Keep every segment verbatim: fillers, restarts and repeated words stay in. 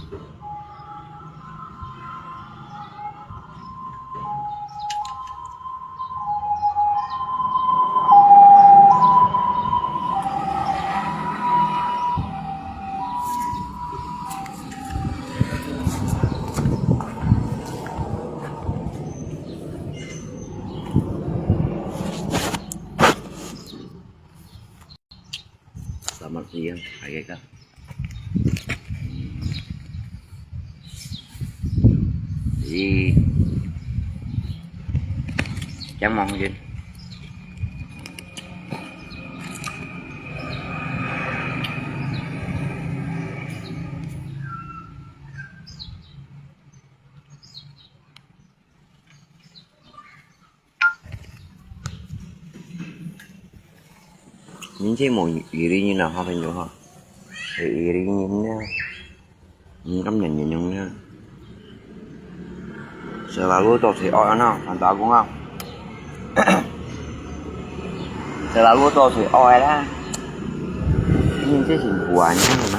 Selamat siang, hai ka. Ih. Chang mong jin. Nhìn thấy một ý lý như nào ha, phải nhớ ha. Thì ý lý như thế nào? Mình cảm nhận nhìn nhau nha. Selalu tau sui oi na, anh ta cũng không. Selalu tau sui oi lah. Nhìn thấy chính phủ anh em mà.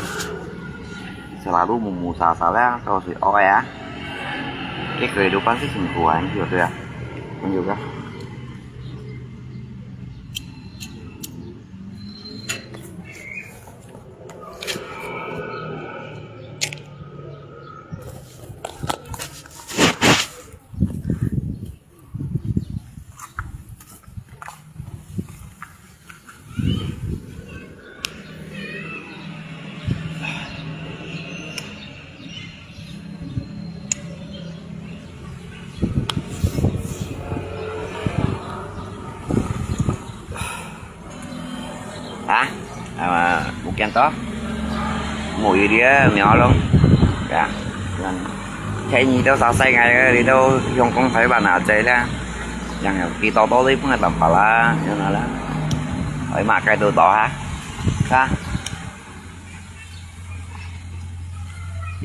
Selalu mù mù xà xà lah, tau sui oi ah. Cái người đâu bắn thấy chính phủ anh, hiểu chưa? Anh hiểu chưa? Hả? À, một trăm to. Một ý đĩa mèo luôn. Dạ. Thế nhị đâu sao say ngày đi đâu, không có phải bạn nào chơi đó. Yang đi tàu tàu đi cũng là tầm phải là, như nào đó. Ở mà cái đồ đó hả? Hả?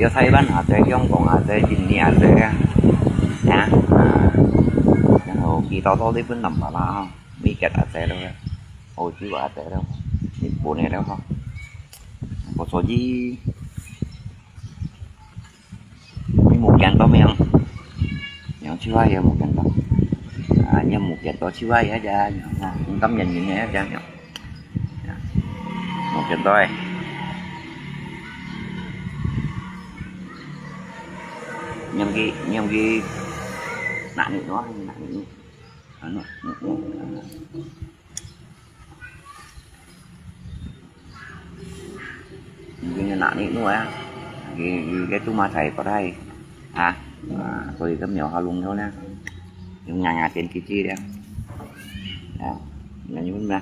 Yo Thái Lan a tê, Hong Kong a tê, India a tê a. Nè? Yang ho ki to to li pun nam ba la ha. Mi kat a tê lo. Âu Châu a tê lo. Nhật Bản a lo ha. Có số gì? Mi một trăm to mi không? Yang chưa ai một trăm to. À, yang một trăm to chưa ai ya ya. Không tâm nhận gì nhé ya. Một trăm to. Nhâm ki, nhâm ki. Nặng nị nó, nặng nị. Nặng nị. Nặng nị. Nặng nị nó á. Cái, cái, cái tôi mà thấy có đây. À, à, tôi có nhiều hoa luôn thôi nè. Yung nga nga trên kia chi đấy. À, là như thế nào?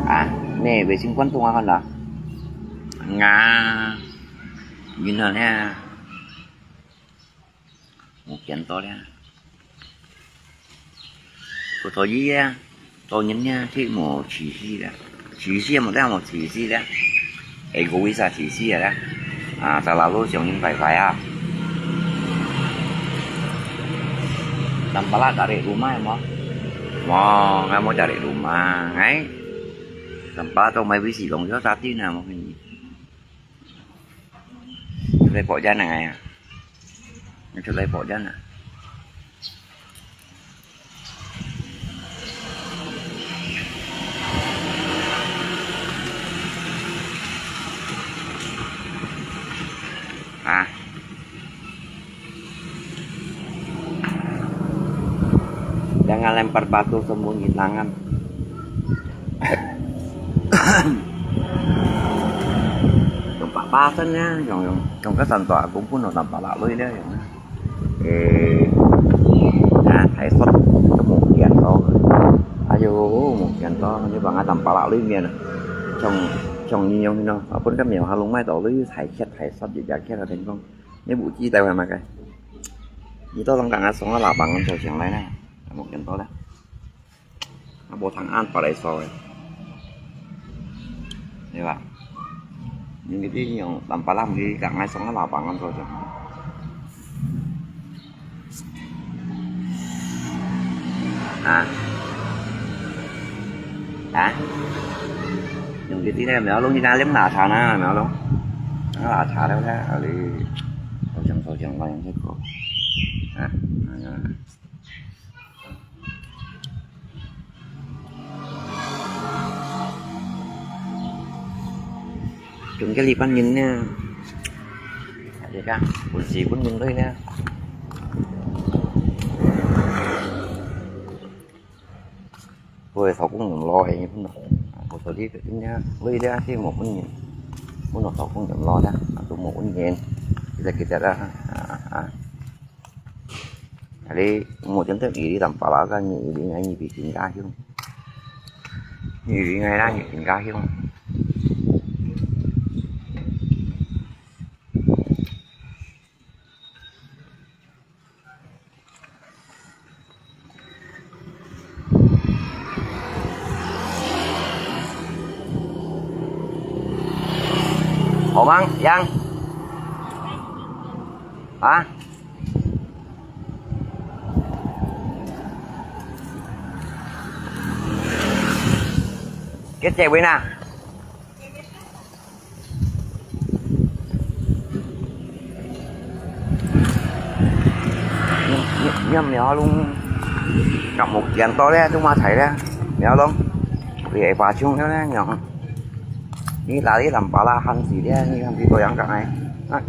À, nè, vệ sinh quán tung con đó. Nga, như nào nè? Một chén to đấy. Có thổi gì á? Tàu nhân nha, thì một chỉ gì đó. Chỉ gì mà đang một chỉ gì đó. Ê, có ý sao chỉ gì đó. À, sao là lúc chống nhân phải phải à? Tăm pala cari rumah ya, mau? Mau, nggak mau cari rumah, ngai? Tăm pala tàu máy vi sỉ lồng cho ta tin nào mà cái gì? Cái đấy bỏ ra này à? Cái đấy bỏ ra nè. Ah. Jangan lempar batu sembunyi tangan. Trong papa sân nha, trong, trong, trong cái sân tòa cũng phun nó tăm pala lui đấy. Ê, à, thái sốt một chén to. Ai dồi, một chén to, như bằng ai tăm pala lui miền. Trong, trong như nhau nó, ở bên cái miệng hà lung mai to lui thái khét, thái sốt gì chả khét là thành công. Nếu bụi chi tay hoài mà cái. Như tôi lòng càng ăn sống là bằng ăn trò chuyện này nè. Một chén to đấy. Nó bộ thằng ăn vào đây rồi. Đấy ba. Những cái gì nhiều tăm pala thì cả ngày sống là bằng ăn rồi. Hả? Hả? Những cái gì này mèo lông như na liếm nà thà na mèo lông. 啊，茶了呢，啊，你，好像，好像，好像这个，啊，啊。今个礼拜日呢，大家，本是本人类呢。我头公人老个，分，我说你个，人家累了，是无本人，我头公人老了，都无本人，kita kita dah, ah, ah. Jadi, mo jeng te iri tampala kan, iri ngai ni bikin kahung. Iri ngai lah, bikin kahung. 好吗，杨？啊？给结尾呢？ 你，你，你苗龙，搞木剪刀咧，都嘛裁咧，苗龙，你也把穷了咧，娘。你哪里人把拉handsi咧，你看比我样讲哎，啊，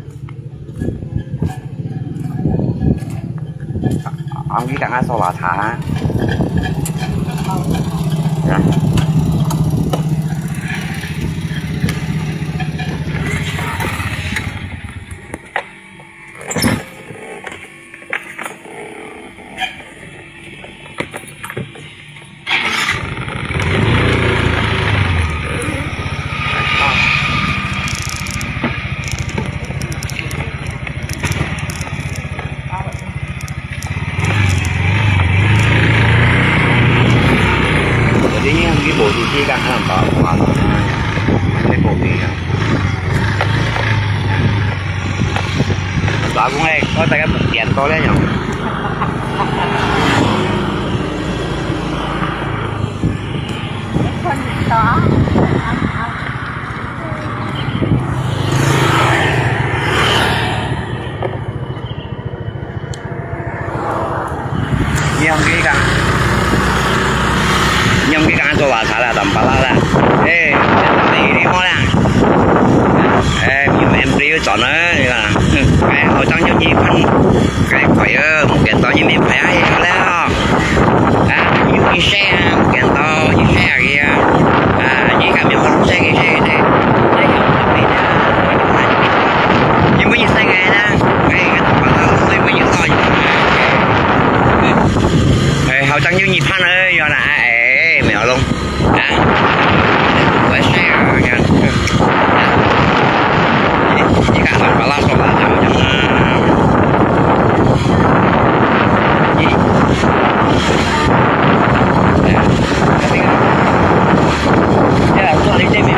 啊，你讲啊，说话差啊，啊。 Jadi ni, ang gibo si Tika, ang pa, pa, pa, pa, pa, pa, pa, pa, pa, 打工个，我大家目鏡多咧用。你用佢講，你用佢講做話茶啦，當巴拉啦。誒，你你好啦。誒，你們不要轉了，你看，誒，好像就一份，該快樂，目鏡到你們快樂了。啊，有一些啊，目鏡到一些啊，啊，你看沒有，這個這個這個，這個，你們一三個呢？ 哎，好像有一盤了，原來，哎，沒有弄，啊，我是，你看，把拉手拉掉，啊，你，哎，這個，這個做了一件沒有。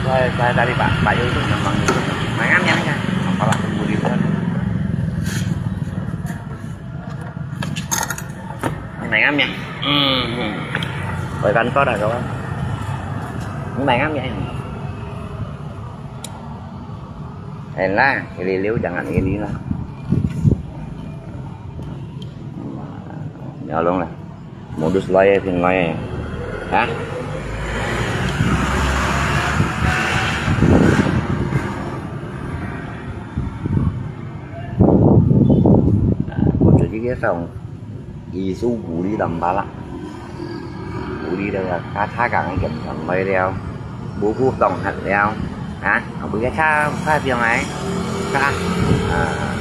Saya, saya tadi Pak, Pak Yul itu memang itu. Mangan ya, ya. Apalah tunggu di luar. Mangan ya. Hmm. Bukan kau dah, kawan. Ini main kami. Enak, ini liu jangan ini lah. Nyolong lah. Modus lai, pin lai. Hah? Nah, modus ini dia tahu. Isu buli tambah lah. Buli dah kata kang ikan tambah liao. Buku tong hat liao. Ha, buli kata kata piang ai. Kata. Ah.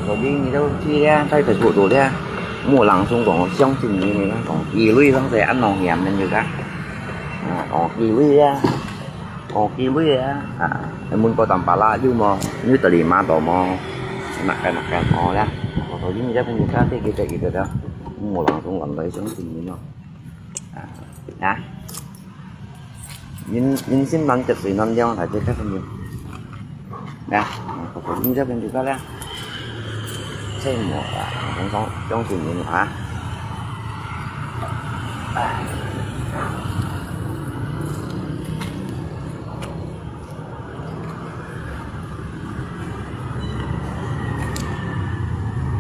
Jadi ni tu dia, saya Facebook tu dia. Mu langsung kong, 相信你呢，kong 幾位 kong saya anong hiam juga. Ah, kong 幾位 ya. 哦，機會啊！啊，問過當巴拉有無？有得你買到無？那个那个哦呀，我頭先在跟你讲这个这个的，我老公玩到一种经验哦。啊，啊，人人心难得水难料，还是这个呢？啊，我头先在跟你讲了。 Saya mua lah, kong kong kong sini ha.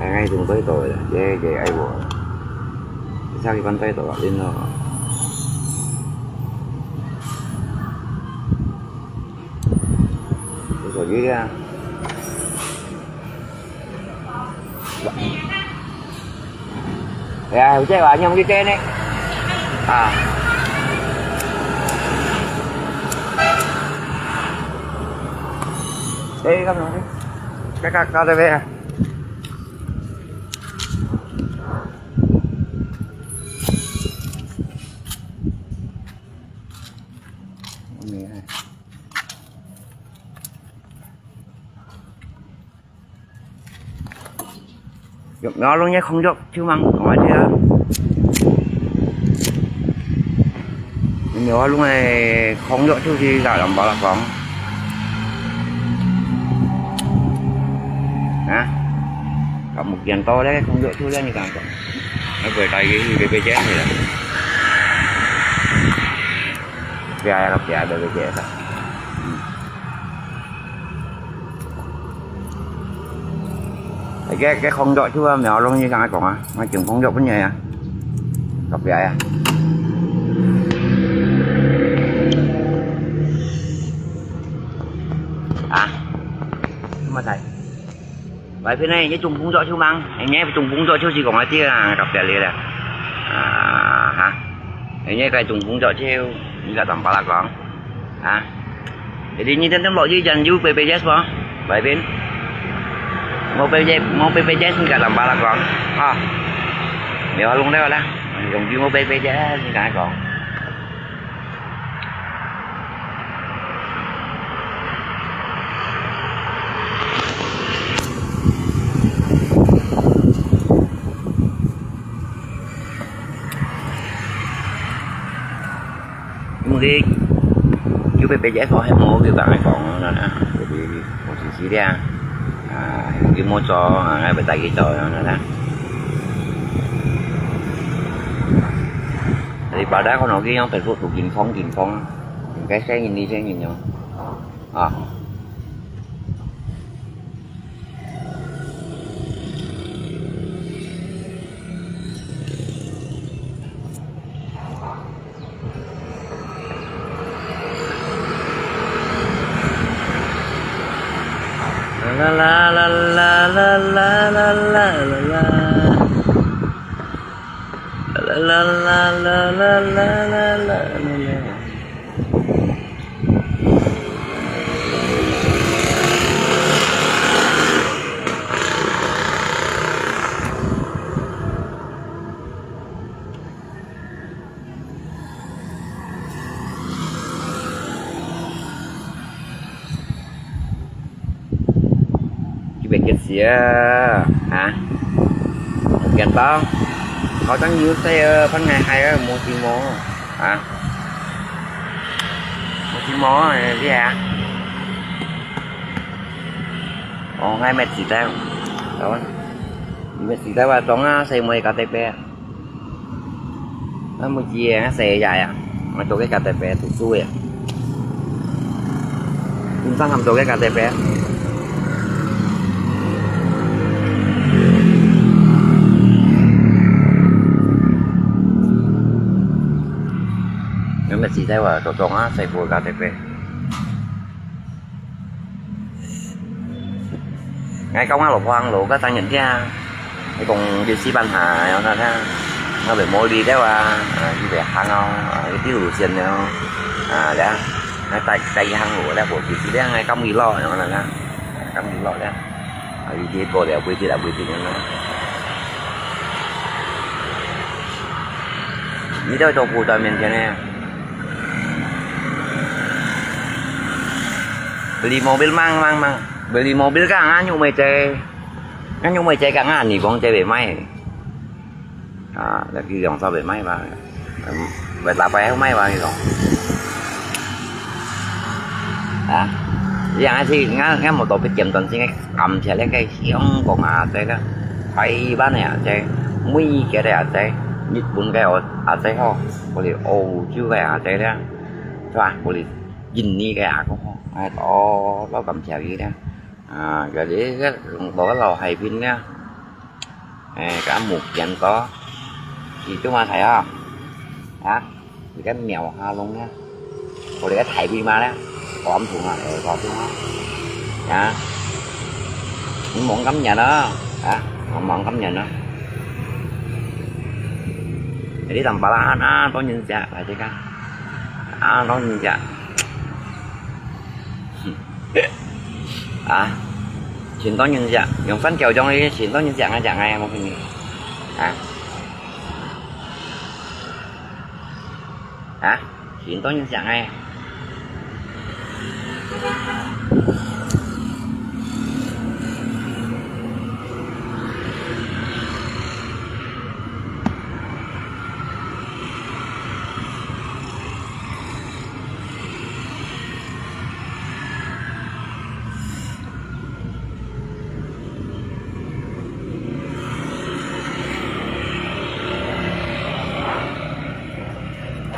Ai ngai tung toi to ya, ye ye ai wo. Sa ki pan toi to lin lo. Ko ye ya. Ya, hujan banyak mesti teh ni. Ah. Eh, kamu ni. Kakak kau dah bayar. Ini. Yo, yo, lung ye khong yok chu mang, ngoi thia. Yo, lung ye khong yok chu si ga lam ba la kong. Ha? Ka mu kian to le khong yok chu le ni kang kong. Ai bơi tai ye hi be be je ni la. Bia ya ka bia be be je ta. Cái, cái không dọa chưa mèo luôn như thằng ấy còn á, mà chừng không dọa vấn đề à. Cặp gái à. À, mà thầy. Vậy phía này nhớ chung không dọa chưa mang, anh nhé chung không dọa chưa gì còn ai tiết à, cặp gái lì là. À, hả? Anh nhé cái chung không dọa chưa, như là tầm ba là còn. Ha. Jadi ni tentang blok je jan you P P J S po. Bai pin. Mau P P J S, mau P P J S ni ka lam ba la kong. Ha. Ni wa lung dai wa la. Kong you mau P P J S ni ka kong. Mungkin, you P P J S có hay mua cái bạn ấy còn nó nè, bởi vì có gì xí đi à, à, cái mua cho, à, phải tại cái cho nó nè. Thì bà đã có nói cái nhóm Facebook của Kim Phong, Kim Phong, cái xe nhìn đi, xe nhìn nhau. À. Kibai kiet sia, ha? Kiet tong. Kau tang yu sai, eh, pan ngai hai, eh, mo si mo, ha? Mo si mo, eh, dia. Oh, ngai met si tang. Kawan. Met si tang wa tong a, sai mo ka te pe. 𠊎無知个，𠊎細个呀，𠊎做个KTP讀書个。你上趟做个KTP。有沒有記得我做中啊，細個KTP。 𠊎講𠊎老婆行路，該當然聽。你講有時間下，然後呢，𠊎會無力了啊，啊，佢會行哦，啊，佢有路線了，啊，了，𠊎帶，帶佢行路了，無就是了，𠊎趕佢落，然後呢，趕佢落了，啊，佢跌過了，不一定了，不一定了。你在做古代面前呢？ Beli mobil mang, mang, mang. Beli mobil ka nganyuk mai cai. Nganyuk mai cai ka ngani bong cai bai mai. Ah, lagi yang sa bai mai ba. Em, bai ta bai mai ba ni dong. Ah, yang asi nga nga motor bai jam tuan sing kam cia leng kai siang kong a cai ka. Taiwan a cai, Mui ke a cai, Nhật Bản ke a cai ho, beli Âu Châu ke a cai le. Chua, beli印尼个啊，个吼，哎，多多感謝佢咧。啊，佢个个个老海边咧，哎，个目前多，佢做嘛睇啊？啊，佢个庙下弄咧，我哋个大尾巴咧，廣東啊，廣東啊，啊，你望咁遠啊，啊，望咁遠啊，你同巴拉啊，當然食，大家。 啊，當然食。啊，盡多人食，用番茄醬个盡多人食，𠊎食𠊎無分你。啊，啊，盡多人食𠊎。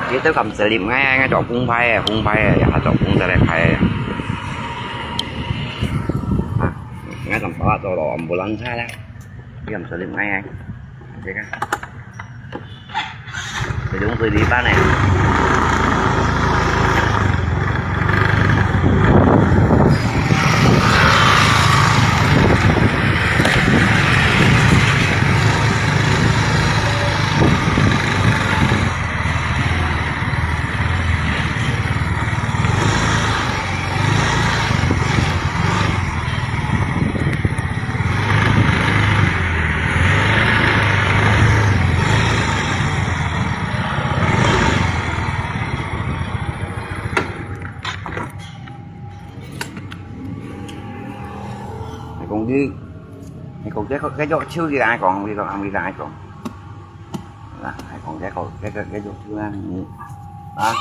佢都咁實力，𠊎，𠊎做工派个，工派个，也係做工得來派个。啊，𠊎咁把握做到ambulance啦，佢咁實力，𠊎，這個。 Ujung tu di mana? Hai kong di, hai kong di, kok kejo chiu di hai kong, di kok ang di hai kong. Nah, hai kong di kok, kejo, kejo chiu nah. Hah?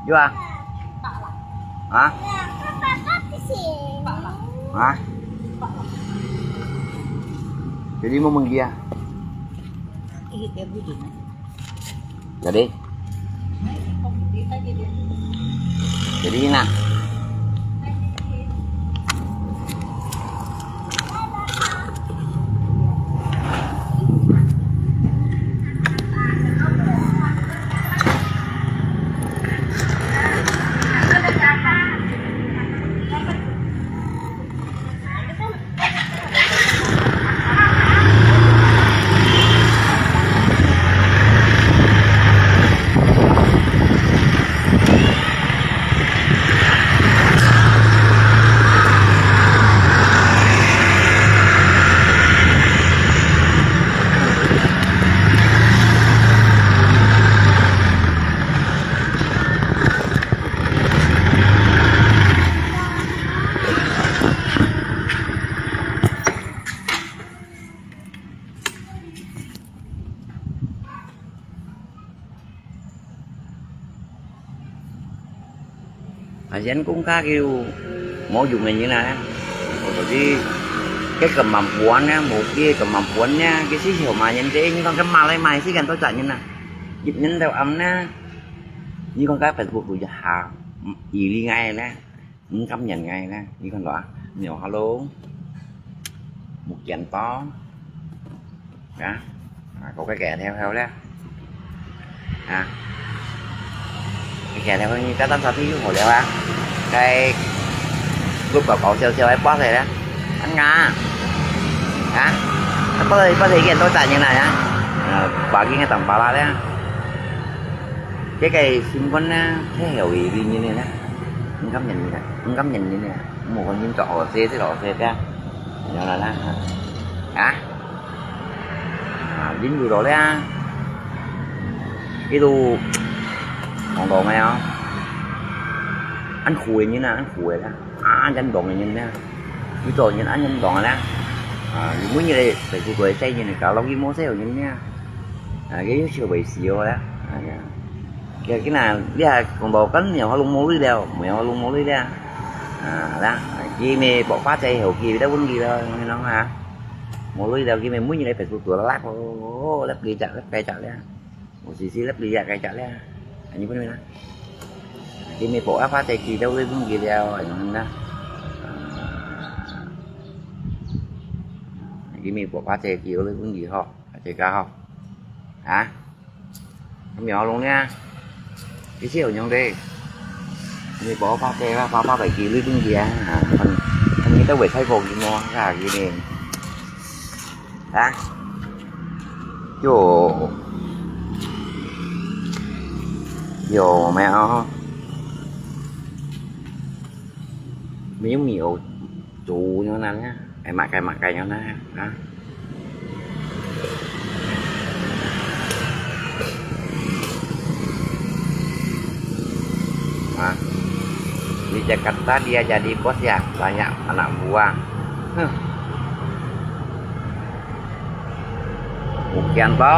Jua? Hah? Hah? Jadi mau menggia? Jadi? Jadi na. Asian kung ka kiu mo yung ngi na. Jadi, cái kemampuan á, một cái kemampuan á, cái sĩ số mà nhân tế, nhưng còn cái mà lại mà sĩ gần tôi chạy như nào. 一年到暗呢，你看該Facebook度一下，一日个呢，五十年个呢，你看到啊？你有hello，目见到，啊，啊，个个个跳跳咧，啊，个个跳跳你单单啥都有好了啊，该，个搞搞笑笑还巴塞咧，啊，啊，巴塞巴塞一个人都打进来啊，啊，把个个打巴拉咧。 這个新聞呢，太有意義呢，五十年呢，五十年呢，無可能做好事，做好事个，有啦啦，啊，啊，人有道理啊，一路講到咩啊，恁苦个人啊，恁苦个啦。 啊，恁當个人呢，佢做人恁樣當个啦。啊，佢每日个辛苦个細人，搞落去無細人呢。啊，佢又笑會死哦啦。啊，佢佢那，你還講到跟苗好弄無鐳了，苗好弄無鐳了。啊，啦，佢咪爆發在後期，佢在問佢了，你喏哈。無鐳了，佢咪每日來Facebook度啦，哦，哦，哦，來幾隻，來幾隻了。 有時時粒哩啊，該隻咧，恁樣分你啦。佢咪報啊，發財佢都會分佢了，恁樣啦。佢咪報發財佢都會分佢吼，大家吼。啊？咁樣弄呢？佢先有用的。佢咪報發財啦，發發財佢都分佢啊。啊，佢都會太過佢麼？啊，佢呢？啊？ 有，有没有？没有没有，煮牛奶啊，哎，买开买开牛奶啊。啊，di Jakarta dia jadi bos ya, banyak anak buah. Huh. Mungkin to.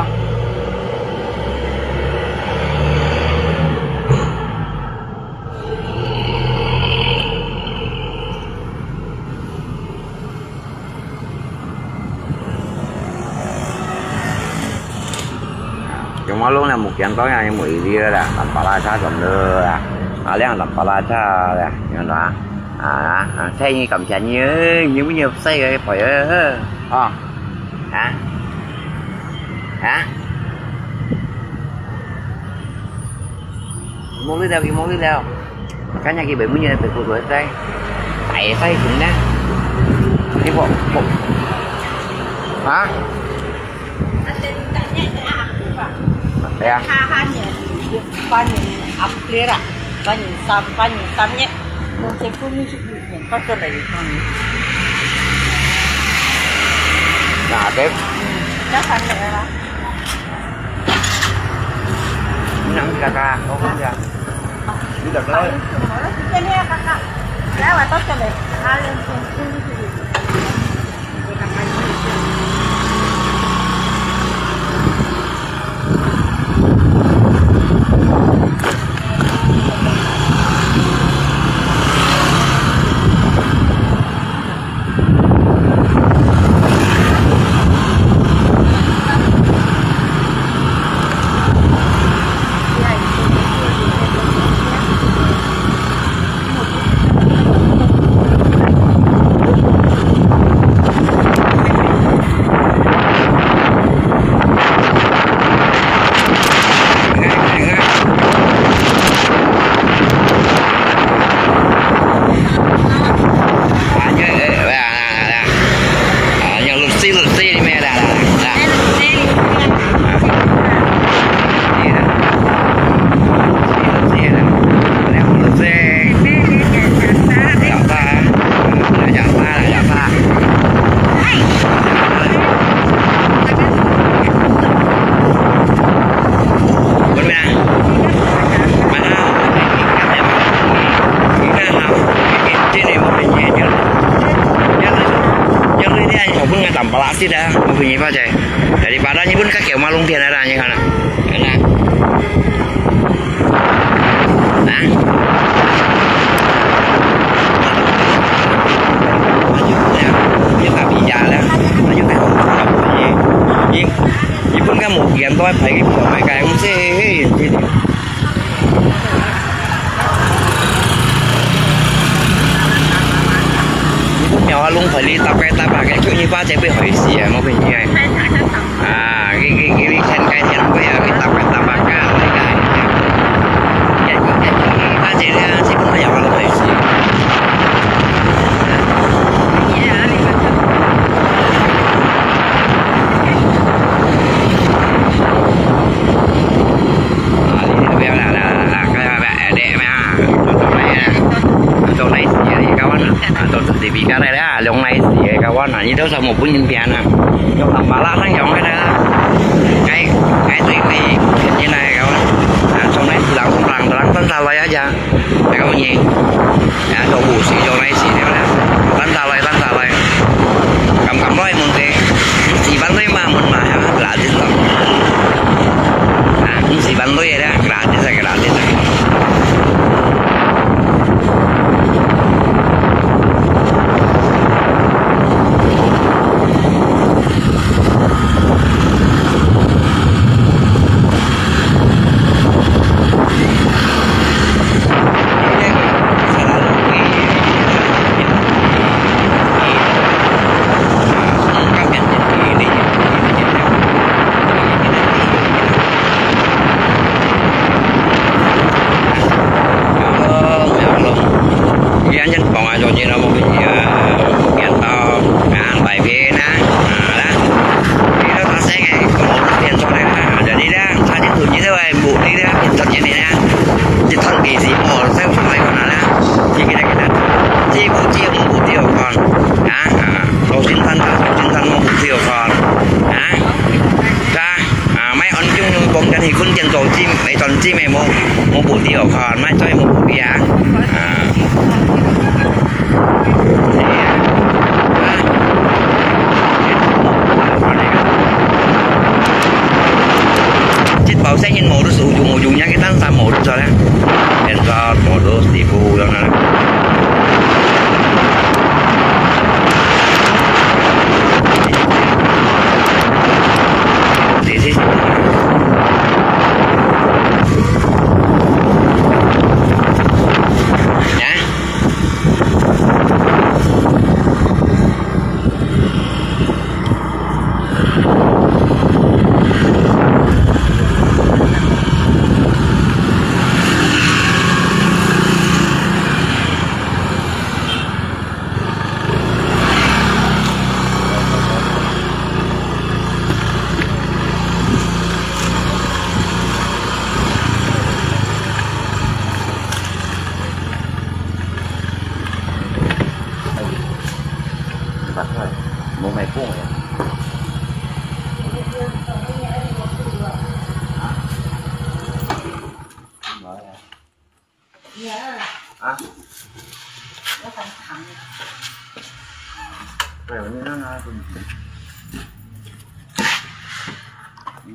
Yung malong na mungkin to ya, yung mo ili la, tampala cha som le la. Aliang tampala cha la, yun la. 啊，啊，啊，細人感謝你，你有你細个朋友，哦，啊，啊，無理了，佢無理了，今日佢本本日就做做在，大細熊呢，你無，無，啊？ Kaya, 八年，八年，啊，對啦，八年三，八年三月，我结婚是一年，到这来一年。那对。嗯，要三年了啦。你能kakak，我跟你讲，你等等。来，我到这里，啊，结婚是一年。 Daripada nyebut kaki rumah lung dia ada ni kan. Nah. Maju ya. Dia tak bijak lah. Maju tak. Ni, ni pun kan mungkin tu apa lagi buat mereka yang mesti 你搭个搭把个，就你把这边回去啊，我跟你讲。啊，你你你你看该天不要，你搭个搭把个，那个，他这个基本上要往回去。啊，你不要啦啦啦啦，不要不要，哎，对，不要，走来啊，走来，你搞完了，走自己比较来了。 兩禮拜个，該我哪裡都上無本人變啊，用南巴拉上用个啦。該該對對，肯定來个，啊，從來是人人人人人來呀，該个物件，啊，都無水用來洗了啦，等下來等下來，敢敢來問題，四萬對嘛問嘛，啊，gratis咯，啊，四萬對个啦，gratis啊，gratis啊。 啊，莫安靜，講緊係分間做尖，每段尖个無，無補貼哦，看，莫再無補貼啊。啊。這包生人無都是有用有用，那個單三無都做了，變做無都是不用了。 啊？哎呦，你那那东西，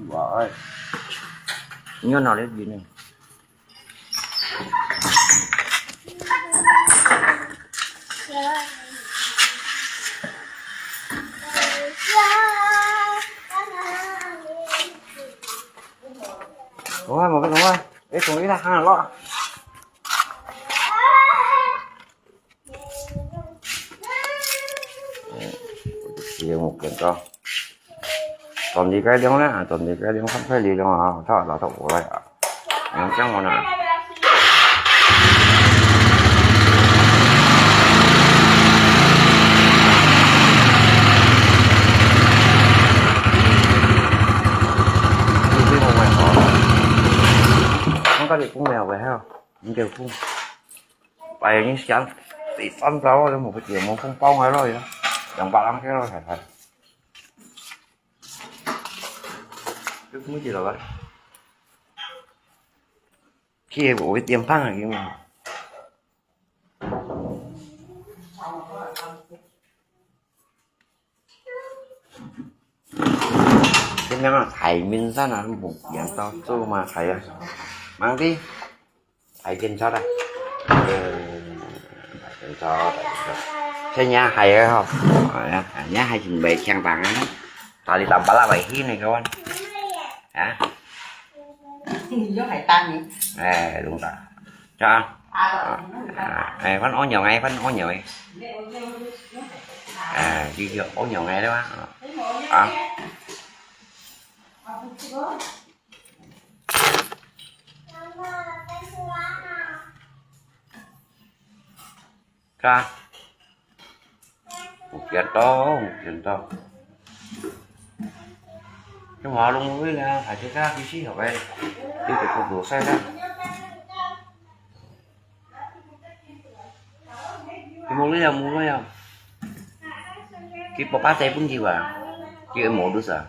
哇，哎，你要拿来给呢？ 講啊，無講啊，你同佢行落。嗯，我就使用我感覺。 當地該量啦，當地該量，三塊二量啊，差老早無來啊。嗯，這樣我呢？你對我買好。我跟你講了，我還要，你給我講。哎呀，你想，第三招，我都無去接，無空包還落去，兩百零塊落下來。 佢毋知道啊。佢會點飯啊，佢嘛。點樣啊？大面山啊，木岩到做嘛，係啊。吂知。 大間菜啊。嗯，大間菜，大間菜。這若係个吼，哎呀，若係真袂強大啊。Tali tampal apa ini kawan? Hah? Ini yung hai tani. Eh, đúng rồi. Cho ăn. À, rồi. À, eh, vẫn ổn nhau ngay, vẫn ổn nhau ấy. Ini yung, yung, yung hai tani. 啊，你就好用个了啊。啊。是吧？有见到，有见到。这马龙会呢，还是他必须要喂，这个不够晒的。 佢無鐳啊，無鐳啊。佢爸爸仔分佢啊，佢無律啊，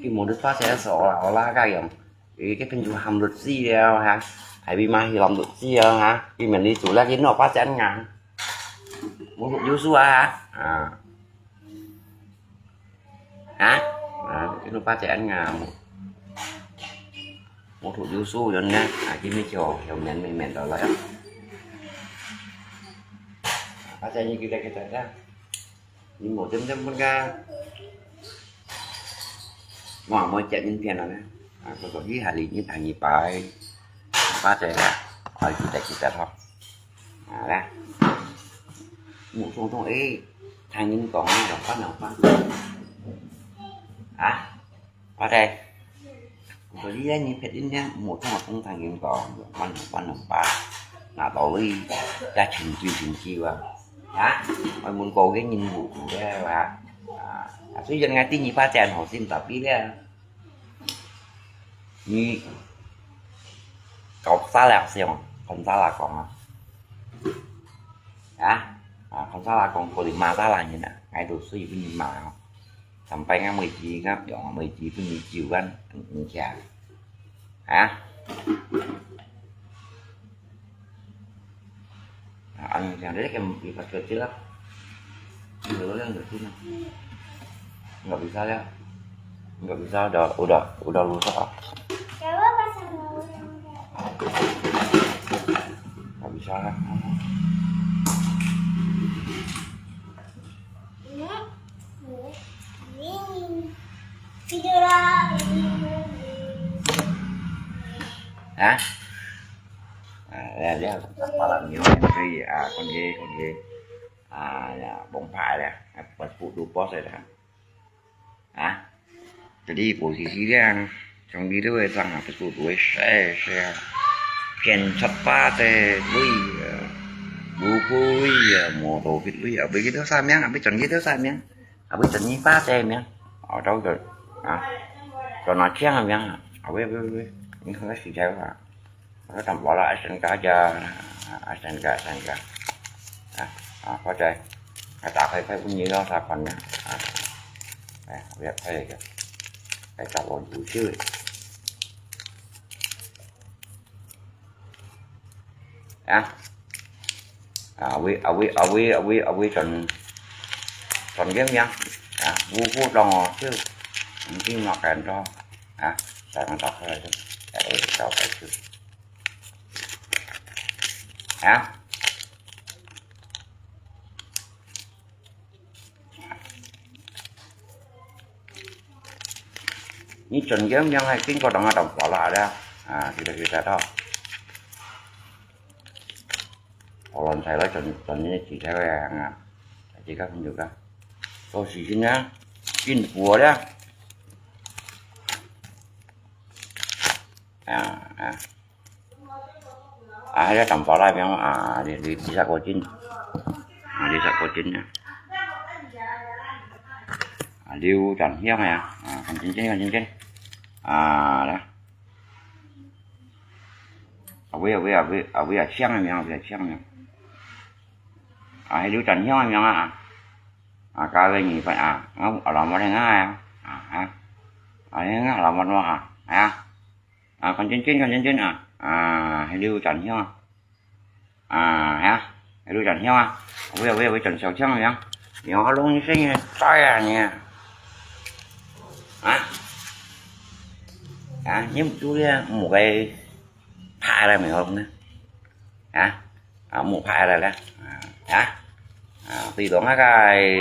佢無律爸仔係哦啦哦啦个樣。佢个朋友喊律師了哈，還被罵佢喊律師啊哈，佢明明做了佢老爸仔啊，無有數啊哈，啊。 啊，啊，佢老爸仔恁樣，我都有數人呢，啊，佢咪就有面面面到來啊。啊，這你記得記得啦，你無點點分个，我也無接影片了呢。啊，不過你還你還一擺，爸仔啦，啊，記得記得吼。 啊，來。目中中，誒，聽人講啊，兩百兩百。啊，我在。我說，你這人別人呢，目中中聽人講，兩百兩百兩百，拿到位，也真水真少啊。啊，我問過个人無做个啊。啊，所以人家第二把真好心，tapi咧。 你搞啥了先，看啥了講啊？啊？啊，看啥了講，可能罵啥了人啊？𠊎都隨分你罵哦。Sampai𠊎每次，𠊎用每次分你九萬，你，你講。啊？ 啊，恁樣，這個一個就這個，這個樣就這個。Nggak bisa ya. Nggak bisa, udah, udah, udah rusak ah. Nggak bisa lah. Hah? À, là, là, là, là nhiều em đi, à, con dê, con dê. À, là bông phai là, à, bật phụ đủ post rồi đó. Hả? Jadi posisi dia, trong video itu, à, bật phụ đủ xe, xe. Phiền sắp phá tê lui, à, bù bù lui, à, mô tô phít lui, à, bây giờ sao miếng, à, bây giờ sao miếng. À, bây giờ như phá tê miếng. Ở đâu rồi? À, cho nó chiang miếng, à, bây, bây, bây, những không có gì đâu à. Có tầm bỏ là ai sẵn cả giờ, ai sẵn cả, ai sẵn cả. À, à, có trời. Cái tao phải, phải cũng như đó sao còn nữa. À, à, việc phải kìa. Cái tao còn chủ chứ. À. À, vì, à, vì, à, vì, à, vì, à, vì trần, trần game nhá. À, vô, vô trong ngò chứ. Không tin nó kèm cho. À, tại nó đọc hơi. Cái, cái, cái, cái, Hả? Như trần game yang hay kinh có đồng đồng bỏ lại đó. À, thì là, thì là đó. Họ làm thầy lấy trần, trần như chỉ theo hàng à. Chỉ các không được đó. Tôi chỉ xin nhá. Kinh của đó. À, à. À, cái tầm pháo lai miếng à, đi, đi, đi sạc của chín. À, đi sạc của chín nha. À, liu trần hiếng này à. À, còn chín chín, còn chín chín. À, đó. À, với, à, với, à, với, à, với, à, chiang này miếng, à, với, à, chiang này. À, hay liu trần hiếng này miếng à. À, cái với nhị phải à. Ngắm, à, lòng vào đây ngá à. À, hả? À, đây ngá lòng vào nó à. Hả? À, còn chín chín, còn chín chín à. À, hay liu trần hiếng à. À, hả? Hay liu trần hiếng à. Với, với, với trần sầu hiếng à. Nhiều lông như thế này, trai à nhỉ. Hả? Hả? Nhưng mà chú kia một cái thai ra mày không nữa. Hả? À, một thai ra đó. À, hả? À, tùy đó ngá cái.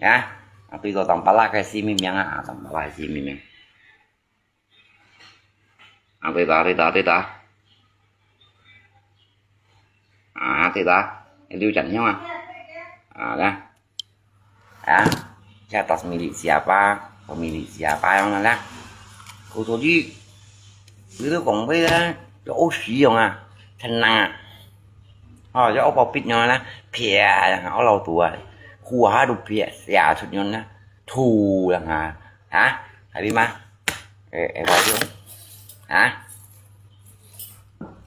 Hả? À, tùy đó tầm bá lá cái xí mi miếng à, tầm bá lá xí mi miếng. À, tùy đó, tùy đó, tùy đó. 啊，對啦，六盞香啊，啊，來，啊，這tas milik siapa，tas milik siapa樣啦，啦，kau tadi，佢都講咩咧，就屙屎樣啊，tenang啊，哦，就屙泡尿樣啦，啪，屙落肚啊，呼下都啪，瀉出樣啦，吐樣啊，啊，係咪嘛？ 哎，哎，保佑。啊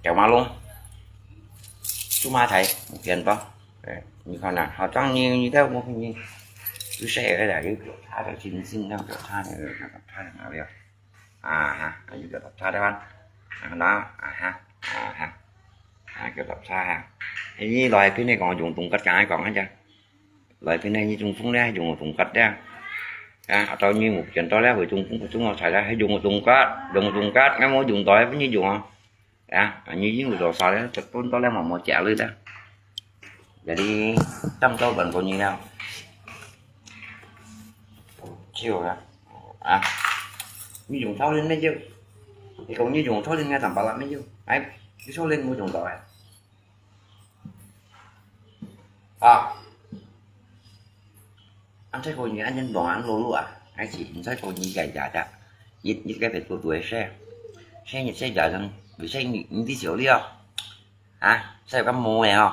？Kẹo malông. Chú má thấy, một kiện đó. Ê, như con nào, họ trắng như, như thế, một cái như. Chú sẽ ở đây, cứ kiểu tha cho chính sinh, nó kiểu tha này, nó kiểu tha này, nào, à ha, như kiểu tha đấy bạn. À, đó, à ha, à ha. À, kiểu tha ha. Thế như loại cái này còn dùng tùng cắt cái còn hết chưa? Lai phiên này như dùng phung đấy, dùng một tùng cắt đấy. À, tao như một kiện đó đấy, với dùng phung, với dùng ngọc thải đấy, hay dùng một tùng cắt, dùng một tùng cắt, ngắm mối dùng đó, với như dùng không? À, như dùng rồi sao đấy, chụp tôn đó đấy mà một chả lưới đấy. Jadi, trong tao vẫn có như nào. Chiều đó. À, như dùng tháo lên mấy chứ. Thì cũng như dùng tháo lên ngay tầm ba lắm mấy chứ. Ấy, cái tháo lên mua dùng đó à. À. Ăn thấy cô như ăn nhân bọn ăn lô lụa. Ai chỉ ăn thấy cô như gầy gầy đó. Ít, ít cái phải cô tuổi xe. Xe nhiệt xe dài lắm. Vì xe nhiệt, nhiệt tí xíu đi à. Hả? Xe có mua này không?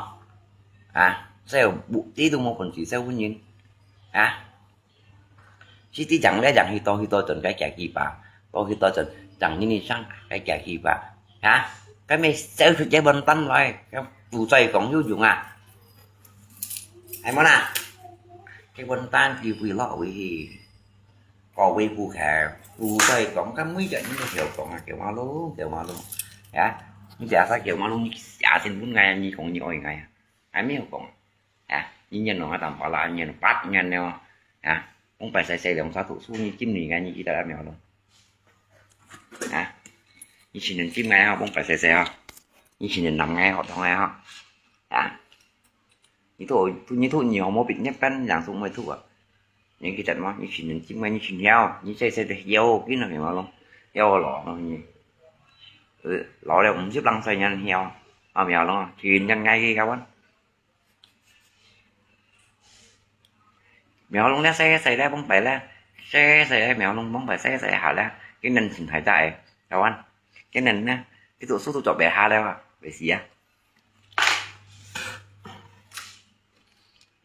Hả? Xe ở bụng tí tôi mua còn chỉ xe hôn nhân. Hả? Xí tí chẳng lẽ chẳng hi to hi to chọn cái kẹt kì bà. To hi to chọn chẳng như ni sang cái kẹt kì bà. Hả? Cái mày xéo thực chế bần tăng lại. Cái tù chay còn hữu dụng à? Hay món à? Cái bần tăng kì quỳ lọ quỳ hi. Có quỳ phù khả. Tù chay còn cái mũi chạy những cái kiểu còn à, kiểu mà luôn, kiểu mà luôn. Hả? Như chả sao kiểu mà luôn, như chả xin vốn ngay như còn như ôi ngay à. Ai mi hông kóng. Hả? Nhi nhen nòng tăm pâ la nhen pât nhen neo. Hả? Bóng pài sai sai lòng sa thụ su nhi chim nỉ ngai nhi kì ta đã mèo lông. Hả? Nhi chỉ nên chim ngai ho, bóng pài sai sai ho. Nhi chỉ nên nằm ngai ho, thong ngai ho. Hả? Nhi thụ, nhi thụ nhi ho mô bịt nhếp căn, yang sung mê thụ à. Nhi kì chặt mô, nhi chỉ nên chim ngai, nhi chỉ hiao, nhi sai sai hiao, kì nọ mèo lông. Hiao lỏ nọ nhi. Ừ, lỏ leo ung zip lăng sai nhen hiao. À, mèo lông, chỉ nhen ngai kì kà văn. Mèo lông lé xe xe lé bóng bẩy lé. Xe xe lé mèo lông bóng bẩy xe xe hả lé. Cái nên xin thải tại. Chào anh. Cái nên nè. Cái tụ số tụ chọn bẻ hà lé à. Bẻ xí à.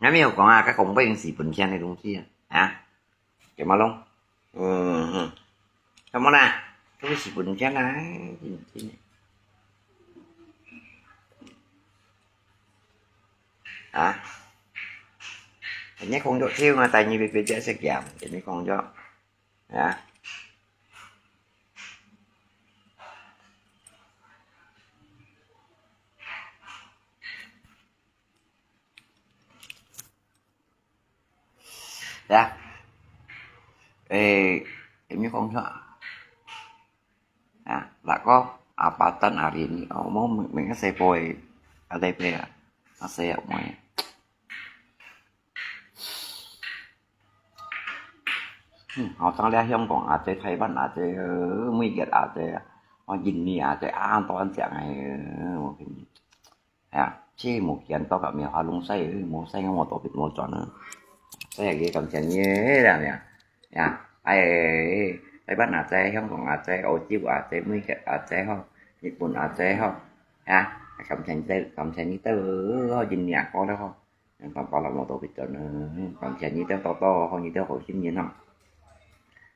Ngài mèo còn à, cái còn bánh xí bún khen này đúng chứ à. Hả? Cái mà lông. Ừ. Sao mà nè. Cái xí bún khen này. Hả? Nhé không dọa thiêu mà tại vì bị chết sẽ kiểm, thì mới không dọa. Hả? Hả? Ê, em nhớ không dọa. À, là có à, bà Tân à, thì ông mong mình, mình sẽ bồi ở đây về à. Nó sẽ ở ngoài. 嗯，好像咧，香港阿姐、台灣阿姐、呃，美國阿姐，哦，印尼阿姐，啊，多人講哎，我跟你，哎呀，這無見到个，沒有好弄晒，無晒，我都別無轉啊。所以佢感謝你啦，呀，哎，台灣阿姐、香港阿姐、澳洲阿姐、美國阿姐吼，日本阿姐吼，呀，感謝你，感謝你兜，印尼阿哥了吼。 Yang tông có là một tổ chức cho nó, còn sẽ như theo tao to, không như theo hội sinh như nó.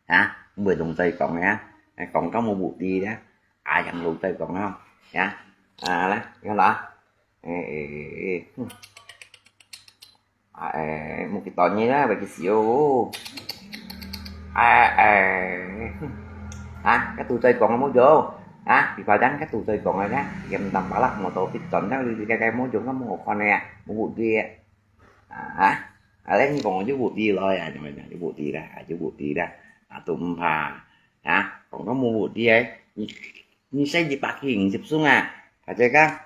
Hả? Mười đồng dây còn hả? Còn có một vụ đi đó. À, chẳng đồng dây còn không? Hả? À, là, cái đó. Ê, ê, ê, ê. À, ê, một cái tòa như đó, về cái xíu. À, ê. Hả? Cái tù dây còn là một vô. Hả? Thì phải đánh cái tù dây còn rồi đó. Game tầm bá lắc một tổ chức chọn đó, đi, đi, cái, cái mối vô có một con nè. Một vụ đi. À, hả? À, lấy như còn chứ vụ đi rồi à, nhưng mà chứ vụ đi đó, à, chứ vụ đi đó. À, tụm phà. Hả? Còn có mua vụ đi ấy. Như, như sẽ gì bạc thì dịp xuống à. Phải chơi cá.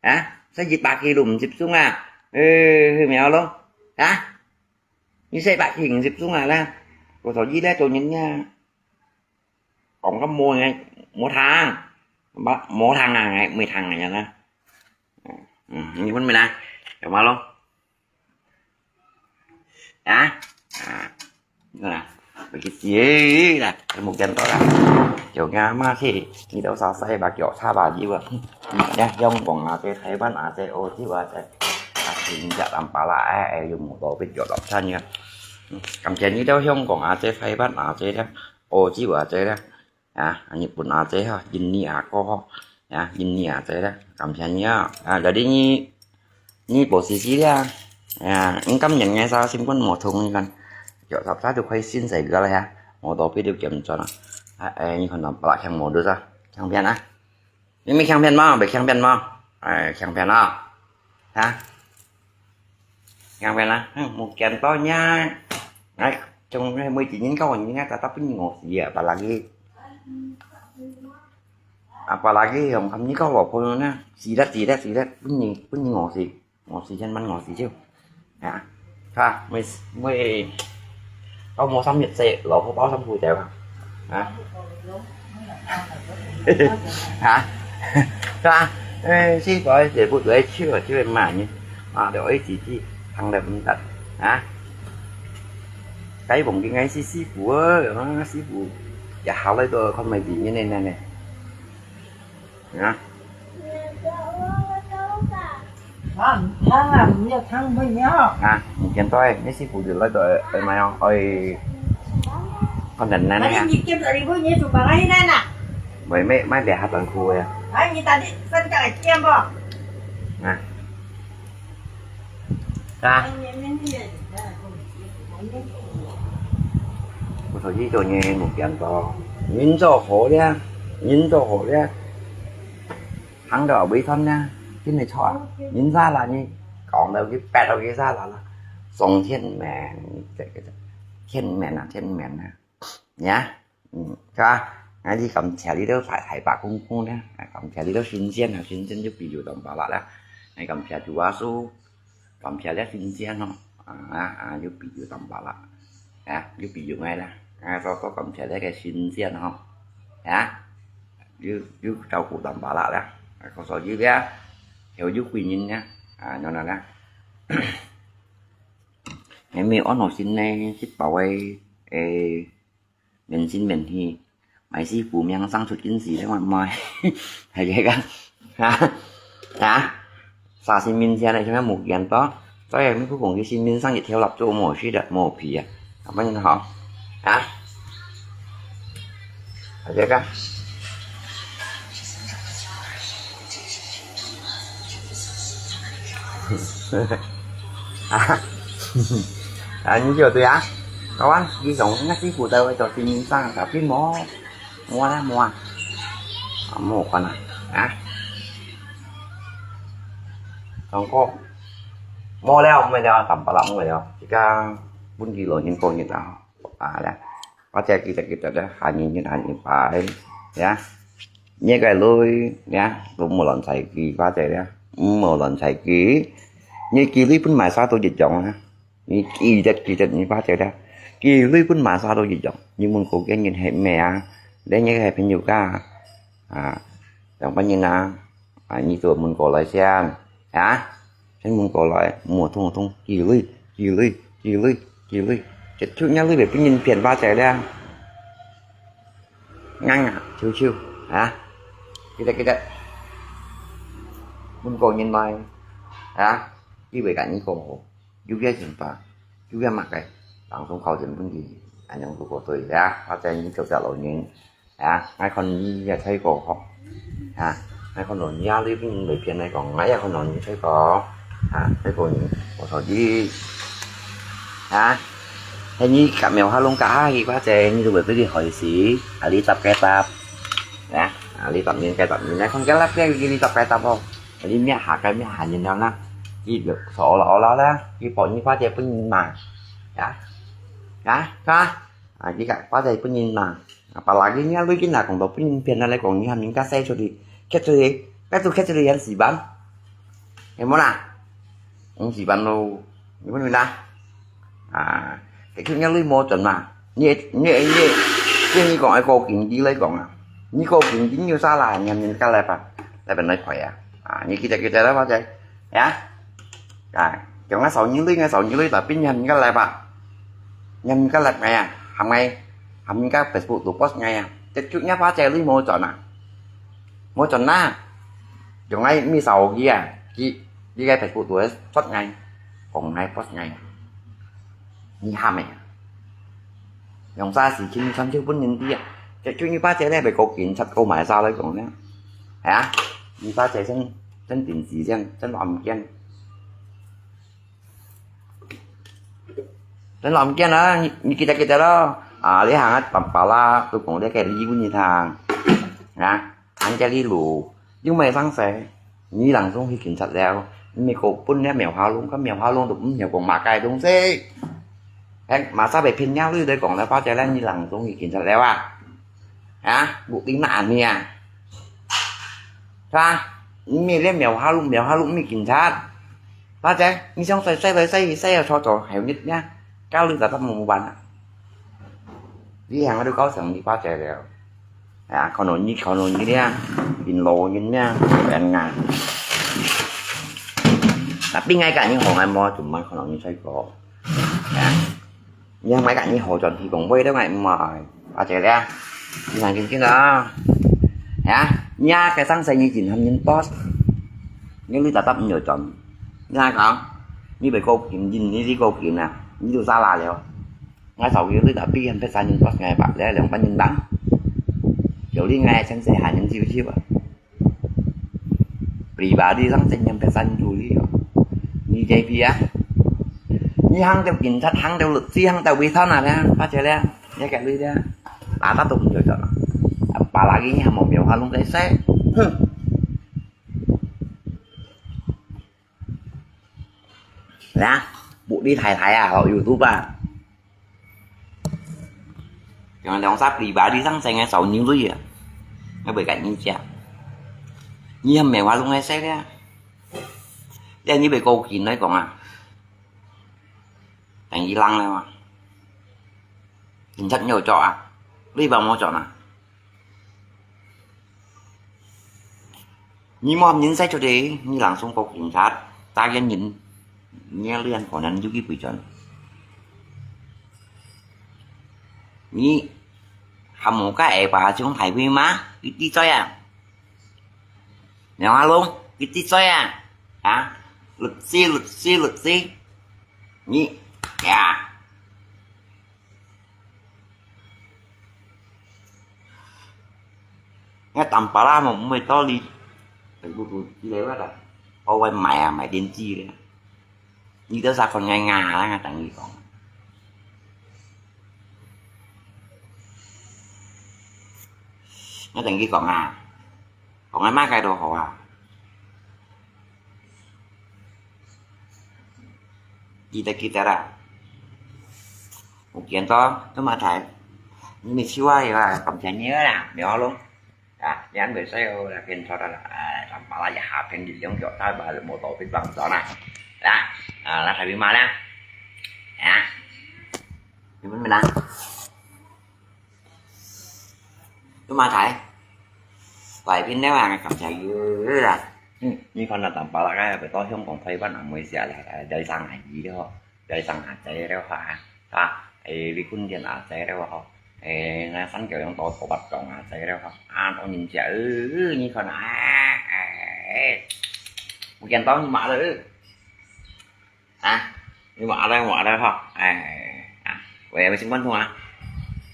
Hả? Sẽ gì bạc thì lùm dịp xuống à. Ừ, hư mèo luôn. Hả? Như sẽ bạc thì dịp xuống à là. Cô thỏ gì đấy, tôi nhìn nha. Còn có mua ngay, mua thằng. Mua thằng à, ngay, mười thằng này nha. 嗯，你问没啦？有吗咯？啊？啊，那，我去接啦，没见到啦。就俺妈去，你都啥事吧，叫他吧，你吧。呀，香港啊，在台湾啊，在澳洲啊，在啊，新加坡啦，哎，哎，有没到被叫到看呀？感谢你到香港啊，在台湾啊，在澳洲啊，在啦。 啊，日本阿姐吼，印尼阿哥吼，啊，印尼阿姐啦，感謝你啊。啊，jadi你，你無事事啦。啊，你今年个啥新闻無通你看，有啥啥就開心死个了呀，我都被你kiểm查了。啊，哎，你看到不啦，看我多少，相片啊？你没相片吗？没相片吗？哎，相片啊。 啊，相片啦，嗯，目前到呀，哎，从每一年到年啊，tetap分人餓死啊，apalagi，apalagi yang kami kau apa na, silat silat silat，分人分人餓死，餓死千萬餓死就，啊，哈，每每到某三月节，老婆包三步走啊。 啊？啊？是吧？哎，西瓜也不对，去了就会骂你，啊，就一起去，行得唔得啊？該忘記該是西瓜啊，西瓜也好了都看没几年了呢。 啊？啊，毋通啊，毋要聽佢了。啊，毋見到欸，你師傅就來到，哎，買哦，哎，可能呢，你見到你會你做麼个呢？喂，買買兩下短褲呀。哎，你到底分个來見不？啊？啊？ 我頭先做嘢目標到，人做好了，人做好了，行到尾端了，真係錯，人渣啦，你講到佢，白到佢渣啦啦，上天命，這個天命啊，天命啊，呀，嗯，係吧？𠊎感謝你兜大大伯公公呢，感謝你兜神仙啊，神仙就比如當巴拉啦，𠊎感謝主耶穌。 感謝了神仙哦，啊啊啊，又比如當巴拉，啊，又比如𠊎啦，啊，多多感謝了个神仙哦，啊，又又照顧當巴拉啦，啊，可所以了，又又貴人啦，啊，然後啦，還沒有安好心呢，去包个，誒， 免心免氣，買師傅命生出金子咧，我買，係這個，哈哈，啥神明前咧，像無見到，所以你不講佢神明生一條蠟燭無事的，無皮啊，咁樣好，啊，係這個。 啊，啊，你就對啊，kawan，你從那西湖到位到新山，tapi無，無啦，無啊，啊，無看啊，啊，上課，無了，無了，淡薄啦，無了，這個本地老人過日啊，啊啦。 或者記得記得咧，下年日下年拜，呀，你个鐳，呀，都無亂使佢，或者咧，毋好亂使佢，你寄鐳分麼儕都一樣啊，你記得記得你或者咧，寄鐳分麼儕都一樣，你問過个人係咩啊？你个係朋友家啊，啊，上班人啊，啊，你就問過來先，啊。 先問過來，無通通，寄鐳，寄鐳，寄鐳，寄鐳，一出若鐳會分人騙巴仔了。硬啊，臭臭，啊！記得記得，問過人來，啊！佢會甲你講好，有个想法，有个麼个，當中靠近問題，恁樣如果對啊，或者你做隻老人。 啊，𠊎看你也太過吼。啊，𠊎看到你啊，你並無騙來講，𠊎也看到你太過。啊，太過你，我說你，啊，係你甲苗下弄甲下去，或者你都會分佢害死，啊，你答該答，啊，啊，你答面該答面，來看該答該，你答該答哦，你咩下該咩下人了啦，你就說啦啦啦，你保你或者分人罵，啊，啊，啊，啊，你甲或者分人罵。 Apalagi你啊，鐳金啊，講到分人騙啊，來講你喊人家使出去，㧒出去，該都㧒出去還四萬，係無啦？五四萬咯，你問問啦。啊，其實你啊，鐳無準嘛，你你你，對你講愛過經濟來講啊，你過經濟你有啥啦？你喊人家來吧，來本來快啊，啊，你記得記得啦，或者。Ya? Ya, 叫𠊎掃你鐳，𠊎掃你鐳，tapi你喊人家live啊？你喊人家live ngai啊？喊ngai，喊人家Facebook都post ngai啊？Jadi你花姐鐳無賺啊？無賺啊？叫𠊎mi掃佢啊？佢，佢个Facebook都出ngai，講ngai post ngai。你喊咩啊？用啥事情你傳出分人知啊？Jadi你花姐咧，袂過警察過買啥來講呢？係啊？你花姐真，真頂事，真，真案件。 真老唔見啦，你，你記得記得咯。啊，你行啊，爸爸啦，都講你个離婚一趟，啊，安家里路，又没上谁，你人送去警察了，你个分了苗华龙，个苗华龙都唔晓讲马该东西，哎，马上被骗了，你都讲了，八戒了，你人送去警察了啊？啊，不定哪里啊？是吧？你没了苗华龙，苗华龙没警察。 八戒，你想洗，洗來洗去，洗了搓搓，還有你咩？搞你咋都無辦啊？你行到高層，你八戒了。啊，可能你，可能你咧，變老人咧，變啊。Tapi ngai ka你好，ngai無，cuma可能你衰過。啊。 你買个你好賺，提供位都買毋買，或者咧，你還緊緊啊，呀，你啊，該上生意緊還緊boss，你你tetap毋有賺，你來講，你袂過緊，你你過緊啊，你就啥啦了，𠊎sau你你tapi sampai三年boss ngai pak，你兩百年bang，有你ngai先生還緊少少啊。 Pribadi sang senyum pesan dulu. Ni J P啊，你行到警察，行到律師，行到維他那咧，八戒咧，你个鐳咧，哪打都毋做做。Apalagi你還無苗華龍个事，哼。來啊，不理太太啊，落YouTube啊。 Jangan dong sa pribadi sang sengai sau nyului ya. Ngai bơi kat ni chia. Ni ham mèo ha lung ngai sai dia. Dia ni bơi kau kin nai kong ah. Tang ilang nai ma. Kin chat nyo cho ah. Lui ba mo cho na. Ni mo ham nin sai cho de, ni langsung kau kin chat. Ta yan nin. Ni lian kau nan yuki bơi chon. Ni, ham mo ka e ba chung thai bơi ma, iti choi ah. Mèo ha lung, iti choi ah. Ha? Lut si, lut si, lut si. Ni, ya. Ngai tam pala mo, mo to li. Tengku tu, di lewat ah. Oh, wai mai ah, mai din chi le. Ni to sa kon ngai nga la, ngai tang ni kong. Ngai tang ni kong ah. Kong ngai ma kai do ho ah. Kita-kita lah. Mungkin to, to ma thai. Ni siwa ya, kam chen ni lah, mèo ha lung. Ah, yan bơi sai oh, lah ken cho ta lah. Ah, tam pala ya ha pen di liang cho ta ba, mo to pit bang cho na. Lah, ah, lah thai bơi ma lah. Ya. Ni pun menang. Lu ma thai. Vài phiên nếu mà cảm thấy là, ừ, như con là tầm bảo là cái phải có hiếu còn thay bắt là mới sẽ là, là dạy sang hải gì đó. Dạy sang hải dạy đó hả? À, ê, đi khuôn điện à dạy đó hả? Ê, nó sẵn kiểu giống tổ tổ bắt cộng à dạy đó hả? À, tao nhìn sẽ, ừ, ừ, như con à, à, ê. Một kiện tao như mà rồi. À, nhưng mà ở đây, mà ở đây không? À, à, vậy mà xin quan thông à?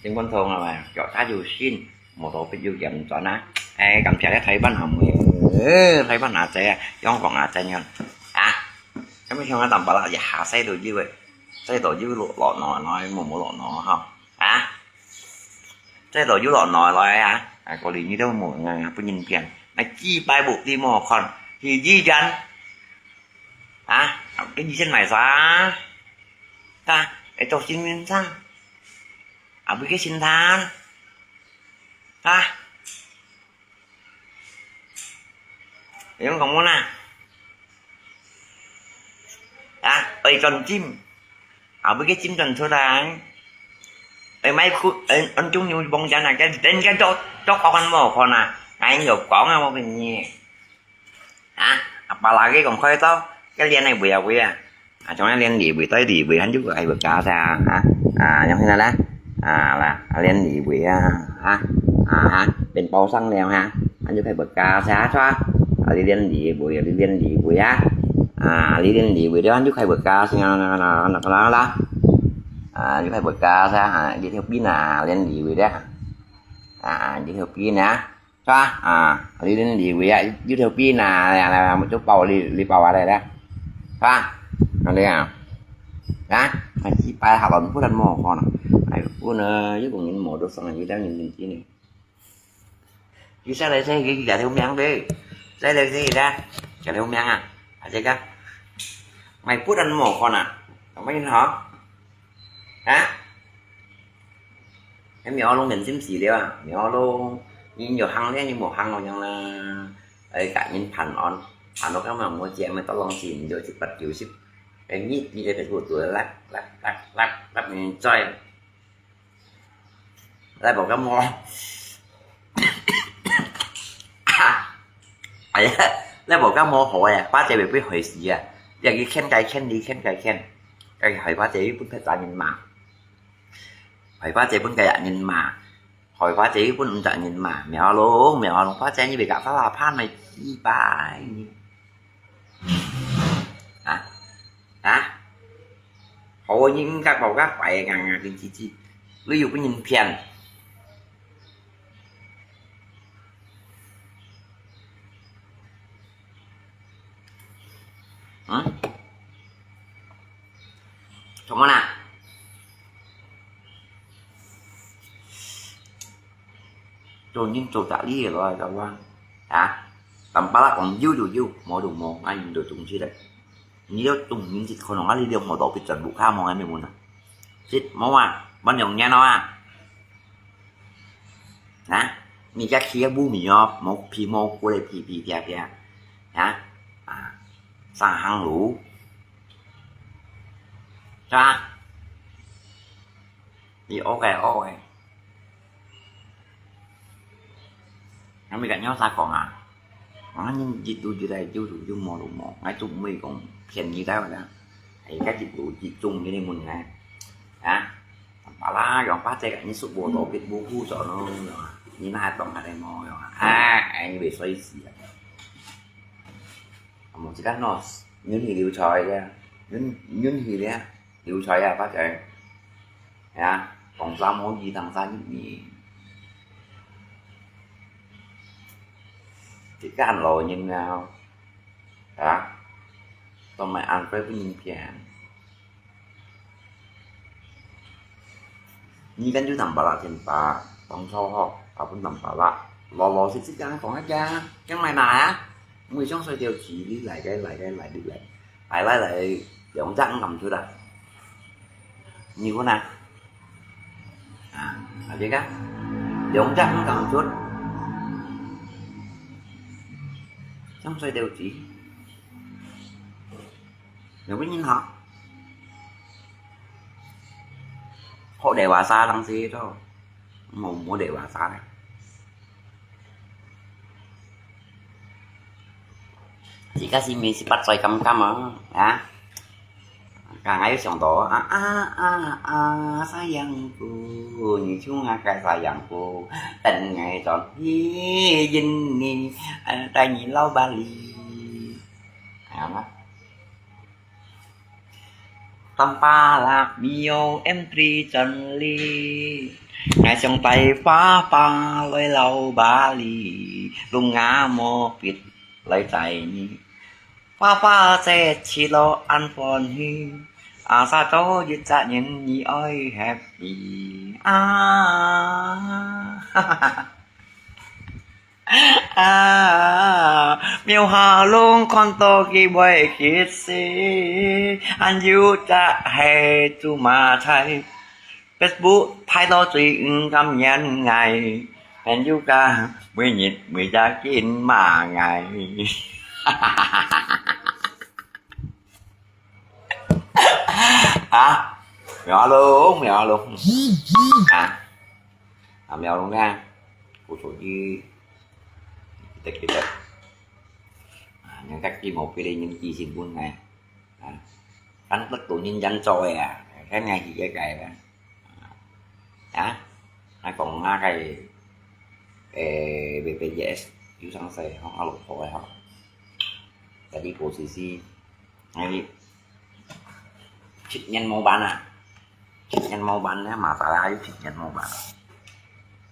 Xin quan thông là mà cho ta dù xin, một tổ biết dù kiểm cho nó. Ê, cảm thấy thấy văn hồng, ừ, thấy văn hả sẽ, trong vòng hả sẽ nhờ. À, cái mấy hôm tầm bảo là giả hả sẽ được như vậy. Sẽ đổi như lộ, lộ nó, nói một, một lộ nó không? À, sẽ đổi như lộ nó rồi à? À, có lý như đâu một ngày, à, bữa nhìn tiền. Nó chi bài bộ đi một con, thì di dần. Hả? Học cái gì trên mày xóa? Ta, cái trò xin nguyên sang. À, với cái xin than. Hả? Em không muốn à? Hả? Ơi, tròn chim. À, với cái chim tròn số tháng. Ơi, máy khu, ơi, anh chúng nhu bông chán à, cái, đến cái chốt, chốt con ăn mổ con à. Anh hiểu con à, một cái nhẹ. Hả? À, Bala ke kong khoi tau, ke lian ai bui a bui a. A, chong lian li bui, toi li bui, han ju khai bơ ka sa, ha. A, yang hina la. A, la, lian li bui a, ha. A, ha, เป็นเบาสังแล้ว ha. Han ju khai bơ ka sa, chua. A, li lian li bui, li lian li bui a. A, li lian li bui, han ju khai bơ ka sa, la, la, la, la, la. A, ju khai bơ ka sa, ha, đi theo pin a, lian li bui a. A, đi theo pin a. Chua, a, li lian li bui a, đi theo pin a, la, la, la, một chút bao li, li bao a đây đó. Chua, a, đây à. Hả? Mà chỉ bài học là một phút anh mò con à. Ai, phút nữa, với con nhìn mò đồ xong là như đang nhìn nhìn chỉ này. Chỉ sao đây thế, cái gì theo miệng đấy. Sao đây thế đó. Cái theo miệng à. À, thế đó. Mày phút anh mò con à. Không có nhìn hả? Hả? Cái mèo lông đến sim xì liao à. Mèo lông, nhìn nhiều hăng đấy, nhìn một hăng rồi nhang là. Ấy, cả nhìn phản on. Phản nó các mà mua chè mà tao lòng xì, nhìn rồi chụp bắt chịu xíp. Cái nhít, nhít cái của tuổi lắc, lắc, lắc, lắc, lắc, nhìn chơi. Lai bok ka mo. Ai, lai bok ka mo hoi a, pa姐會分害死啊！你去牽該牽，你牽該牽，該害pa姐又分別責任嘛，害pa姐分該責任嘛，害pa姐又分毋責任嘛，苗龍，苗龍，pa姐你別个法拉潘來祭拜你。 啊？啊？好，你應該報个壞个，你自己，你又分人騙。嗯？怎麼啦？ 做人做得哩个咯，就話，啊，當巴拉講有就有，無就無，恁樣就總之咧。你要總人是可能啊，你兩毛多比全部卡毛還沒問啊。是無啊，問兩年了啊。啊，你家起个無米哦，毛皮毛過來皮皮啪啪，啊，啊，上行路，是吧？你OK OK。 Kami kat nyawa sakong ah. Orang ni jitu jitu jitu jitu mau mau. Ngai tu mui kong pian ni dah dah. Ai kat jitu jitu ni ni mun ngai. Ha? Pala yang pate kat ni suk bo to pit bu hu so no. Ni na tong ada mau yang. Ah, ai ni besoi si. Amo si kan nos. Yun hi liu choi ya. Yun yun hi ya. 有才啊，發財。係啊，講三好二，當三一二。一個老人啊，啊，都買安徽不應騙。你跟就當巴拉天巴，當初吼，啊，不當巴拉，老老實實講講一下，講買哪啊？我想睡覺起，你來个來个來你來。 來來來，兩隻五敢出啊？你看啊，啊，啊這個，兩隻五敢出，想睡覺起，有個人好，好得話沙冷死咗，冇冇得話沙咧。 自家心裡十八歲感感啊，啊！Kang ai想到啊啊啊啊，sayangku，你像啊个sayangku，等愛轉去印尼，啊，帶你老巴黎。係啊。 Tampalak mio em tri chân lý. Ngài sông tay pha pha lôi lau ba li. Lung ngã mô pit lôi tay ni. Pha pha che chi lo an phôn hi. A sa cho yit cha nyin ni oi happy. A. À, miêu hà lung con tô kì bơi kì xì. Anh yu chả hè chu mà thay. Facebook thái đó tùy ứng cảm nhận ngày. Anh yu cả mười nhịp mười giá kín mà ngày. Hả? Mèo alo, mèo alo. Hả? À, mèo alo nha. Cô số gì? Kita, kita. À, 人家既無別个人寄信分𠊎，啊，恁多人人做个啊，看𠊎去个个啦，啊，啊，𠊎講𠊎个，誒，B P J S有上勢吼，啊，老婆个吼，在你保持是，哎，七年無辦啊。 七年無辦呢，馬達還有七年無辦。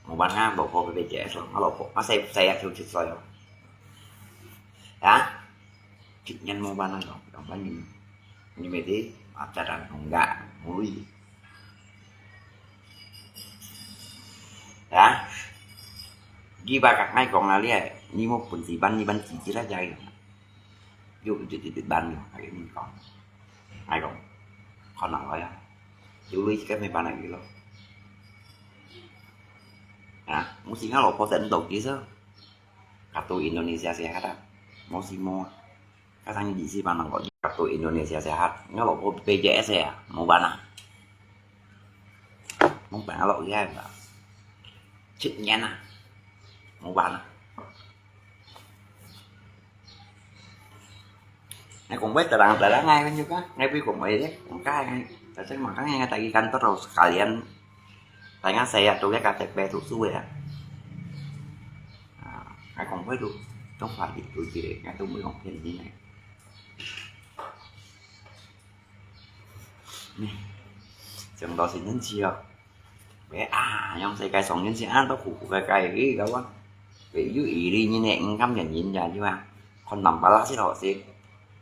無辦啊，老婆會被解送，啊，老婆，啊，細，細啊，就七歲哦。啊？七年無辦啊，兩，兩萬人，你每天，啊，jalan nunggak，無力。啊？你把剛才講啊，你，你無本事辦，你辦自己來加油。有，有，有，有辦，有，還有你講。 𠊎講，看下來啊，有鐳該無辦法去咯。啊，mesti ngah老婆等到幾時？Kartu Indonesia sehat啊，mesti無啊。Kadang意思辦法，kartu Indonesia sehat，ngah老婆B P J S啊，無辦啊。無辦法落去啊，七年啊，無辦啊。 Ngai kong bai terang-terang ngai kan juga, ngai bai kong bai deh, kong kai ngai, tapi makanya ngai tadi kantor sekalian, tanya saya tu ya K T P tu suwe ya. Ngai kong bai tu, trong phải đi tu chứ, ngai tu mới kong phiền đi ngai. Nè, chúng ta xin nhấn chia. Ê, à, yong sai kai song yun si an to khủ khủ kai kai ri gao a. Ê, yu ê ri nyi ne, ngam yan yin ya yu a. Kon tam pa la si lo si.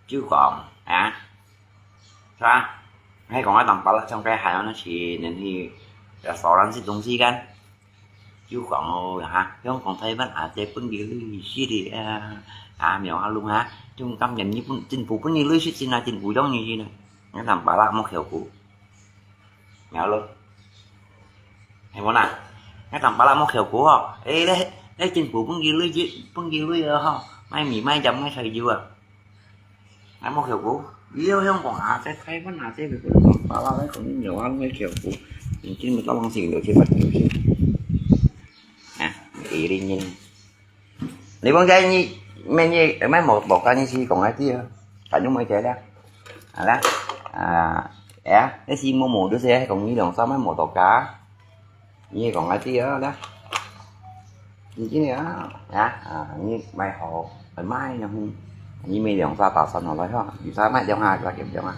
Yu kong, ha? Sa? Hay kong a tam pa la trong kai hai nó si nên hi restaurant si dong si kan. Yu kong ô, ha? Yong kong Thái Văn à, te pun di lui si di a. Ha, miao a lung ha. Chung kam yan nyi pun, chính phủ pun nyi lui si si na, chính phủ yong nyi si na. Ngam tam pa la mo kheo ku. Ngau lo. Hay mo na. Ngau tam pa la mo kheo ku ho. Ê, lê, lê chính phủ bưng gì lui, bưng gì lui ho. Mai mì, mai chấm, mai sai dưa. Ngau mo kheo ku. Yêu hiong kong à, sai sai bân à, sai bị bân kong pa la, lai kong nhiều ăn mai kheo ku. Chính mình có bằng xỉn được chứ, bắt được chứ. À, ý đi nhìn. Lý bông dây nhi, mẹ nhi, mẹ một bọc cá nhi si kong ai tia. Cả nhung mai chế đó. À, đó. À, é, é si mua mổ đứa xe, kong nhi lòng sao mẹ một bọc cá. Nhi kong ai tia đó. Nhi chứ nè, á, à, nhi mai hồ, mai mai nhau. Nhi mẹ lòng sao tạo sao nó lại ho. Nhi sao mẹ lòng ha, là kiểm lòng ha.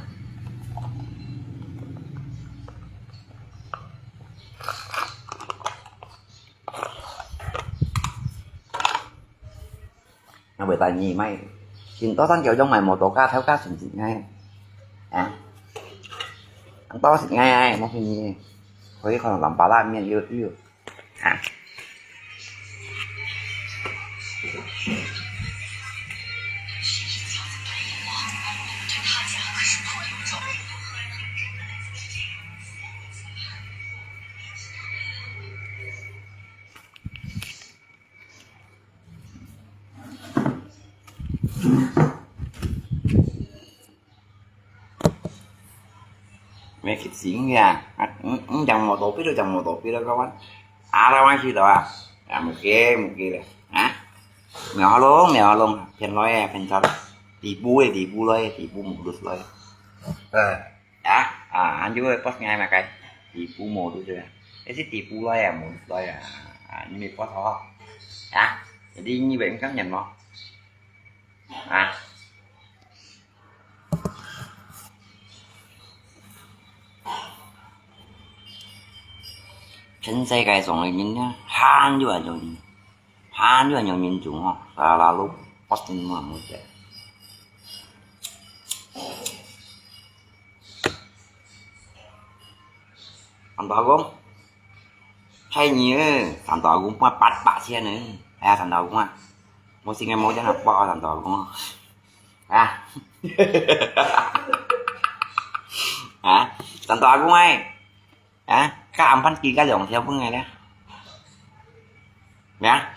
Nó bởi tại nhì mày. Xin tao thằng kiểu trong mày một tổ ca theo ca xin xin ngay. À. Ăn tao xin ngay ai, mong xin nhì. Thôi còn làm bà la miệng yêu yêu. À. Mẹ kịp xính kìa. À, ừ, ừ, chẳng mỏ tổ biết đâu, chẳng mỏ tổ biết đâu các bạn. À, đâu ai chỉ đó à. À, một cái, một cái này. Hả? Mèo hao lông, mèo hao lông. Phiền lôi, phiền thật. Tỷ bu, tỷ bu lôi, tỷ bu một đột lôi. Ờ. Á, à, anh chú ơi, post ngay mà cái. Tỷ phú mồ tôi chưa? Cái xích tỷ phú lôi à, mồ lôi à. À, nhưng mà post ho. Á, jadi như vậy cũng chấp nhận không? À. Trên xe cái sống này nhìn nhá, han juga jong. Han juga jong nhìn chúng ho. Lalu post ini mah mesti. Thằng đó cũng hay nhiều, thằng đó cũng mà bắt bạ xe nữa. À, thằng đó cũng à. Một sinh ngày một cho nó bỏ thằng đó cũng. À. Hả? Thằng đó cũng hay. Hả? Các anh phân kỳ cái dòng theo bưng ngày đó. Nè.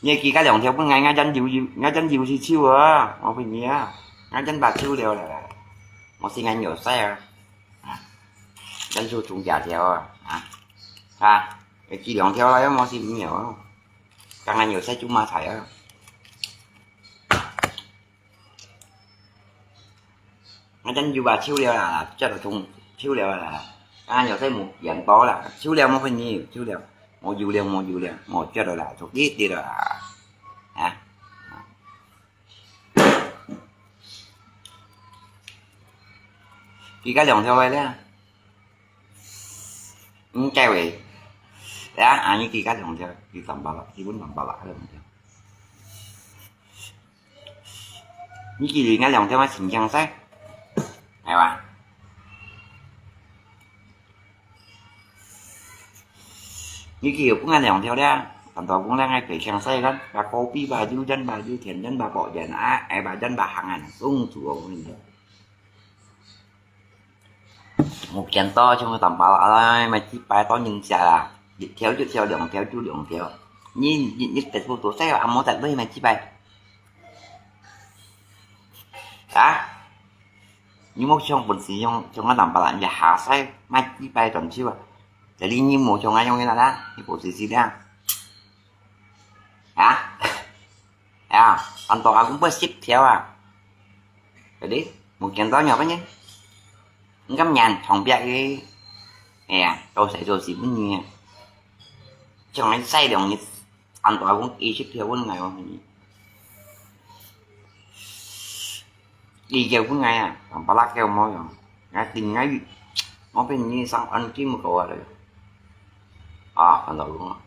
Nè, kì cái lòng theo bưng ngày, ngay chân dịu, ngay chân dịu xíu xíu à. Mà phải nhớ. Ngay chân bạc xíu liều là. Mà xin ngay nhiều xe à. Chân su chúng trả theo à. À. Cái kì lòng theo là mà xin nhiều. 剛剛有在做麼个啊？ 𠊎等有啊，收了啦，接到通，收了啦。啊，有在無見到啦，收了無分你，收了，無有了，無有了，無接到啦，就跌跌了啦。啊，佢个兩條个咧，應該會，啊，啊，你佢个兩條，佢淡薄啦，基本淡薄啦，兩條。 你記得𠊎兩條啊，清清洗，係吧？你記得分𠊎兩條咧，很多講咧，𠊎白清洗个，把高低，把右肩，把右前肩，把保健啊，哎，把肩，把行啊，送出我跟你講。 無見到，像个淡薄啦，哎，買幾擺到人家啦，一條一條，兩條就兩條。你，你，你Facebook都晒啊，無得買幾擺。啊？你莫像本事用，像个淡薄啦，你下晒，買幾擺轉手啊？這裡你無像啊，用个啦，你不是這樣。啊？ 啊，恁多阿公分十條啊。Jadi，無見到你apa呢？你敢nhận長壁个？哎呀，到時做事本呢。像你晒兩日，恁多阿公二十條分𠊎哦。 你結婚𠊎啊，同巴拉結無用。𠊎定𠊎，我分你上安金个啊嘞。啊，看到了。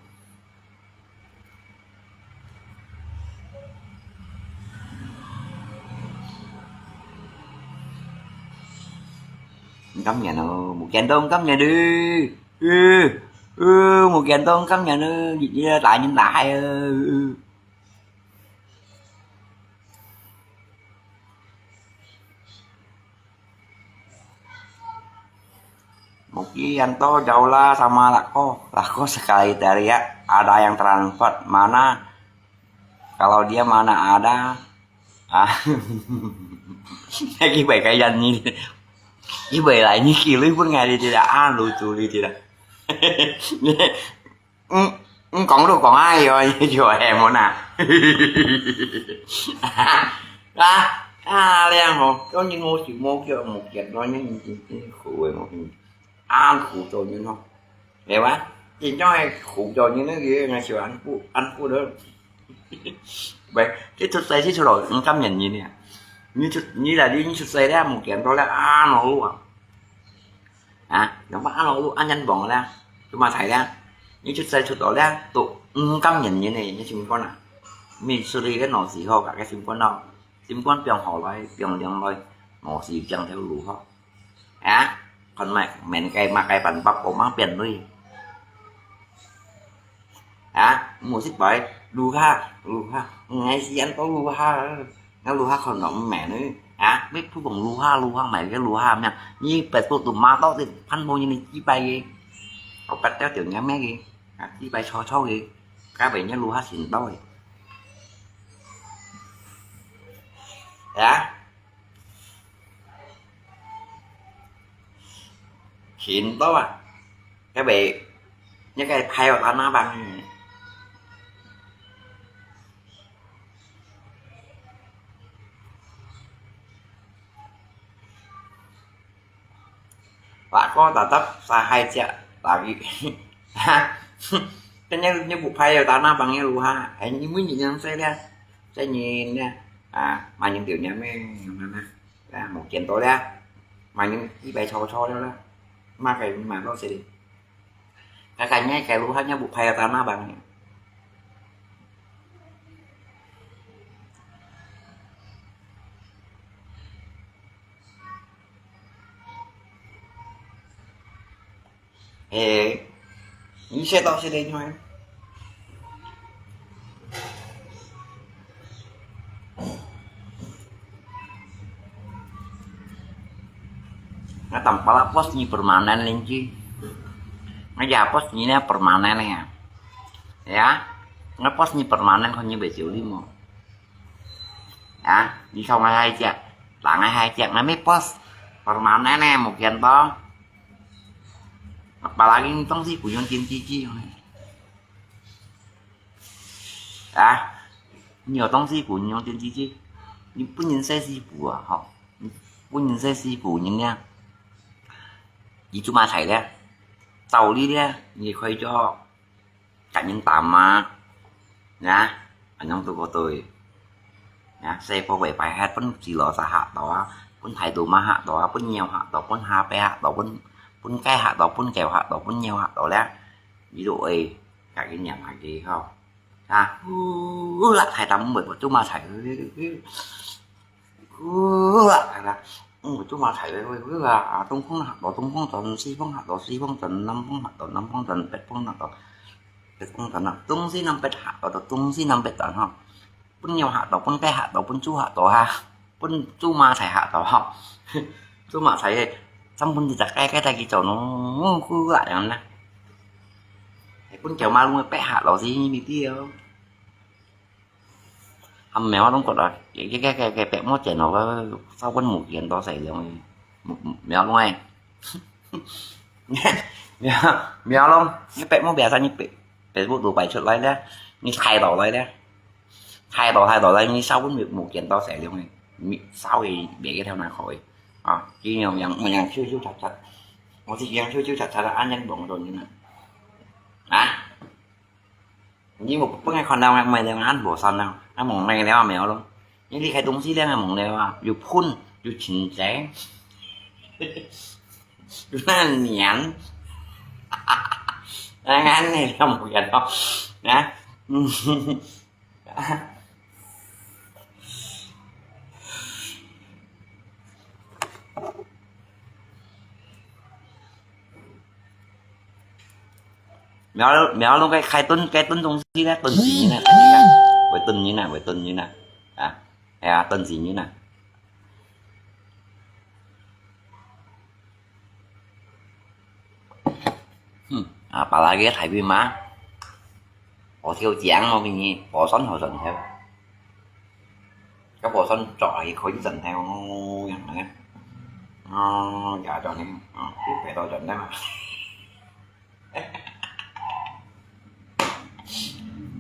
你甘願哦，無見到你甘願的。呃，呃，無見到你甘願的，你，你大人大害啊。 Mungkin Yanto jauhlah sama Lako. Lako sekali dari ada yang transport. Mana? Kalau dia mana ada? Ah. Lagi baik kayak ni. Ibu lah ini kilo pun nggak ada tidak. Ah, lucu dia tidak. 嗯，嗯，講都講啊，又，又係無哪？啊，啊，恁樣吼，當然我是無叫無見到，你，你，你苦个無，恁苦做人吼，係吧？真正係苦做人，那個，那就恁苦，恁苦的。喂，這出世，這出來，毋甘願人呀。你出，你來，你出世了，無見到了，啊，老啊。 啊，用把恁老路恁樣望咧，做麼个咧？你出世出到咧，都毋甘願人呢，你心肝啊！你出去个腦屎好，个心肝咯，心肝放好來，放涼來，腦屎放條路好。啊，看覓，面个麼个辦法，無麼變類。 啊，無識擺，luha，luha，𠊎死人都luha，𠊎luha看到毋明呢。啊，你普通luha，luha買个luha咩？你百度都買到這，看無人个幾擺个，我八條條人咩个，啊，幾擺錯錯个，該擺人luha先到个。啊？ Khin to ah. Cái bể, nhớ cái phai vào tao nó bằng. Và có tao tấp xa hai triệu. Tại vì, ha, cái nhớ, nhớ bộ phai vào tao nó bằng như lù ha. Anh như mới nhìn nhận xe ra. Xe nhìn nha. À, mà những kiểu nhà mẹ, nhà mẹ. Là một kiện tối đó. Mà những cái bài thô thô đó đó. Mà cái mà nó sẽ đi. Cái cái nhảy cái lũ hát nhá, bộ phai ta má bằng. Ê, ý sẽ tao sẽ đi thôi. Nga tampal post ni permanen linci. Nga ja post ni na permanen ya. Ya, nga post ni permanen kon ni besi limo. Ya, ni kau ngai hai ja, tangai hai ja, ngai mi post permanen ya, mungkin to. Apalagi ni tong si kuyun kin cici. 啊，你有東西補，你用電視機，你不能洗衣服啊，吼，你不能洗衣服，你呢？你做麼个咧？道理咧，你可以做 甲人打罵，呀，恁樣都過對。呀，細波會擺下分自老實嚇到啊，分態度嘛嚇到啊，分尿嚇到，分下背嚇到，分分雞嚇到，分狗嚇到，分尿嚇到咧，你都會甲佢念下佢吼。啊，呼啦，太大門會做麼个？ 呃，啊，嗯，做麼个，呃，啊，東風嚇到東風轉，西風嚇到西風轉，南風嚇到南風轉，北風嚇到北風轉啊，東西南北嚇到東西南北轉吼。分鳥嚇到，分雞嚇到，分豬嚇到哈，分做麼个嚇到吼。做麼个，三分之一隻雞，雞帶佢走咯，呼啦，恁樣啦。分狗馬路个逼嚇到死，你知哦。 含苗攏覺得，該該該該白毛剪咯，我燒分無見到使用，無無苗攏哎，苗苗攏，你白毛白啥，你白白不都擺出來咧，你太老來咧，太老太老來，你燒分無無見到使用，你燒个別个條那可以啊，今日養養修修雜雜，我是養修修雜雜个，安人忙到你呢，啊？ 你無分𠊎看到𠊎，𠊎無算了，𠊎無買了，無咯。你離開東西了，𠊎無了啊，又噴又清潔，又那黏，哎，恁樣了無人咯，啊，嗯。 苗苗攏該開燉，該燉東西咧，燉死人啊，會燉人啊，會燉人啊，啊，哎呀，燉死人啊。 嗯，啊，apalagi大尾馬，好跳江哦，今日，好酸好酸跳。該好酸做下去可以酸跳哦，樣呢。哦，假裝呢，哦，就白到酸的嘛。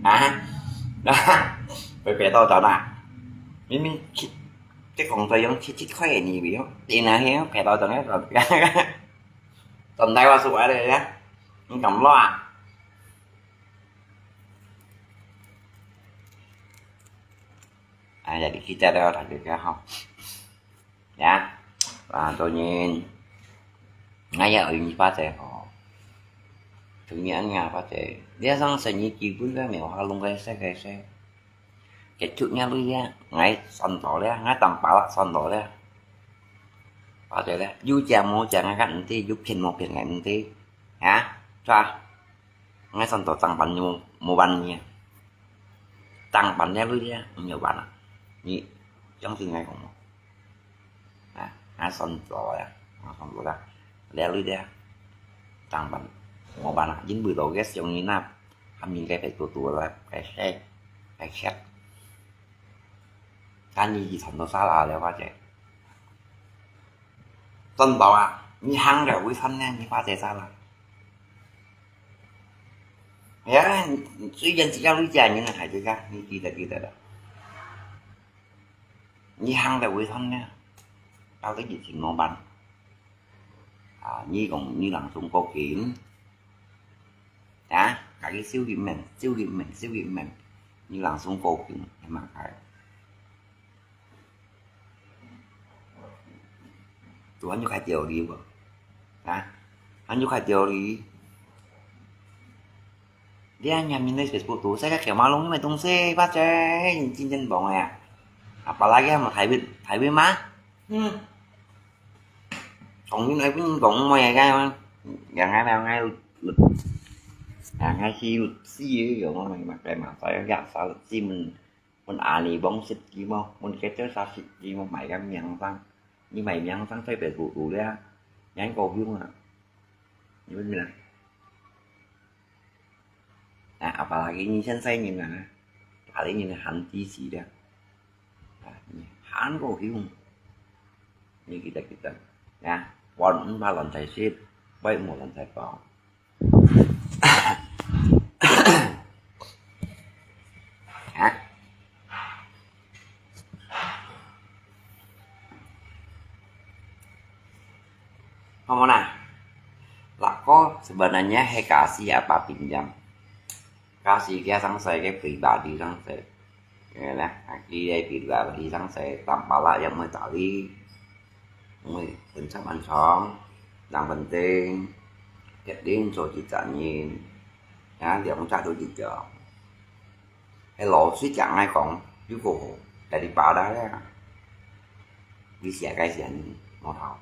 啊，啊，白白到酸啊！明明七，這公司用七七塊的，你不用，你拿去白到酸的。 Tần tay qua sủa đây á. Không cầm lo à. À, giờ đi khi cha đeo thật được không? Dạ. Và tôi nhìn ngay giờ ở như ba trẻ họ. Tự nhiên ăn nhà ba trẻ. Dia sang sẽ như chỉ bún cái mèo hoa lông cái xe cái xe. Cái chữ nhà lui ya, ngay son đó đấy, ngay tầm bảo là son đó đấy. Bảo thế đấy, yu chả mua chả ngay cắn tí, yu phiền mua phiền ngay tí. Hả? Cho. Ngay son đó tăng bản mua, mua bản nhỉ. Tăng bản nhà lui ya, nhiều bản à. Nhị, trong từ ngày cũng mua. À, ngay son đó đấy, ngay son đó đấy. Lẹ lui đấy. Tăng bản, mua bản à, dính bự đồ ghét giống như nạp. Hăm nhìn cái phải tua tua là cái xe, cái xe. Cái gì gì thằng nó xa lạ lẹ quá chạy. Tân bảo à, 你行了會酸呢，你發財啥了？Ya, 雖然只要你家人還在家，你記得記得的。你行了會酸呢，到底疫情怎麼辦？啊，你講你人中國境，啊，家己小心命，小心命，小心命，你人中國境，你嘛該。 Tuhan juga jauh li, ha? Han juga jauh li. Dia nyam min Facebook tu, saya kaya malu ni mai tung se, baca, cincin bong ya. Apalagi sama Taiwan, Taiwan mah. Hmm. Kong ni mai pun kong mai ya kan. Yang ai yang ai lut. Yang ai si lut si ya, yang ai makai mah, saya yang salut si men. Mun ani bong sit ki mo, mun kecil sa sit ki mo, mai kan miang sang. Ni mai miang sang sai Facebook tu le, yang kau hiung ah. Ni mun mina. Nah, apalagi ni sen sai ni na. Kali ni han ti si dia. Nah, ni han kau hiung. Ni kita-kita. Nah, wan un ba lon sai sit, bai mo lon sai pao. Sebenarnya係Kasih apa pinjam. Kasih佢上細，佢pribadi上細。係啦，佢个pribadi上細，tanpa啦，也毋會打理，毋會分拆安床，yang penting決定做一隻人，啊，兩隻都一樣。係老實講來講，如果daripada咧，你寫該寫無效。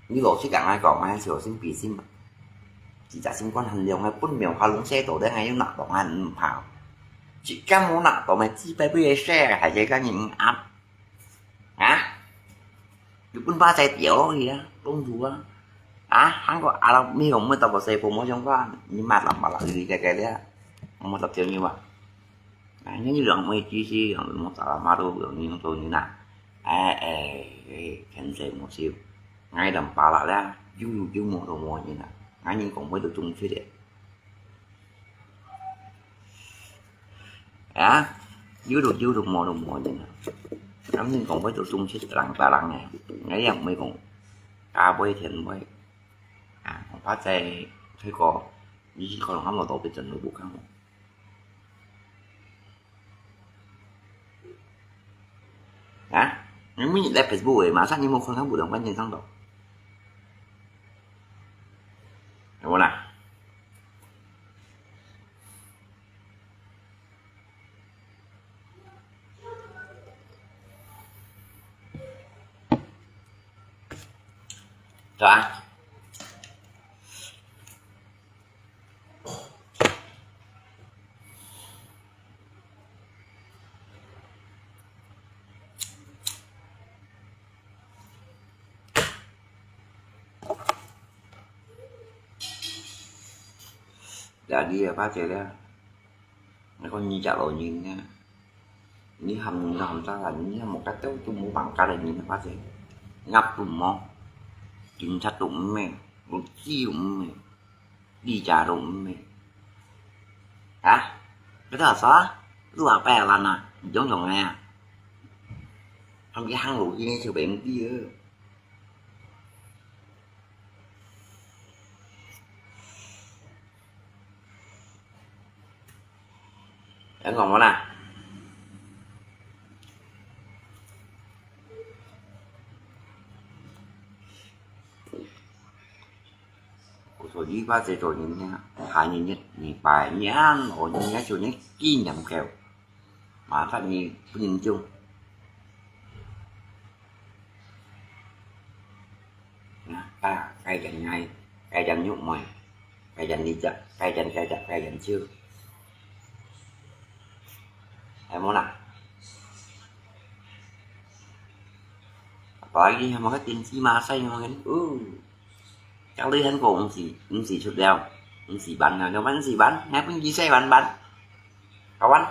你老實講來講，𠊎小心比心，自家心肝很亮个，分秒下攏寫到，但係又拿到還毋怕。自家無拿到，咪自卑不也寫，還係个人啊？啊？又分把仔掉落去啊，公主啊！啊，還過阿拉沒有沒到過誰不沒想法，你媽媽媽，你該該了，我沒到叫你吧？ 哎，你兩妹子是用麼个啦，嘛都用你做你啦。哎，哎，哎，天生無救。哎，兩把啦啦，有有有，無都無人啦。哎，人講話都中出个。啊，有都有都，無都無人啦。咁人講話都中出，人打人个。哎，也毋會講，家背天背。啊，我怕在泰國，你去可能還無到，別人都無看過。 啊？你每日來Facebook个嘛，啥你無看看無人關鍵上到？有無啦？對啊。 Jadi apa aja lah. Aku ni cak lo ni nya. Ni ham ni ham sa ni ham một cái tu tu mu bang ka ni apa aja. Ngap tu mo. Chính xác tu me. Lu chi tu me. Đi cha tu me. Hả? Cái đó sao? Lu apa ya lana? Giống giống nè. Không cái hang lu chi ni siu bèn đi ơ. Em còn món nào? Của số gì ba sẽ rồi nhìn nha. Hai nhìn nhất, nhìn bài nhá, ổ nhìn nhá, số nhất, kinh nghiệm kẹo. Mà phát nhìn, nhìn chung. Nah, ta, cài dần ngày, cài dần nhục mày, cài dần đi chậm, cài dần, cài dần, cài dần chưa. Em muốn nào? Apalagi sama cái tin si Masai mà cái, ừ. Chắc đi Hàn Quốc cũng chỉ, cũng chỉ sụt đeo, cũng chỉ bắn nào, nhưng mà cũng chỉ bắn, nghe cũng chỉ xe bắn bắn. Kawan,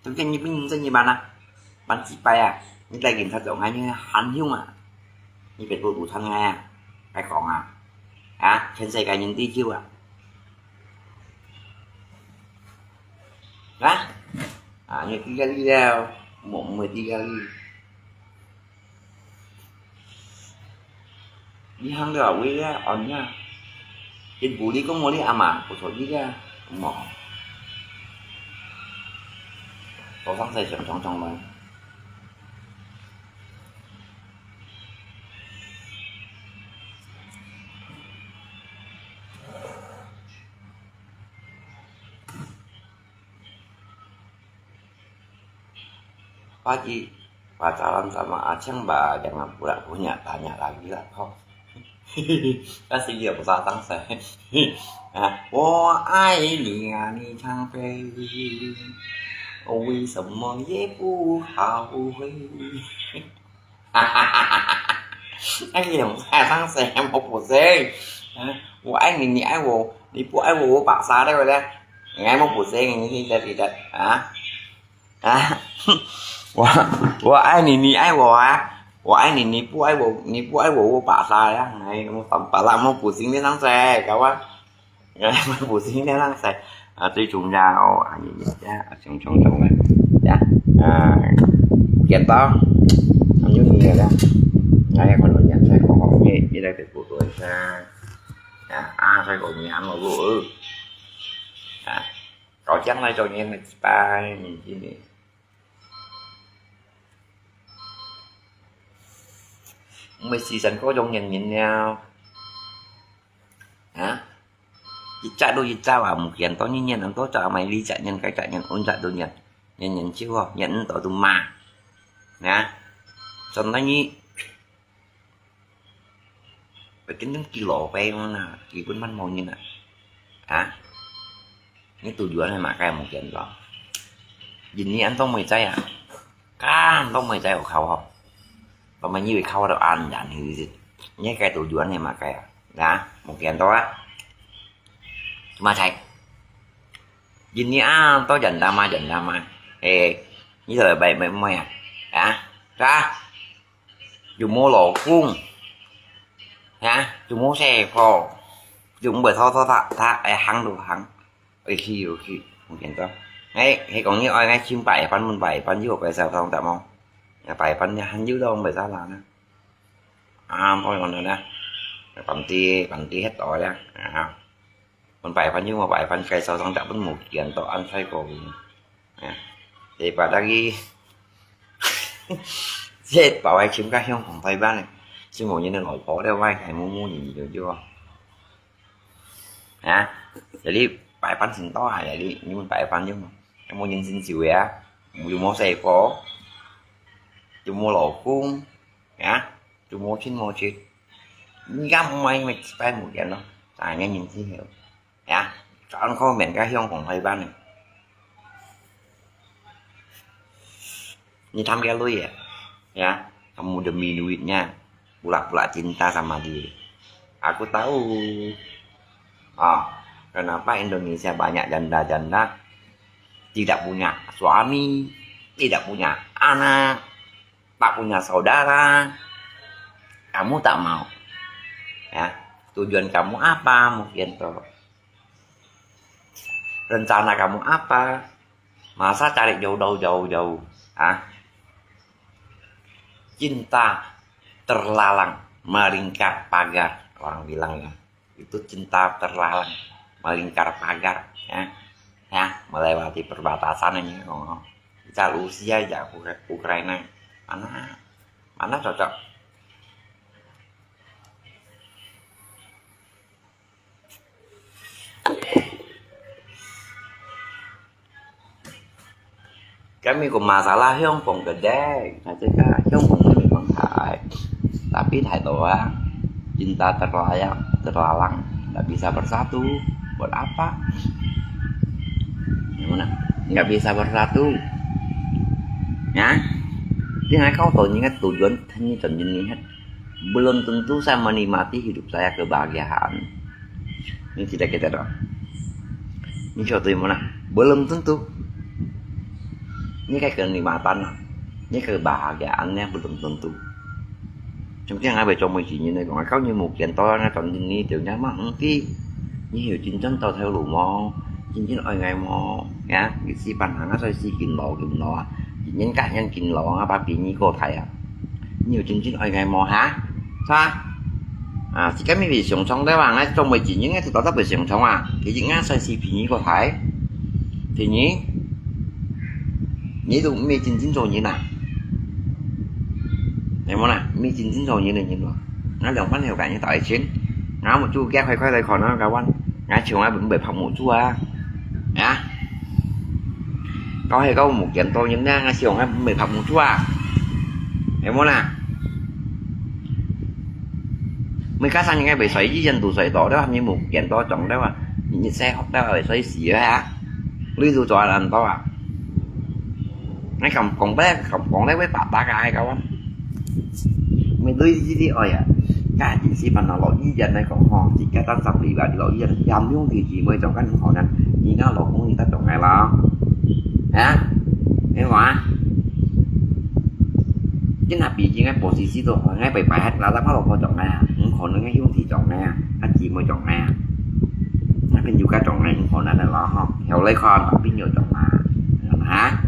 tong keng ni pun tong ni bana. Ban sipai ah. Ni lai gin sa zong ai ni han hiung ah. Ni pet bu bu thang ngai ah. Ai kong ah. Ha, chen sai kai nin ti chiu ah. Ha? Ah, ni ti ga li leo. Mo mo ti ga li. Đi hang được ở quê á, ổn nha. Trên phủ đi có mua đi à mà, của số đi ra. Mỏ. Có sáng say sớm trong trong mà. Pagi, pacaran sama Aceng, Mbak, jangan pura-pura tanya lagi lah kau. Kasih dia besar tang saya. Ah, 我爱你啊，你常飞，我为什么也不后悔。哎呀，我当时还没不行。啊，我爱你，你爱我，你不爱我，我把杀掉了。你还没不行，你现在觉得啊？ 啊，我，我爱你，你爱我啊。我爱你，你不爱我，你不爱我，我把杀呀。哎，我反把他们不行的上噻，搞啊。我不行的上噻。啊，最重要啊，你，你，啊，重，重，重的，呀，啊，剪刀，啊，有你的，哎，可能剪裁好好。你來北部多一下。啊，啊，再講你安樂路。啊，搞將來做年的拜，你今年。毋係時辰過中年人了。啊？一隻路一隻啊，毋見到你年，恁多隻啊，買呢隻年，該隻年，安隻路年，年年少哦，年毋到都嘛。啊？真的你 Pagkintun kilo pe mo na, ipun man mo nyi na. Ha? Ni tujuan hai makai mungkin to. Jin ni an tong mo icai ya. Kan tong mo icai o khao ho. Tong mo nyi khao do an jan hi. Ni kai tujuan hai makai ya. Na, mungkin to ah. Macai. Jin ni an to jan dama jan dama. Eh, ni to bai mai mo ya. Ha? Ka? Yuk mo lo kung. Ha? Yuk mo se ko. Yuk mo tho tho ta ta ai hang lu hang. Ôi khi ôi khi. Không kiện to. Ngay, hay còn như ôi ngay chim bài phân môn bài phân yuk bài sao thông tạm không? Bài phân như hăng yuk đâu bài sao là nè. À, ôi còn nữa nè. Phần ti phần ti hết rồi đó. À. Phần bài phân yuk mà bài phân cái sao thông tạm phân một kiện to ăn sai cô. À. Thì bà đã ghi. Chết bảo ai chim cái hông không phải bán này. Chứ một như nó nổi phó đeo vai cái mu mu nhìn nhiều chưa? Ha? Jadi bài phân xin to hả jadi nhưng bài phân nhưng mà em mua nhân xin chịu ya. Mua mua xe phó. Chúng mua lỗ cung. Ya. Chúng mua chín mua chín. Ngắm mai mai phải một cái nó. Tài nghe nhìn xin hiểu. Ya. Chọn comment cái hông không phải bán này. Ni tham gia lui ya. Ya, kamu demi duitnya. Pura-pura cinta sama dia. Aku tahu. Ah, kenapa Indonesia banyak janda-janda tidak punya suami, tidak punya anak, tak punya saudara. Kamu tak mau. Ya, tujuan kamu apa mungkin tuh? Rencana kamu apa? Masa cari jodoh jauh-jauh? Hah? Cinta terlalang melingkar pagar, orang bilang ya. Itu cinta terlalang melingkar pagar, ya. Ya, melewati perbatasan ini. Oh. Kita Rusia aja, Ukra- Ukraina. Mana, mana cocok? Kami ko masalah香港个咧，大家香港个問題，tapi太多啊，cinta terlalang, terlalang, nggak bisa bersatu. Buat apa? Yang mana? Nggak bisa bersatu. Ya? Dia nggak kau tahu ni kan tujuan, ni tujuan ni kan. Belum tentu saya menikmati hidup saya kebahagiaan. Ini tidak kita doang. Ini suatu yang mana? Belum tentu. Ini kayak kenikmatan lah. Ini kebahagiaannya belum tentu. Trong khi ngài về trong mười chín như này, còn ngài có như một kiện to, ngài trong như này, tiểu nhá mà không tí. Như hiểu chính chân tàu theo lũ mò, chính chân ơi ngài mò, ya, cái gì bàn hàng, ngài xoay xì kín lò, kín lò, chính nhân cá nhân kín lò, ngài bà bí như cô thầy à. Nhiều chương trình ở ngày mùa hả? Sao? À, chỉ cái mình bị sống sống đấy mà, ngay trong mười chín những cái tụi tao bị sống sống à. Thì những ngã sai si phí như có phải. Thì nhí. Nhí tụi mi chín chín rồi nhí nè. Em muốn nè, mi chín chín rồi nhí này nhí luôn. Ngã lòng bắt hiểu cả như tao ấy chín. Ngã một chu kia khoai khoai đây khỏi nó cả quan. Ngã chiều ngã bị bị phẳng một chu à. Hả? Kau hay kau một kiện tôi những nang ngã chiều ngã bị phẳng một chu à. Em muốn nè. Mười cá sang những cái bị xoáy chứ dân tù xoáy đó đó, như một kiện to trọng đó mà. Những xe học đó bị xoáy xì á hả? Lý do cho anh đó à? Ngay cầm cổng bé, cầm cổng đấy với bà ta cái ai kau á. Mười đứa gì đi ơi à? Cả chính sĩ mà nó lỗi gì dân này còn họ, chỉ cái tao sắp đi vào đi lỗi gì dân, dám nhung thì chỉ mới trong cái họ nè. Đi nó lỗi cũng như ta trong ngày lo. Hả? Em hả? Chứ nạp bị gì ngay bộ sĩ sĩ tôi hỏi ngay bài bài hát là lắm có lỗi trong ngày à? Không khỏi nó ngay hiếu thì trong ngày à? Anh chị mới trong ngày à? Nó bên dù cái trong ngày không khỏi nó là lo ho. Hiểu lấy kho là biết nhiều trong mà. Hả?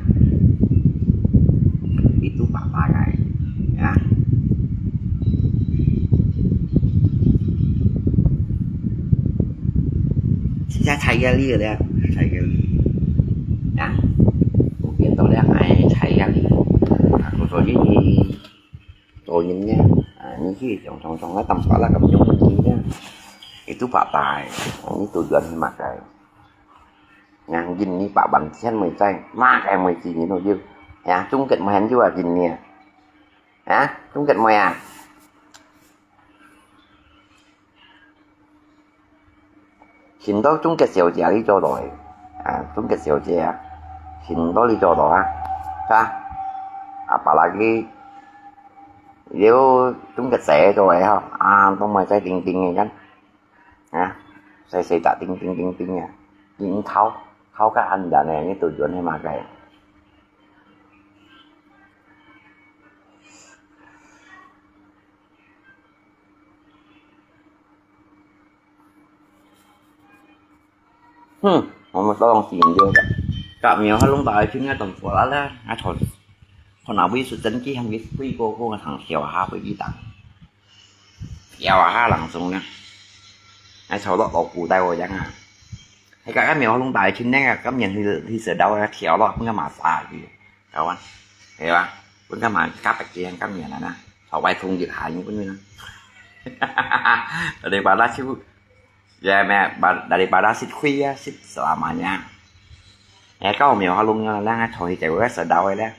Itu papa kai. Ya. 你才在這裡个咧，在這裡。啊，𠊎見到咧，哎，在這裡。啊，故所以你做人呢，啊，你去想想想，啊，當把那个用你呢，itu發達，你都怨係麼个？人人你百萬千妹仔，麼个妹子你都有，呀，總結妹還有啊，人呢？啊，總結妹啊？ 尋到總結小姐你做到个，啊，總結小姐啊，尋到你做到啊，係吧？啊，把那个有總結姐做个吼，啊，都莫再叮叮个kan，啊，細細隻叮叮叮叮啊，你靠，靠个恁樣呢，你都怨係麼个？ 哼，𠊎兜當時毋對个。甲苗下弄大个，應該當火辣啦，𠊎坐，看哪位出真機，還會飛過過个，行跳下飛機打，跳下冷鬆呢。𠊎坐落老古代个樣啊。係甲，甲苗下弄大个，今年啊，今年去，去食到个，跳落，分个馬殺去。 Kawan, hebat. Pun kan mangkap aja yang kami anak-anak. Sawai thung jut hai pun ni. Daripada si, ya, me, ba-, daripada sit khui ya, sit selamanya. Ya, kau mio halung ya, lang, thoi jai wa sedau ya.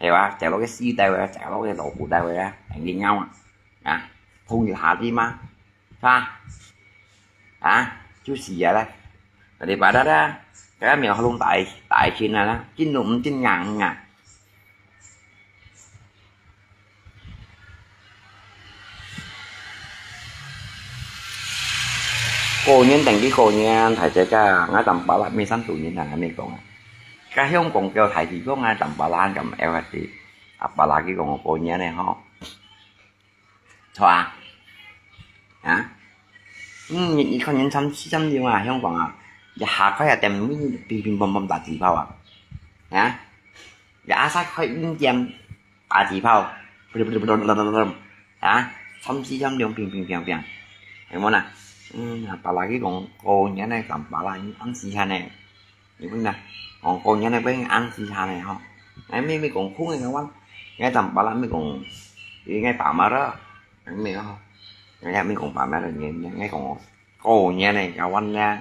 Hebat, jai lo ke si dai wa, jai lo ke lo ku dai wa, yang di nyawa. Ya, thung jut hai di ma. 哈？啊？就死啊啦！Daripada啦，該苗下弄大，大千啊啦，真都毋真硬啊！過年等於過年，大家，𠊎當巴拉每三十年啊，還沒講啊。該香港叫大地方啊，當巴拉咁L H D，啊，巴拉佢講過年呢吼。 著啊？啊？嗯，你，你看人三四三六啊，香港啊，一下開啊店，乒乒乓乓打紙炮啊，啊？一下開一店打紙炮，啊？三四三六乒乒乓乓，係無啦？嗯，巴拉佢講過年呢，講巴拉，恁時間呢。 你問啊，講過年个，分恁時間呢吼。𠊎妹妹講空个，𠊎，𠊎當巴拉妹講，佢𠊎爸媽啦，𠊎妹吼，𠊎也妹講爸媽啦，𠊎，𠊎講過年呢，𠊎問呢，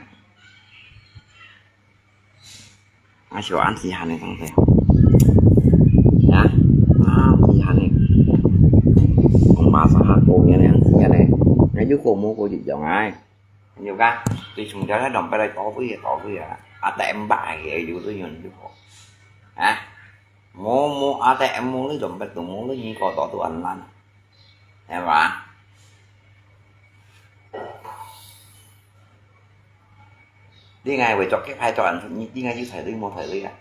啊，就恁時間呢，當時，啊，啊，恁時間呢，講巴拉過年呢，恁時間呢，𠊎有過無過一樣啊。 有个，對從頭到尾都不來搞鬼个，搞鬼个，啊，ATM个，有个人就搞。啊？無，無ATM个，你都不懂，你搞到都恁爛，係吧？你𠊎為著該排做人，你，你𠊎有排隊無排隊啊？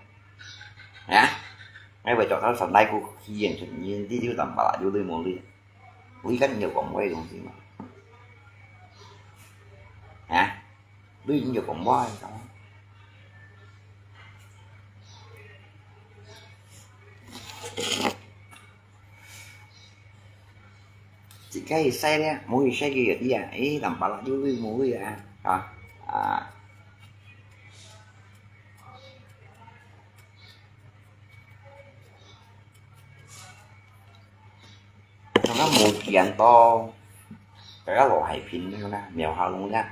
啊？𠊎為著到上大姑去演出，你，你有辦法啦，有隊無隊？ 你跟人家講話个東西嘛？啊？你跟人家講話个，自家會使咧，無會使个有啲啊，誒，當巴拉有鐳無鐳啊，啊，啊。 Karena無見到，大家老海平个啦，苗下弄啦，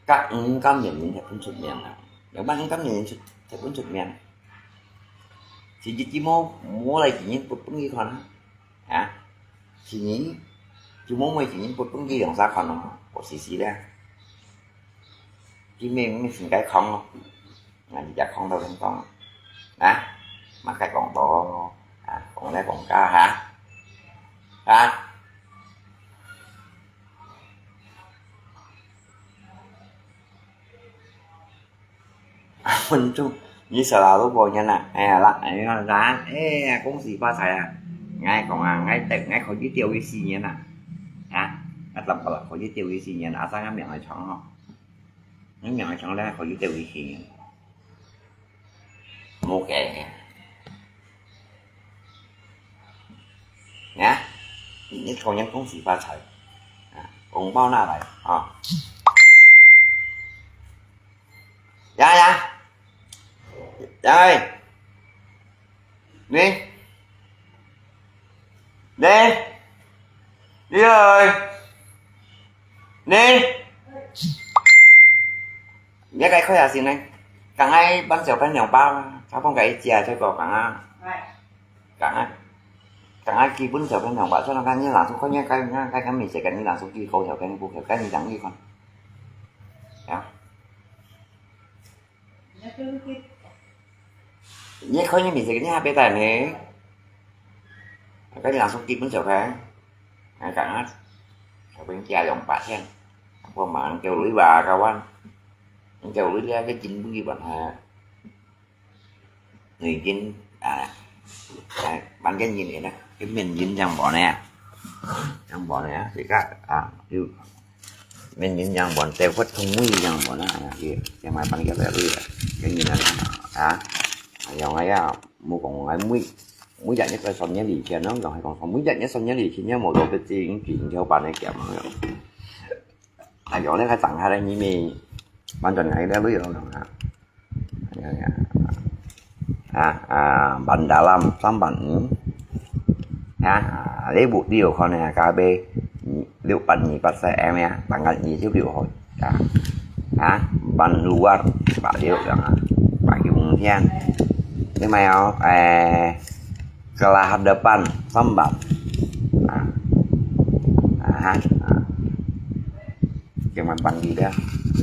甲毋敢人民才分出名啊，苗下毋敢人民出，才分出名。前日節目無來前日分，分佢看啊，啊？前日就無無前日分，分佢兩三看咯，無事事咧。佢明明應該看咯。 𠊎這下講到恁多，啊，麼个講到，啊，講來講去哈，啊。文忠，你十六都過年啦，哎呀啦，哎呀啦，哎呀，恭喜發財啊！𠊎講啊，𠊎等，𠊎考慮釣魚四年啦，啊，𠊎等不了，考慮釣魚四年，阿生个名來唱吼。 你名上咧可以得危險，無計。啊，你同人恭喜發財，啊，紅包拿來啊！哎，你，你，你哎，你，你該開下先呢？剛才分小朋友包，他放給一家，結果剛剛，剛剛，剛剛基本小朋友包，所以看你老师看你该该该没事，跟你老师去搞小朋友不可，跟你讲一看，啊。 你看你面前个人还白带呢，跟你老师基本小朋友，还讲啊，小朋友加两百千，我马上叫你吧，kawan，你叫你啊，个真不一般哈。你真啊，啊，banyak yen呢，个面银样薄呢，样薄呢，这个啊，就 面银样薄，teh pot同米样薄呢，啊，佢，佢买banyak yen啊，个银啊，啊，啊，样啊呀，莫讲啊，每每日一个三日二千咯，样系讲，每日一三日二千，也无多个钱，几千块半个钱嘛。啊，样呢，佢涨下来，你咪完全系个旅游咯，啊。 啊，啊，ban dalam三万五。啊，你屋里有可能啊，加倍六百二八 cm 啊，tanggal二十六号。啊，啊，ban luar 一百六啊，百九五天。你买哦，诶，kelah depan三万。啊，啊哈，啊，千万banyak个，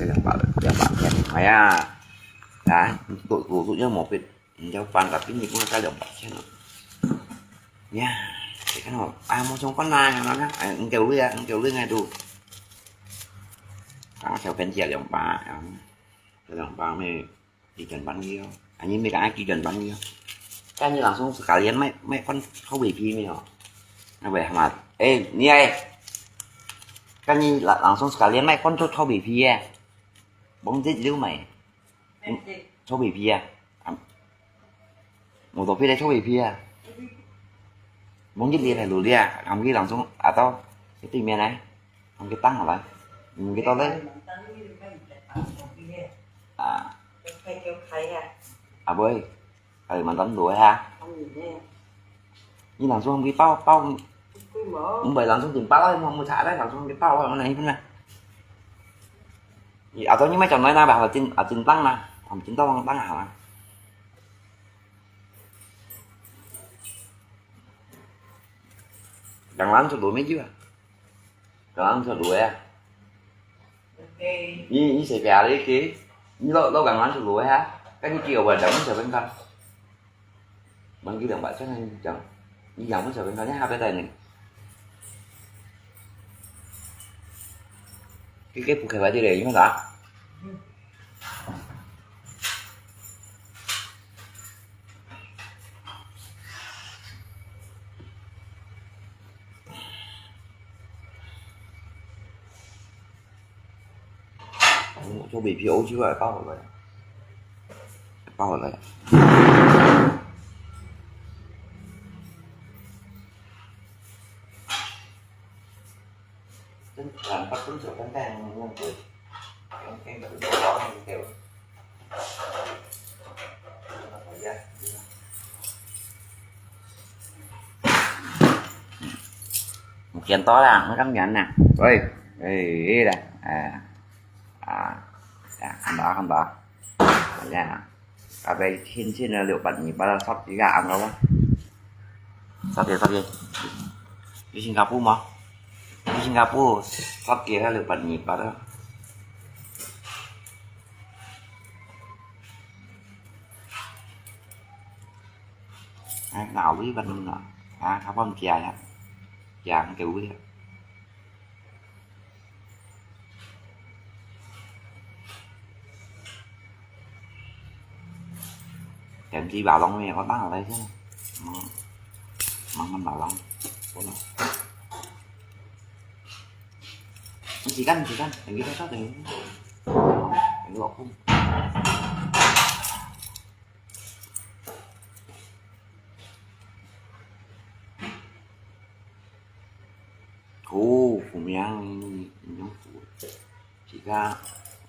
两百两百天，哎呀。 啊，都都都要毛病，你要搬个病，你给我带两百千了。呀，你看哦，哎，没相关啦，那个，哎，你给我呀，你给我那都，啊，小分姐两百，啊，两百没，一根半个哦，啊，你没给俺一根半个哦，但你老师是搞点卖卖饭臭皮皮没有？那喂，他妈，哎，你哎，但你老老师是搞点卖饭臭臭皮皮耶，忘记溜没？ 嗯，臭皮皮啊！啊，我都非得臭皮皮啊！望一粒来努力啊，含佢当中啊到，佢对面呢，含佢当下来，嗯，佢到来。啊，啊，不会，还有蛮多路啊。 你老师佢包包，毋係老師點包啊，我冇查咧，老師佢包啊，我哪一份啊？你啊，你咪講來啦，吧，我真啊真當啦，我真當當好啊。兩萬出路咩招啊？兩萬出路啊？你你隨便你去，你老老兩萬出路啊？跟你叫我兩萬小分看。 Bang bilang pak sana ni jang. Ni jang pun sabi kanya apa tadi ni? Kike bukai baju dia, ingat tak? Cho bì phi ố chứ phải bao rồi. Bao rồi. Chân làm bắt cũng sửa căng căng luôn rồi. Em em vẫn bỏ bỏ em kiểu. Một chân to là nó cắm nhẫn nè. Ôi, ê, ê, đây. À. À, à, ăn đó, ăn đó. Nha. Cà phê xin xin là liệu bạn nhịp bao sắp chỉ gà ăn không á? Sắp kìa, sắp kìa. Đi Singapore mà. Đi Singapore sắp kìa là liệu bạn nhịp bao đó. Ai, nào với bạn mình nọ. À, khá bom chia nhá. Chia ăn kêu với. Chém chi bảo lòng này có tăng ở đây chứ. Món món năm bảo lòng. Ủa mà. Chỉ cắt, chỉ cắt, anh biết sao thì anh lộn không. Ồ, phủ miếng, miếng phủ. Chỉ có,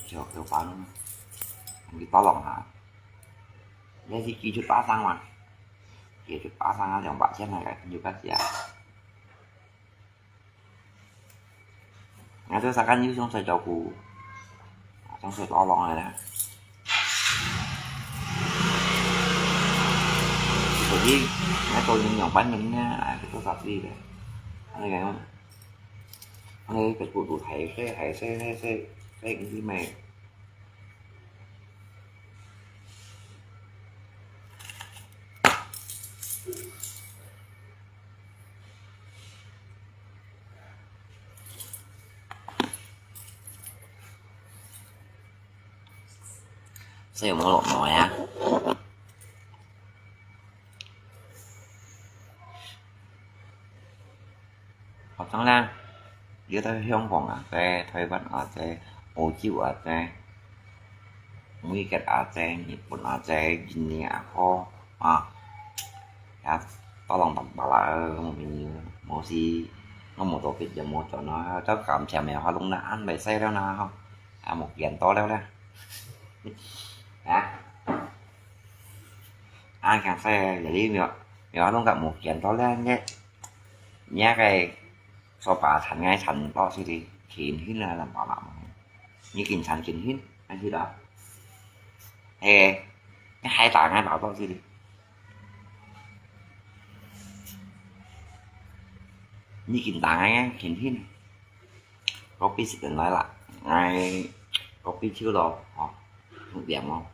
kiểu, kiểu bán, người to lòng hả? 也是寄出巴掌嘛，寄出巴掌啊，兩百千个，你就不要啊。 𠊎兜儕个又想愛照顧，想愛包容个啦。所以，𠊎做人兩半人呢，哎，做啥子个？恁呢个，恁呢个，肚肚大細，大細，大細，大細，毋知咩？ 所以有無落來啊？ 學生啦，你在香港也得，台灣也得，澳洲也得，美國也得，日本也得，印尼也好，啊，也多人辦法啦，無事，我無做別樣無做咯，都感謝苗學龍啦，恁會使了啦吼，啊，無見到了啦，啊，啊，強勢，這裡苗，苗學龍个無見到了，你，你个 手把殘，𠊎殘到出去，輕輕啊，摎爸爸嘛。你緊殘緊輕，恁樣咯。嘿，你還打𠊎爸爸出去。你緊打𠊎，輕輕。我必須等來啦，𠊎，我必須咯，吼，重點哦，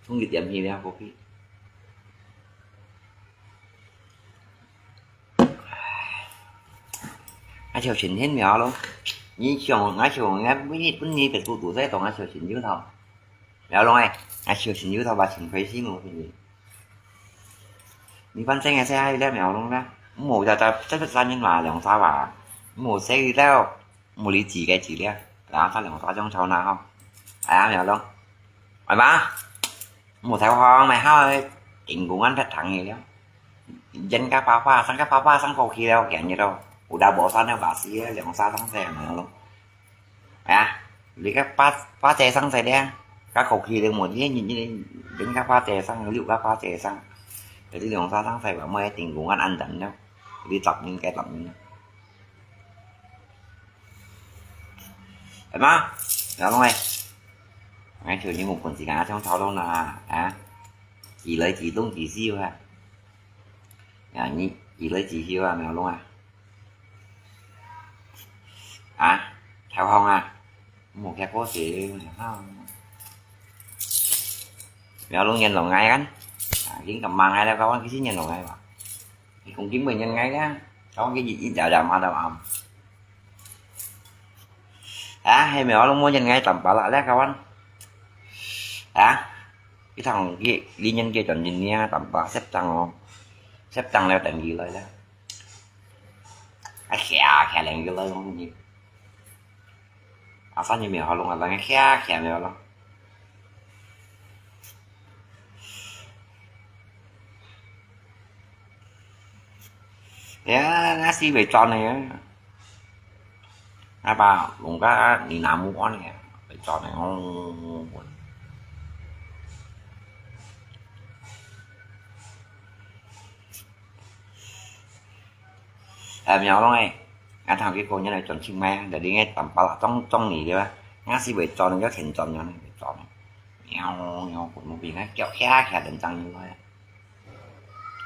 重一點去了，我必。 啊，小心點苗咯。你想，𠊎想，𠊎每日分你別个肚在當啊，小心有頭。苗龍哎，啊，小心有頭吧，真開心哦，分你。你反正也係愛了苗龍啦，無就就這個三年嘛，兩三吧，無使了，無理智个治療，然後他兩三種吵鬧吼。哎呀，苗龍，拜拜。 無太好，買好个，頂公安別聽个了。人家爸爸，上个爸爸上過去了，見个了，有大無三个把戲个，兩三上勢嘛咯。啊，你个爸，爸姐上勢了，个過去了，無人，人，人家爸姐上，六个爸姐上，jadi兩三上勢吧，莫頂公安安等了，你十年該十年了。 係嘛？苗龍哎，𠊎求你無本事，𠊎想討論啦，啊？幾來幾東幾西啊？啊，你幾來幾西啊，苗龍啊？啊？投降啊？無結果事，哈。苗龍原諒𠊎kan？啊，已經咁慢𠊎了，kawan，佢先原諒𠊎吧。 佢講佢無認𠊎个，講佢一一條條馬都暗。啊，係苗龍無認𠊎，淡薄啦，咧，kawan。啊，佢同佢，你認佢轉認你啊，淡薄，september哦，september了等佢來啦。啊，徛，徛等佢來，講你。 啊，反正苗學龍啊，人家徛徛苗學龍。哎呀，𠊎死袂轉呢。啊，把弄个你拿木安呢，袂轉呢，哦。 哎，苗龍哎，𠊎同佢講，你來轉清邁，就你个淡薄啦，中，中你對吧？𠊎是會轉，要天轉樣，會轉。喵，喵，我無病啊，叫徛徛等張你來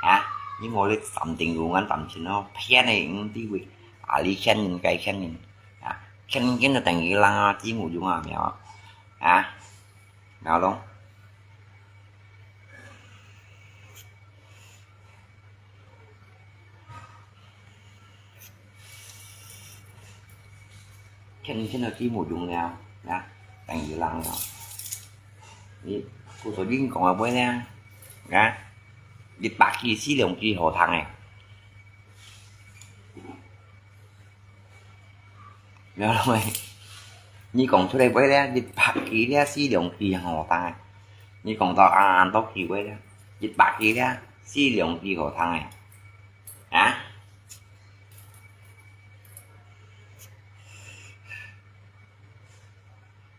啊。啊，你無你暫定有眼暫時咯，騙你，嗯，地位，啊，你騙人，該騙人，啊，騙人，騙人就等於人啊，知無用啊，苗，啊。 苗龍。騙人騙到知無用了，啊，等於人了。你，故所你講啊，會呢，啊，一百句四兩句好聽誒。 苗龍誒，你講出來話咧，一百句咧，四兩句好聽誒。你講到恁，恁多句話咧，一百句咧，四兩句好聽誒。啊？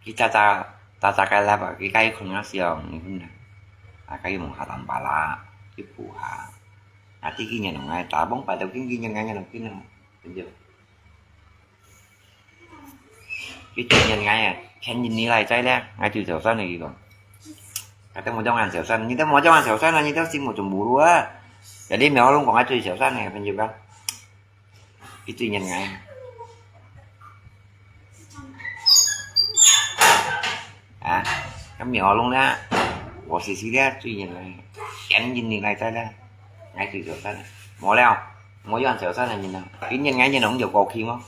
佢早早，早早个啦吧，佢該困啊想，你看啊。啊，該用下淡薄啦，去補下。啊，這幾年來，大半擺都經幾年來，都經了，對不對？這幾年來啊，前一年來在咧，𠊎最小三的一個。啊，等我講俺小三，你等我講俺小三了，你都心目中無路啊。Jadi苗龍講俺最小三的，朋友們。 佢最認𠊎。啊，該苗龍呢？我是是咧最認𠊎，先認你來在咧，𠊎最小三。無了，無用小三的人啊，佢認𠊎認龍就過去麼？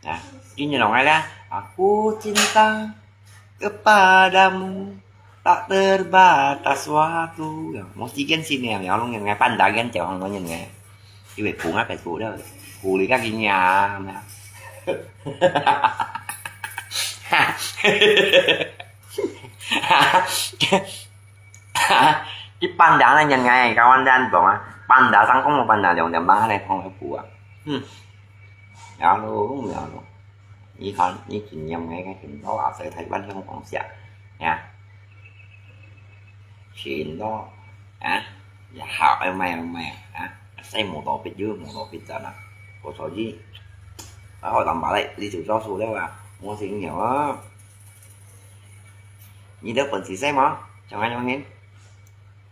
啊，佢認龍𠊎咧，aku cinta kepadamu tak terbatas waktu. Ya, mesti kan sini ya, orang yang pandai kan jangan orang yang. Iwe bunga pe bunga, huli ka ginya. Cái panda này nhận ngay, kawan dan bông á. Panda sang không một panda dòng dòng băng này không có phù à. Hmm. Alo, alo. 你看，你經驗个，該很多啊，在台灣香港食，呀，很多啊，也好，哎，買啊買啊，啊，使無多必要，無多必要啊，我所以，啊，我坦白咧，你就做事了啊，我先有啊，你的本事使無？像恁樣形。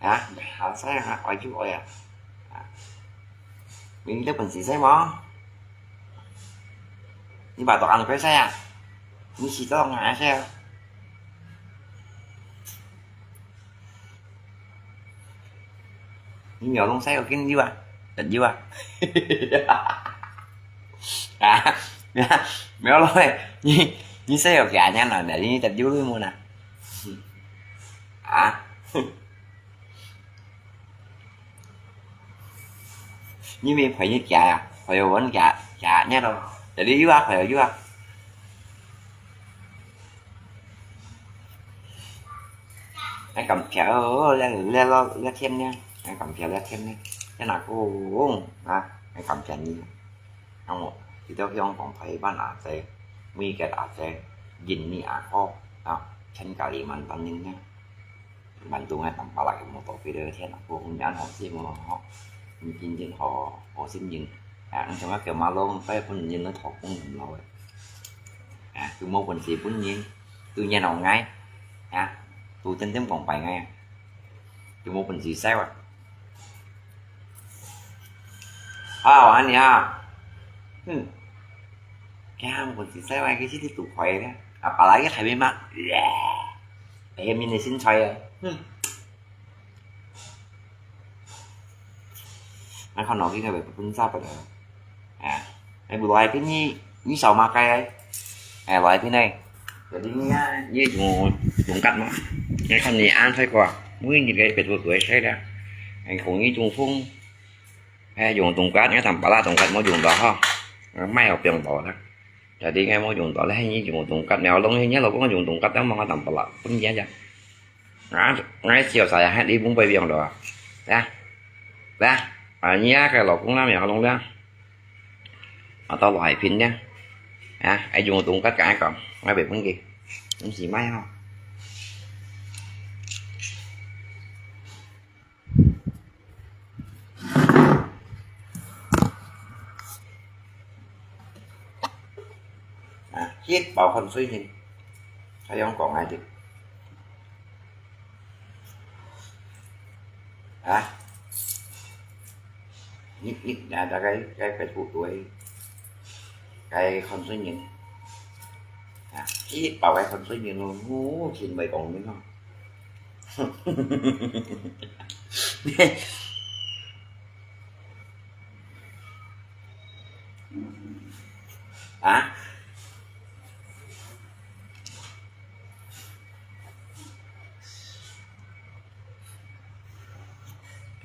啊，好使啊，愛就愛啊。啊，你這本事使無？你把答案快使啊！你試著哪使啊？你苗龍使有緊有啊，得有啊。啊，苗龍欸，你你使有幾下年了？你得有入門啊？啊？ 你們陪你家呀，陪我們家家那咯，這裡有啊，陪有啊。哎，咁巧哦，這這這這天呢，哎，咁巧這天呢，在哪個啊？哎，咁便宜。那我，佢都香港陪伴啊，在每個啊，在印尼啊，哦，啊，全家裡面當年呢。 Bantu ngai tampa lagi motor pida thian aku hunyan ho si mo ho. Mungkin jin ho ho sim jin. Ya, ang sama ke malong pa pun jin lo thok pun jin lo. Ya, tu mo pun si pun jin. Tu nyan ho ngai. Ya, tu ten tem kong pai ngai. Tu mo pun si sai wa. Ah, wa ni ah. Hmm. Kaya mo pun si sai wa ke si tu koi na. Apalagi kami mak. Ai, min ni sin choi ah. Hmm. Ai, kau nok ki ngai bai pun sa pa da. Ah. Ai, bu lai pin ni, ni sao ma kai ai. Ai, lai pin ai. Jadi ni, ni dùng dùng cắt mà. Ai, kau ni ăn sai qua. Mui ni cái pet bu tuai sai da. Ai, kong ni dùng phung. Ai, dùng dùng cắt, ngai tam pa la dùng cắt mo dùng đó ha. Mai au piang đó da. Jadi ngai mo dùng đó le, ni dùng dùng cắt, nèo long ni lo kong dùng dùng cắt, mo ngai tam pa la. Pun ya ya. Ngai, ngai siêu sai, hai đi bung bai biang đó. Ya. Ya. À, nhia cái lò cũng làm ya long ya. À, tao loại pin ya. Ya, ai dùng dùng cắt cái còn. Ngai bai bung kì. Cũng xì mai ha. À, hít vào phần suy nghĩ. Sao không còn ai được? Hả? Hít, hít, à, đã cái, cái phải thuộc đuổi. Cái phần suy nghĩ. À, hít vào cái phần suy nghĩ luôn. Ú, xin mời còn nữa không? Hả?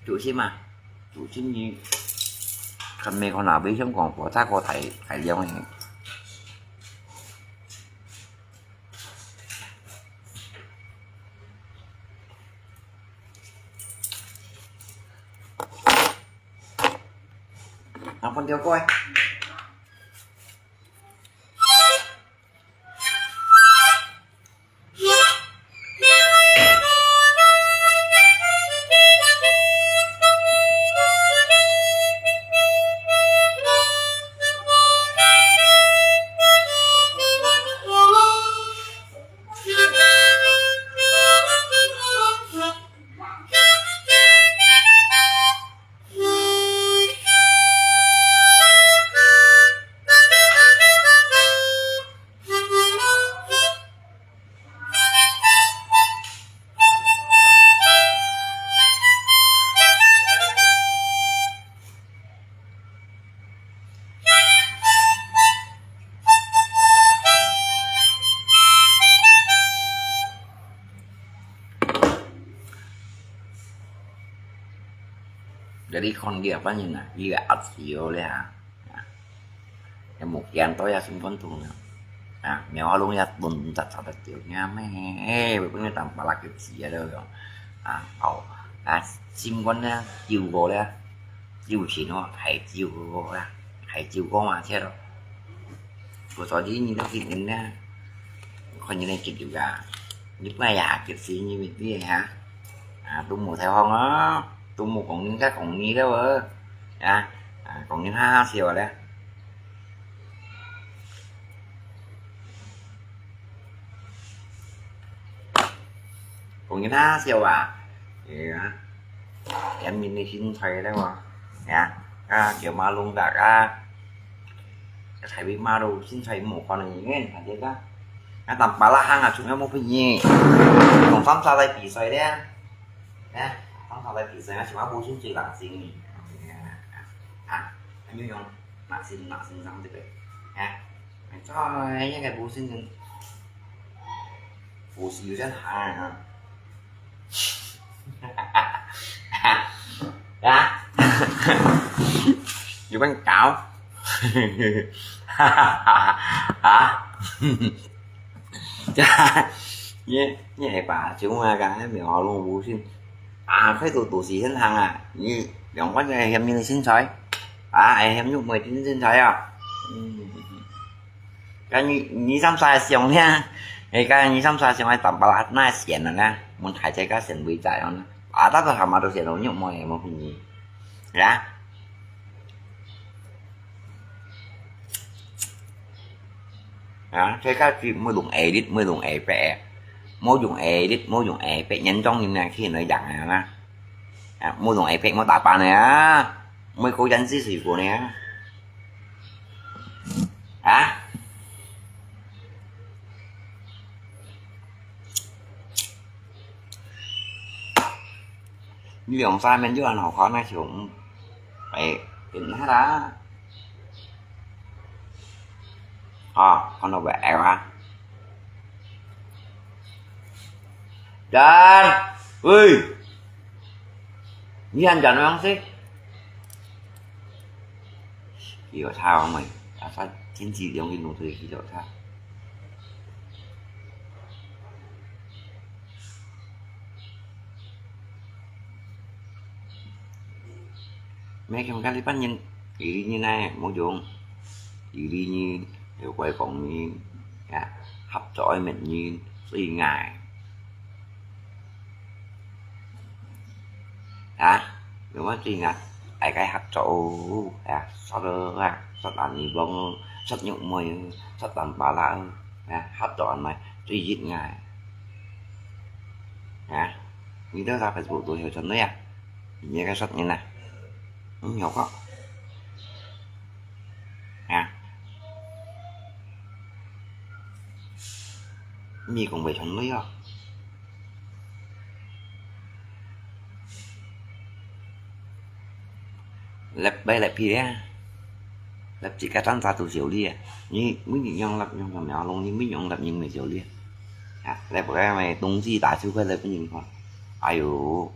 Chủ sim à? Chủ sim gì? Khăn mê con nào biết sống còn của thác có thầy, thầy liêu này. Ang pun tiyo ko eh. 你看這班人啊，佢个壓力哦咧啊，啊，也無見到也心肝痛了。啊，苗阿龍也頓頓雜雜个叫，呀咩，哎，分人打巴拉个字啊，都有。啊，好，啊，心肝呢，救過咧，救錢哦，還救過啦，還救過嘛，切咯。我昨天你都去人呢，看你那急救啊，你不要呀，急死你没对哈。啊，都無太好啊，都無講人家講你了哦。 啊，啊，講人哈哈笑咧。講人哈哈笑啊，哎呀，人民的心態咧嘛，呀，啊，叫馬龍達啊，个大衛馬龍心態無可能个，大家，啊，打巴拉行啊，從來無朋友，同三沙來比賽咧。 哎，當頭來比賽，我想要補充最冷靜的。啊，還沒有用，冷靜，冷靜上這個。哎，哎，這個補充人，補充有點寒啊。啊？有點高。啊？ 你，你係吧，就我講，還沒有弄不清。啊，快都都市先行啊，你兩個人係嫌你身材，啊，係嫌你妹真身材啊。嗯，該你，你三儕想呢？哎，該你三儕想愛打巴拉那選了呢？問題在該選位在哦呢。啊，大家他媽都選了，你妹也沒分你，呀？ 啊，大家知，莫用A力，莫用A八，莫用A力，莫用A八，嚴重人呢，去人贏啊啦。啊，莫用A八，莫打扮呢啊，莫搞胭脂水果呢啊。啊？ 你兩三面就很好看那種，哎，變態啦。啊，看到沒？哎呀，Dan，喂，你還講東西？ 佢有差哦，喂，啊，他天氣容易弄出佢有差。沒看看你半年，一零年呢，沒用，一零年有怪講你，啊，合作愛面人，所以愛。 啊，有麼事啊？大家合作哦，啊，殺了啊，殺人放，殺玉妹，殺人巴拉，啊，合作恁樣，最熱愛。啊，你到啥Facebook都有傳的呀？你那個殺人啊？嗯，有個。啊，你講袂傳的哦。 Lep bay lep pi ya. Lep chỉ có tan sa tu siu li ya. Ni mi ni yang lep yang sa mèo long ni mi yang lep yang mèo siu li ya. Ha, lep cái mày tung si ta siu cái lep cái nhìn con. Ai yu.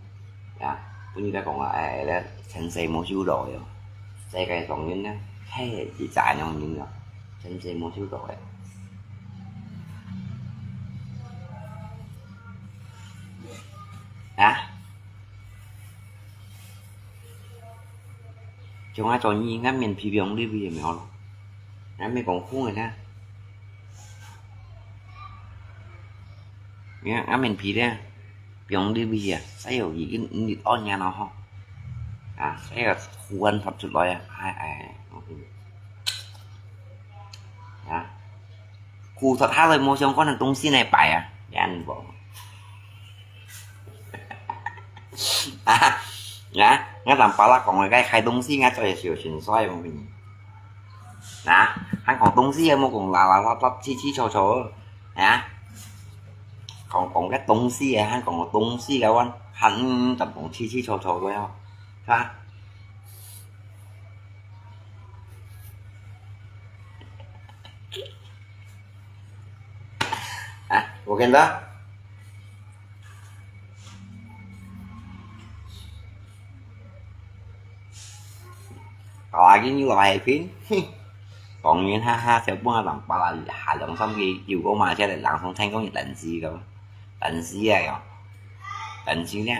Ya, pun ni cái con ai lep sen se mo siu rồi. Sai cái song yin na. Hai chỉ trả nhau nhìn rồi. Sen se mo siu rồi. Ha? Chúng ta cho nhi ngắm miền phi biếng đi vì mèo lo. Ngắm miền còn khung rồi nha. Nghe ngắm miền phi đấy. Biếng đi vì à. Sai hiểu gì cái nịt on nhà nó ho. À, sai là khuôn thật sự rồi à. Ai, ai, ai. À. Khu thật há lời mua xong có thằng tung xin này phải à. Gan bộ. À, nhá, ngã làm pala còn cái khai tung xin ngã cho hiểu xin soi mà mình. Nè, 還講東西啊，莫講啦啦啦啦，七七錯錯，啊，講講个東西啊，還講個東西个，還還就講七七錯錯个哦，哈。啊，我跟着。阿金又來海邊，講完哈哈，小半人巴拉下兩三个，又講嘛，現在兩三天講一等死个，等死个喲，等死呢，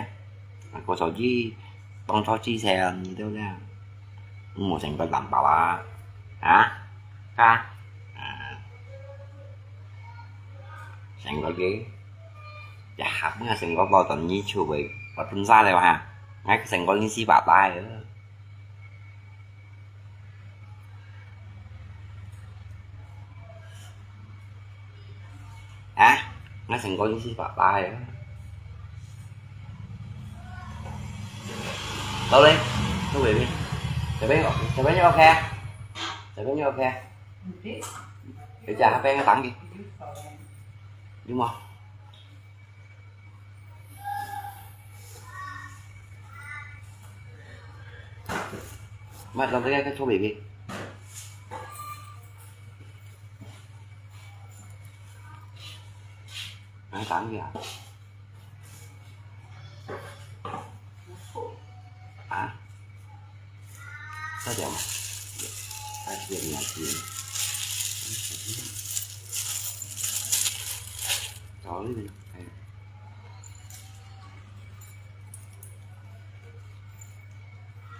我手機，當初之前你都這樣，我成個人巴拉，啊，啊，啊，成個个，呀，我成個包等你出去，我分散了哈，我成個你死巴拉了。 啊，我成功認識爸爸了。到嘞，到尾邊，這邊，這邊就OK啊，這邊就OK啊。等一下，那邊要打給，有嗎？ Mày làm cái cái số bị gì? Ai tặng gì à? Hả? Có chịu mà. Ai chịu mà chịu. Rồi đi.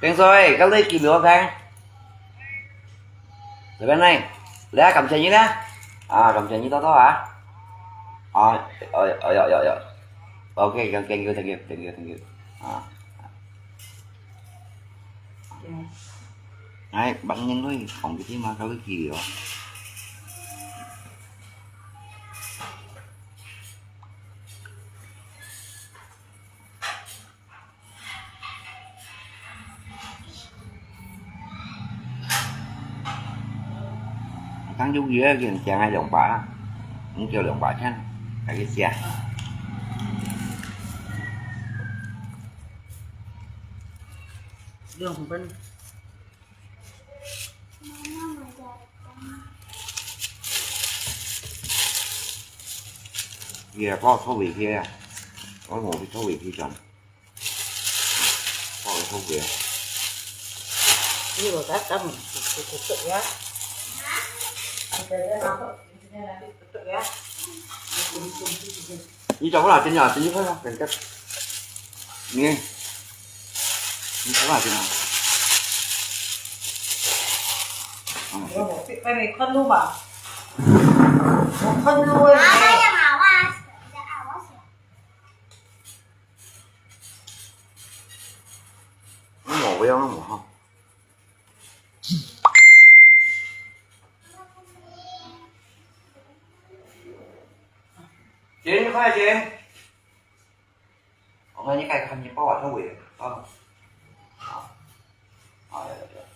Teng soi, kau lei kim yo teng. Sebenarnya, lihat kamsianya dah. Ah, kamsianya tau tau ah. Ah, oh, oh, ya, ya, ya. Oke, thank you, thank you, thank you, thank you. Ah. Ai, bạn nhân lui, không cái gì mà kau lei kim yo. Tăng du gì á, kìa, chàng ai lòng bả, không kêu lòng bả chăng, cái cái xe. Lòng bả. Kìa, có thú vị kìa. Có một cái thú vị kìa chồng. Có cái thú vị. Ini loh, Kak, kamu. Tutup, tutup, ya. Tutup, ya. Ini coba lah, sini lah, sini kan, kan, kan. Ini. Ini coba lah, sini. Kamu. Yo, phải, phải, phải khăn luôn mà. Khăn luôn. Nó màu quen lắm hả? Chín, khoai chín. Ông ơi, cái này không như bao à, thấu quỷ. Ờ. Ờ, được, được, được.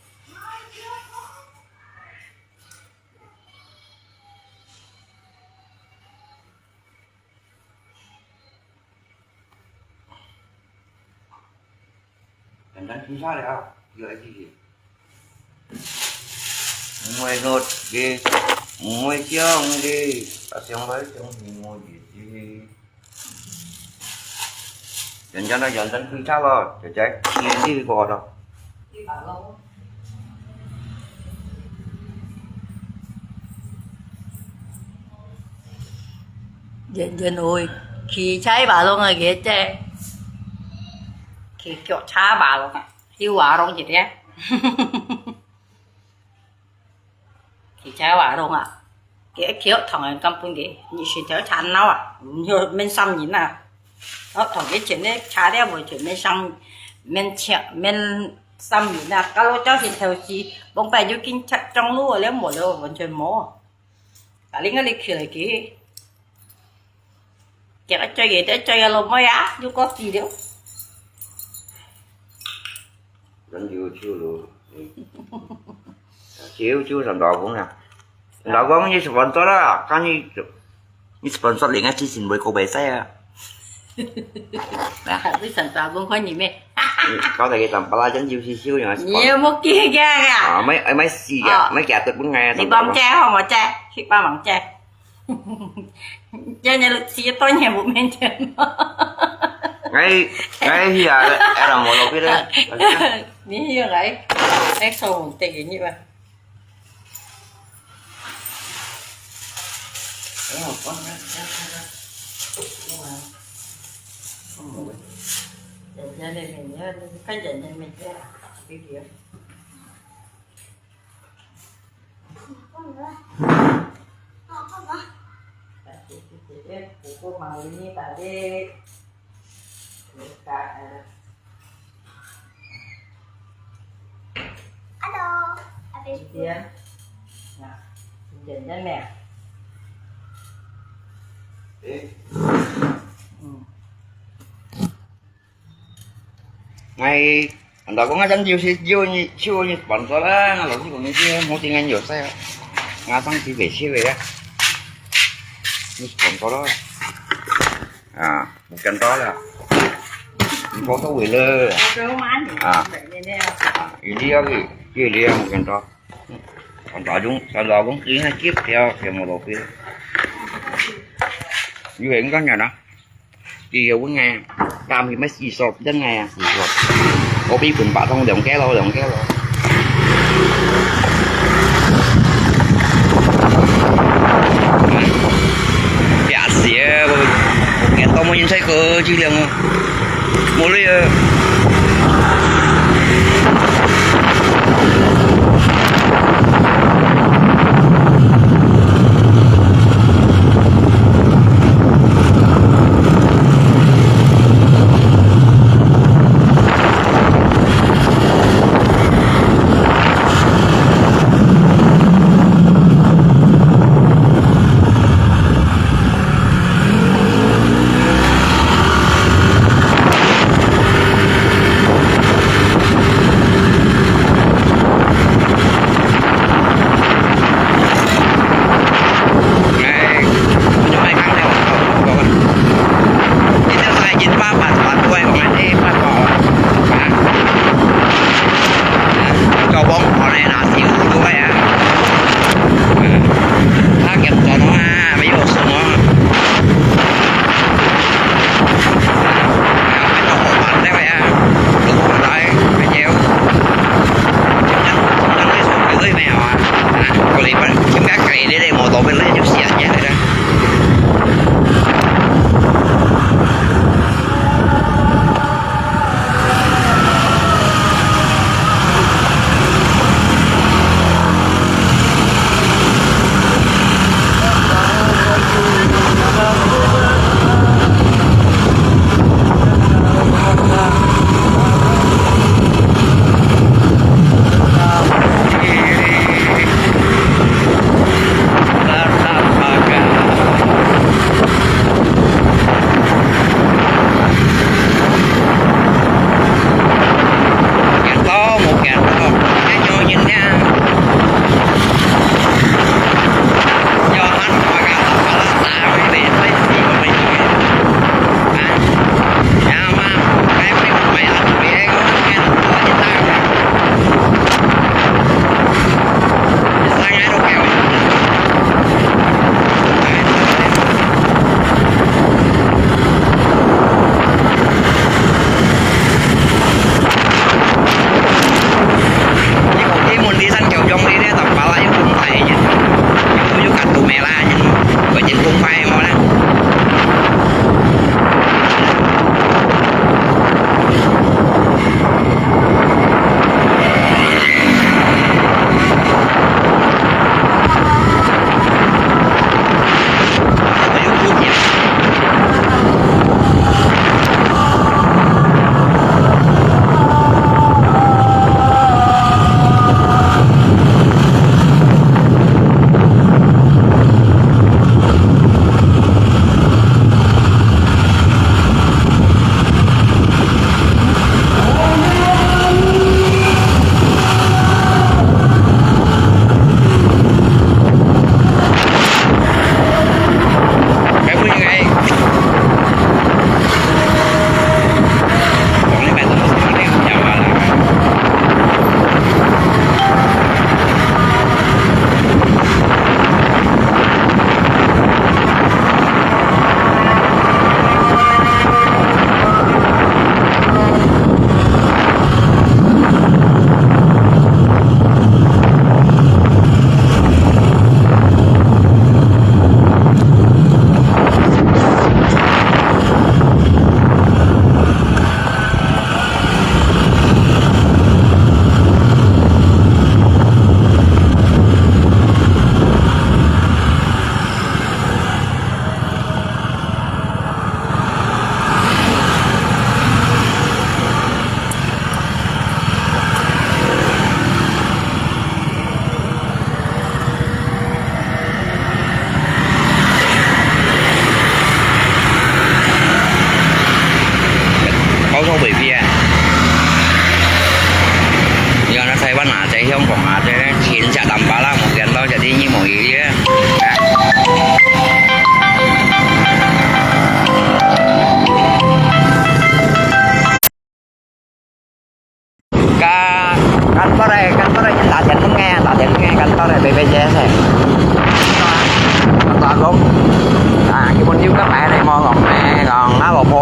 Chắn chắn chính xác đấy à? Giờ anh chỉ gì? Ngoài ngọt đi, ngoài chua đi, ta xem với trong thì ngồi gì chứ. Chắn chắn nó chắn chắn chính xác rồi, chả trái, chia đi qua đâu. Yên yên ơi, 騎車馬路个姐姐，騎腳車馬路啊，去華容一點。騎車馬路啊，佢騎學堂个根本个，你是條車鬧啊，你又免三年啊。學堂以前咧，車了完全免三，免請，免三年啊，到老早先頭是，往擺有警察掌路了，無了完全無。 Paling kali kira lagi. Kira coy ya, dia coy lo mo ya, juga video. Kan YouTube lo. YouTube 上老公啊，老公你 sponsor 啦，看你你 sponsor 另外之前會過比賽啊。你上大公看你咩？搞到佢上巴拉真有少少樣。你有冇見過啊？啊，買買死啊，哦，買幾多分啊？你幫姐好冇姐？去幫忙姐。姐，你六十多年冇面前。哎哎呀，哎，让我老弟了。你又来。哎，臭红得个你吧。Hello，阿伯叔。哎，俺老公啊，咱就是有你，就你搬走了，俺老公讲你这没听俺有事啊，俺上去回去回啊，你搬走了，啊，不跟到了，你跑到位了，啊，啊，有理要的，有理要不跟到，俺老公，俺老公今天急掉，全部都飞了，有人干啥呢？ Iya, wong ai, kami mesti isop dan ai, isop. Kopi pun patong dong kilo, dong kilo. Biasa ya, kita mau yang saya ke jilang. Mulai ya.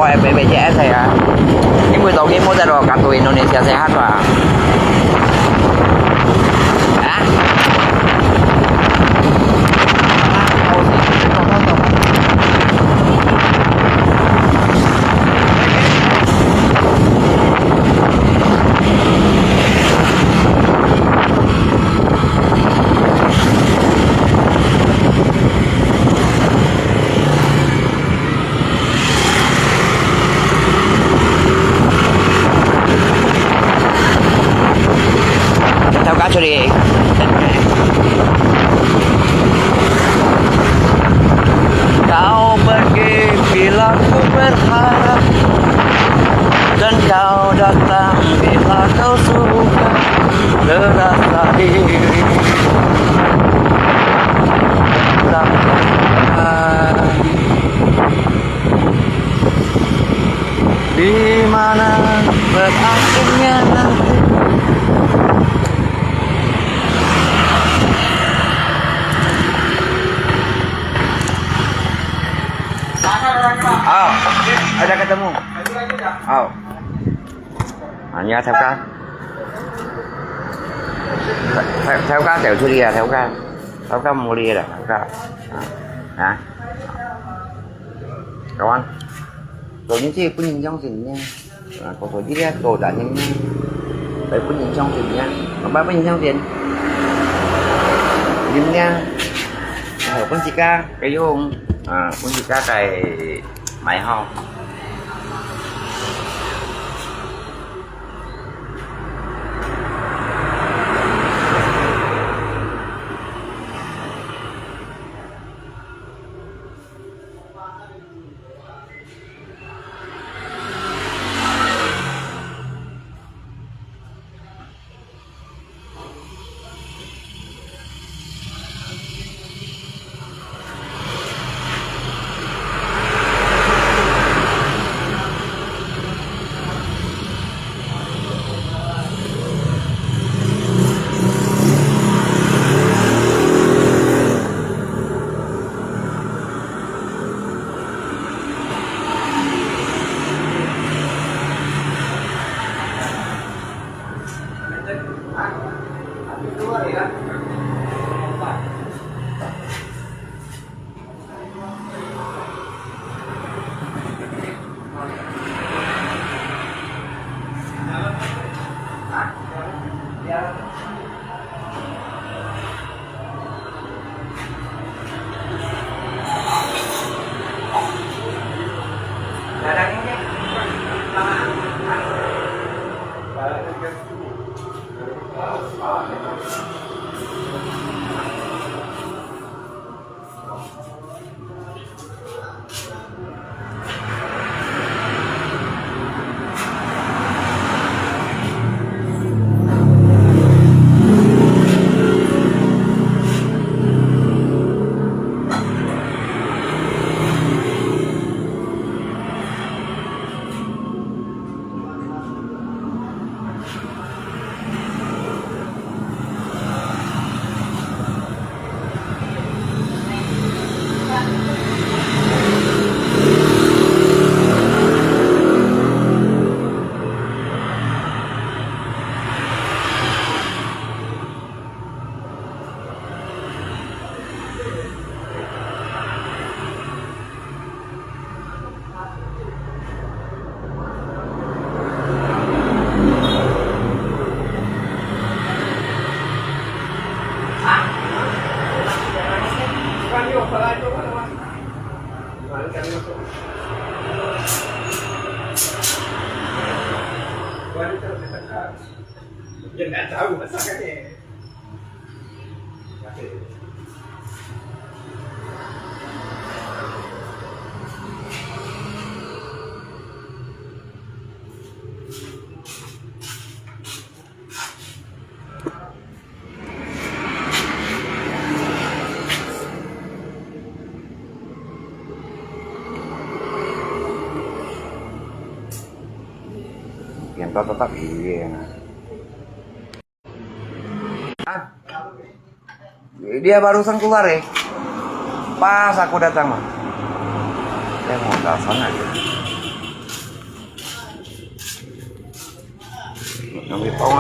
Bye bye J S ya. Ini mau tahu ini mau tahu kata Indonesia sehat lah. Hah? Tau ka curi. Kau pergi bila ku berharap, dan kau datang bila kau suka, terasa diri. Di mana berakhirnya nanti. Oh, ada ketemu. Oh. Hanya theo ka. Theo, theo ka, theo curi ya, theo ka. Theo ka muli ya, theo ka. Ha? Kawan, kau ni si pun yang sini. Ah, kau tu dia kau dah ni. Pai pun yang sini. Apa pun yang sini? Ini. Ah, pun sika kayong. Ah, pun sika kay mai hao. Yang tak tak iya. Ah, dia barusan keluar eh. Pas aku datang mah. Dia mau telepon aja.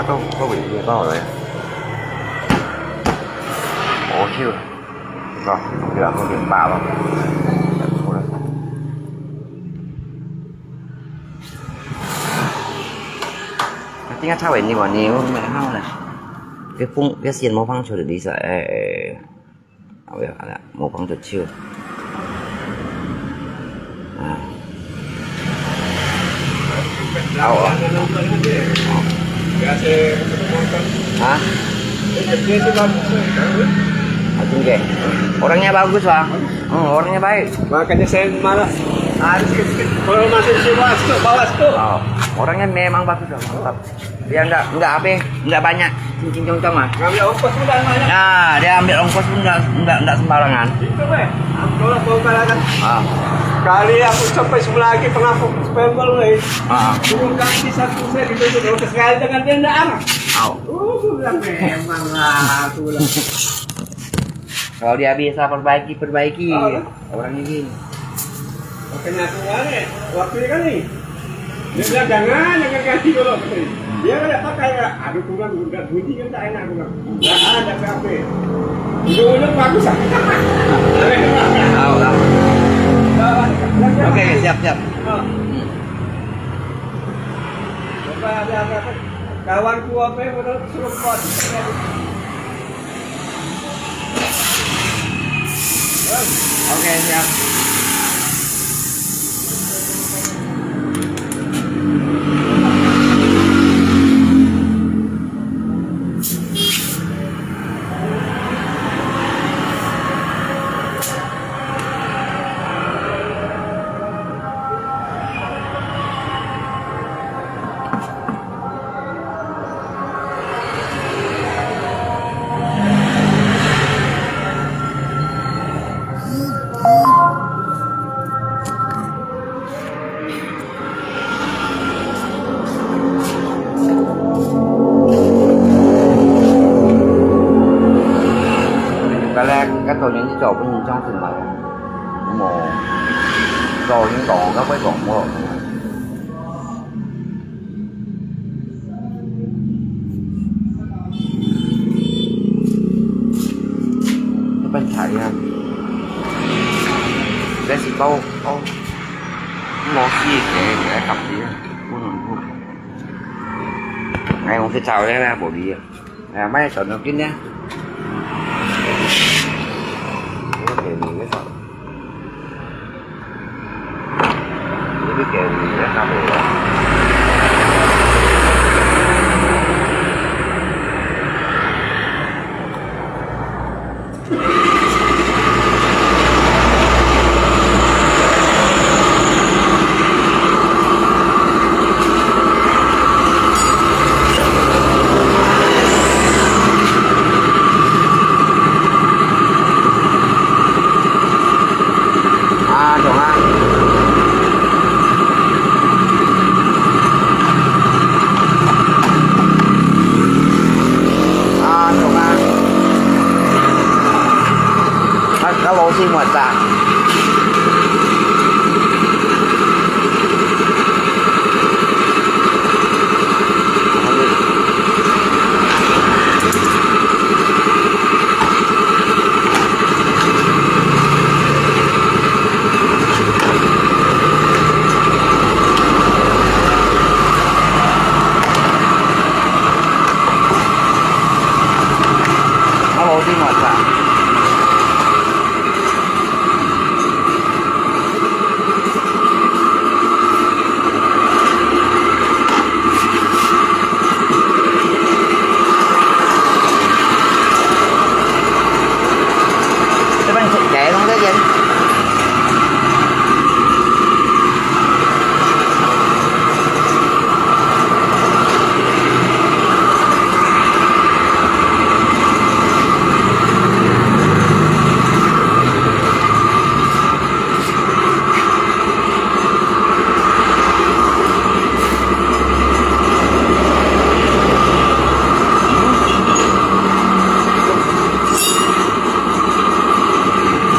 都，都會，你包落來。好笑。 个，對啊，好點吧咯。點解插位你話你有咩好呢？別放，別先莫放出去，你說，哎，哎，好呀，好呀，莫放出去。啊。 好啊。啊？Ah, tinggi. Orangnya bagus, Bang. Hmm, orangnya baik. Makanya saya malas. Ah, kalau masih di bawah situ, bawah situ. Oh, orangnya memang bagus, Bang. Mantap. Dia nggak, nggak apa, nggak banyak cincin congcong, ah. Ngambil ongkos pun tak banyak. Nah, dia ambil ongkos pun nggak, nggak, nggak sembarangan. Itu, weh. Aku kalau bongkar kan. Ah. Kali aku sampai sebelah lagi pengapung spendol, weh. Ah. Turun kaki satu, saya dituntut ongkos sekali dengan dia nggak amat. Au. Oh, aku bilang, memang lah, aku lah. Kalau dia bisa perbaiki, perbaiki. Ah. Orang ini. Makanya aku kemarin, waktu itu kan ni, dia bilang, "Jangan, jangan ganti dulu," katanya. Dia kan tak pakai, kan. Aduh, kurang, udah bunyi kan tak enak, kurang. Nggak ada apa-apa. Ujung-ujung bagus, ah. Tahu, tahu. Oke, siap, siap. Ah. Hmm. Coba ada apa-apa. Kawanku apa yang suruh buat. Oke, siap. Kalau kata ni, ni jauh pun ni jauh tu mah. Mo, jauh ni kau, kau boleh kau mo. Apa cari ah? Dah si kau, kau. Mo si ke, ke kap dia. Mo, mo. Ngai mo ke cari lah, boleh. Nè, mai sòn nòng kín nè. Cái kèo gì cái sòn. Cái kèo gì cái sòn. À, đúng à. À, đúng à. Nó, nó lố xi muột ra. Hello，先生。這邊係幾多個人？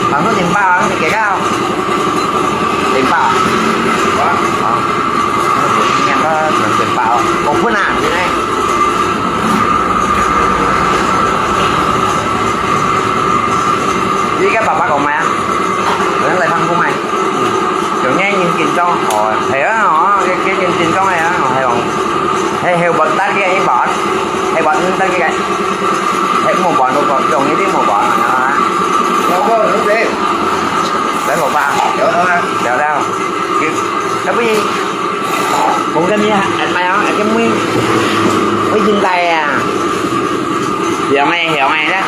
Bang Sun, timpal, Bang Sun, tiga kau. Timpal. Wah. Oh. Ini apa? Timpal. Kau pun nak, ini. 你个爸爸講麼个啊？有人來放風啊？有人認真裝好啊，係啊，哦，佢，佢認真裝个啊，係哦，係，係，無打佢个，佢無，係無打佢个，係無無，無無，用一定無無啊。有無？有無？來，爸爸。有啊。有啊。佢，佢不如 講个咩啊？哎呀，哎呀，妹，妹真大啊！香欸，香欸啦。啊？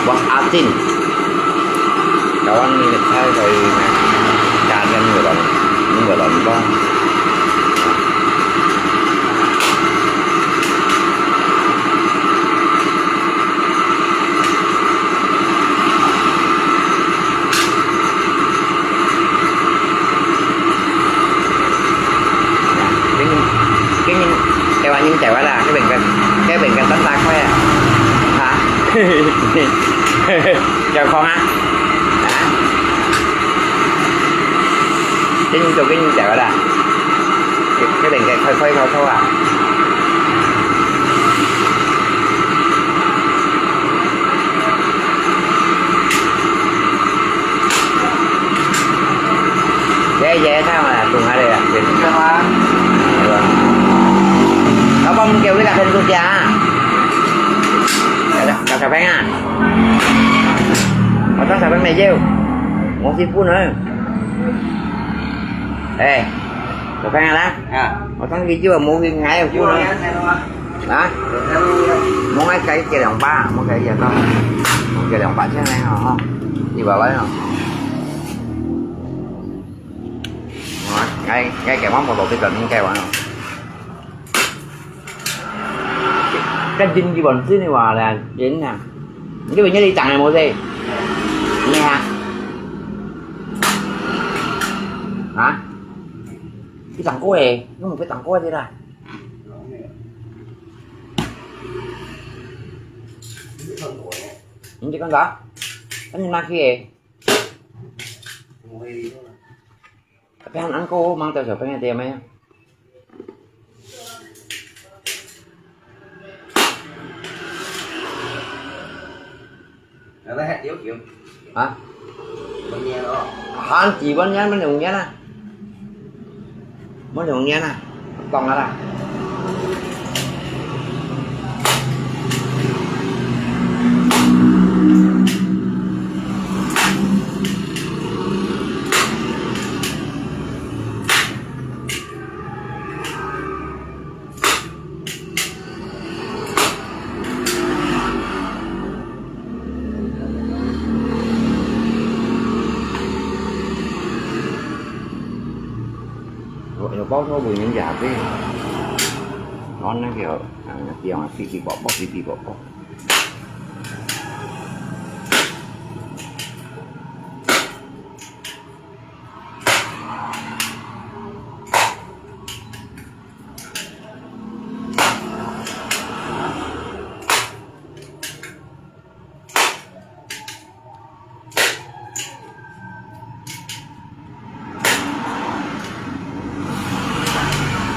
Bos Atin. Kawan ni nagsabi sa'yo na kaagad mo lang, mo lang ba? 跟你，跟你，台灣人台灣啦，該邊个，該邊个三大塊啊，啊，有空啊，啊，跟你做，跟你台灣啦，該，該邊个開，開，開，開啊。 Ye, ye, sama lah, tung ada ya. Apa mungkin kita akan tu ya? Kata, kata pengen. Kata siapa yang meja? Mau si pun eh. Eh, kata pengen lah. Ya. Kata video mau si ngai pun eh. Hả? Muốn cái, cái kia 兩百, muốn cái kia có. Cái kia 兩百千 này hả? Đi vào lấy hả? Ngay, ngay cái món một đầu tiên cần cái vào hả? Cái dinh gì bọn xí này vào là dinh nè. Cái bị nhớ đi tặng này mua gì? Nghe hả? Hả? Cái tặng cô này, nó một cái tặng cô gì đây? Hindi kan ba? Ano na ki eh? Tapi han angko mang tao sa pangya tiya maya. Hả? Hán chỉ bón nhán bón nhung nhán à? Bón nhung nhán à? Tòng à? Ủa, ủa, bó số mười những giờ thế? Nó nói kiểu, à, kiểu là phi phi bỏ bó, phi phi bỏ bó.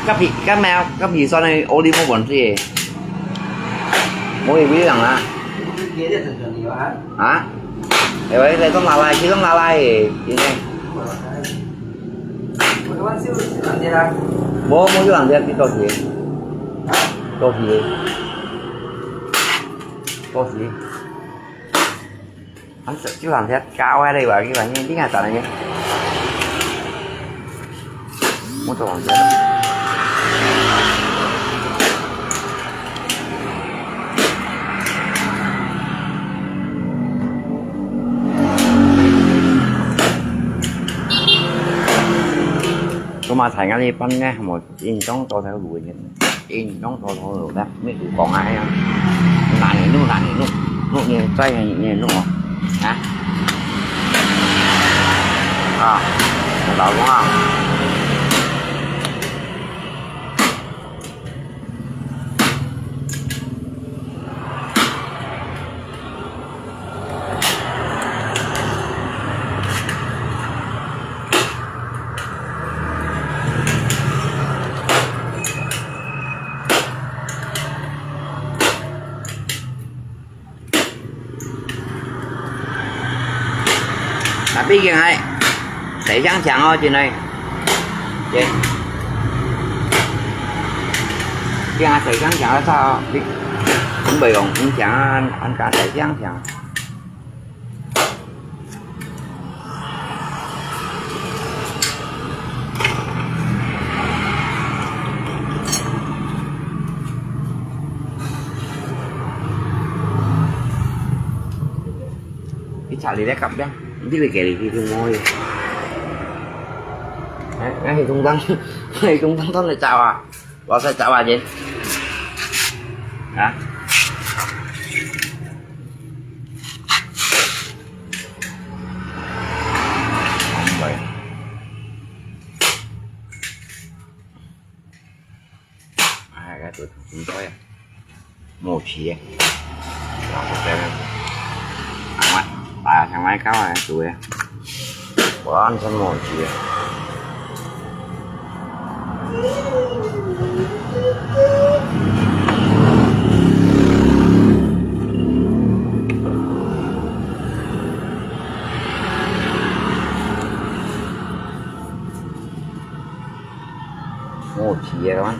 Kapi, kamel, kapi son ai oli mo bon si. Mo i wi lang la. Ha? Ewa, ito malay, ito malay eh. Ini. Mo, mo yung lang dia dito si. Ito si. Ito si. Ăn sơ chiu hàng thiệt cao ai đây, bảo cái bảo như tiếng Hàn tao này. Mua tao hàng thiệt. Có mà thải ngã đi bắn nghe, một in trong tao theo đuổi nhé. Ih, nong thô thô lô dah, mi tu kông ai ah. Nàn ih nu, nàn ih nu. Nu nè, chai nè, nè nu. Hả? À, tao kông à. Tapi kiăng hai大香腸哦，真个。Kiăng hai大香腸哦，炒哦，你，你袂用，你想啊，俺家大香腸。 Ih, chà li lé kap liang, ndi li kè li hi tung môi. Ngai hi tung tăng, hi tung tăng ton lê chà à. Lo sai chà à jên. Hả? Không vậy. Ai, cái tuổi chúng tôi à. Mô chí à. Lo có cái. Ăn mãi, bà thằng mãi cáo à, tuổi à. Có ăn chân mô chí à. Ôi, chìa lắm.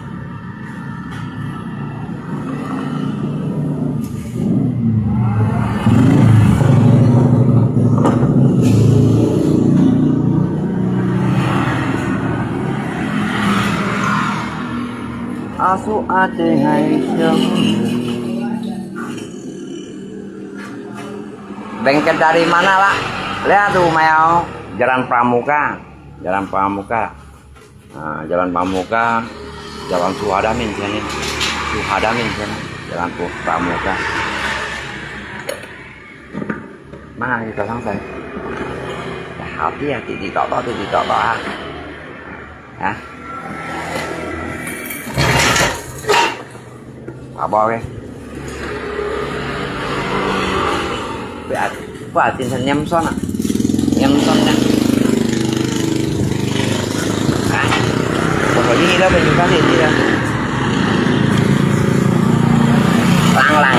Asu ate hai siang. Bengkel dari mana, Pak? Lihat tuh, Mel. Jalan Pramuka. Jalan Pramuka. Ah, Jalan Pramuka, Jalan Suhada min sini. Suhada min sini, Jalan Pu-, Pramuka. Mana kita sampai? Hati-hati, di tok tok, di tok tok, ah. Hah? Apa weh? Weh, apa, apa, tin san niam son ah? Niam son kan? Hah? Apa ini dah, apa ini dah? Lang lang.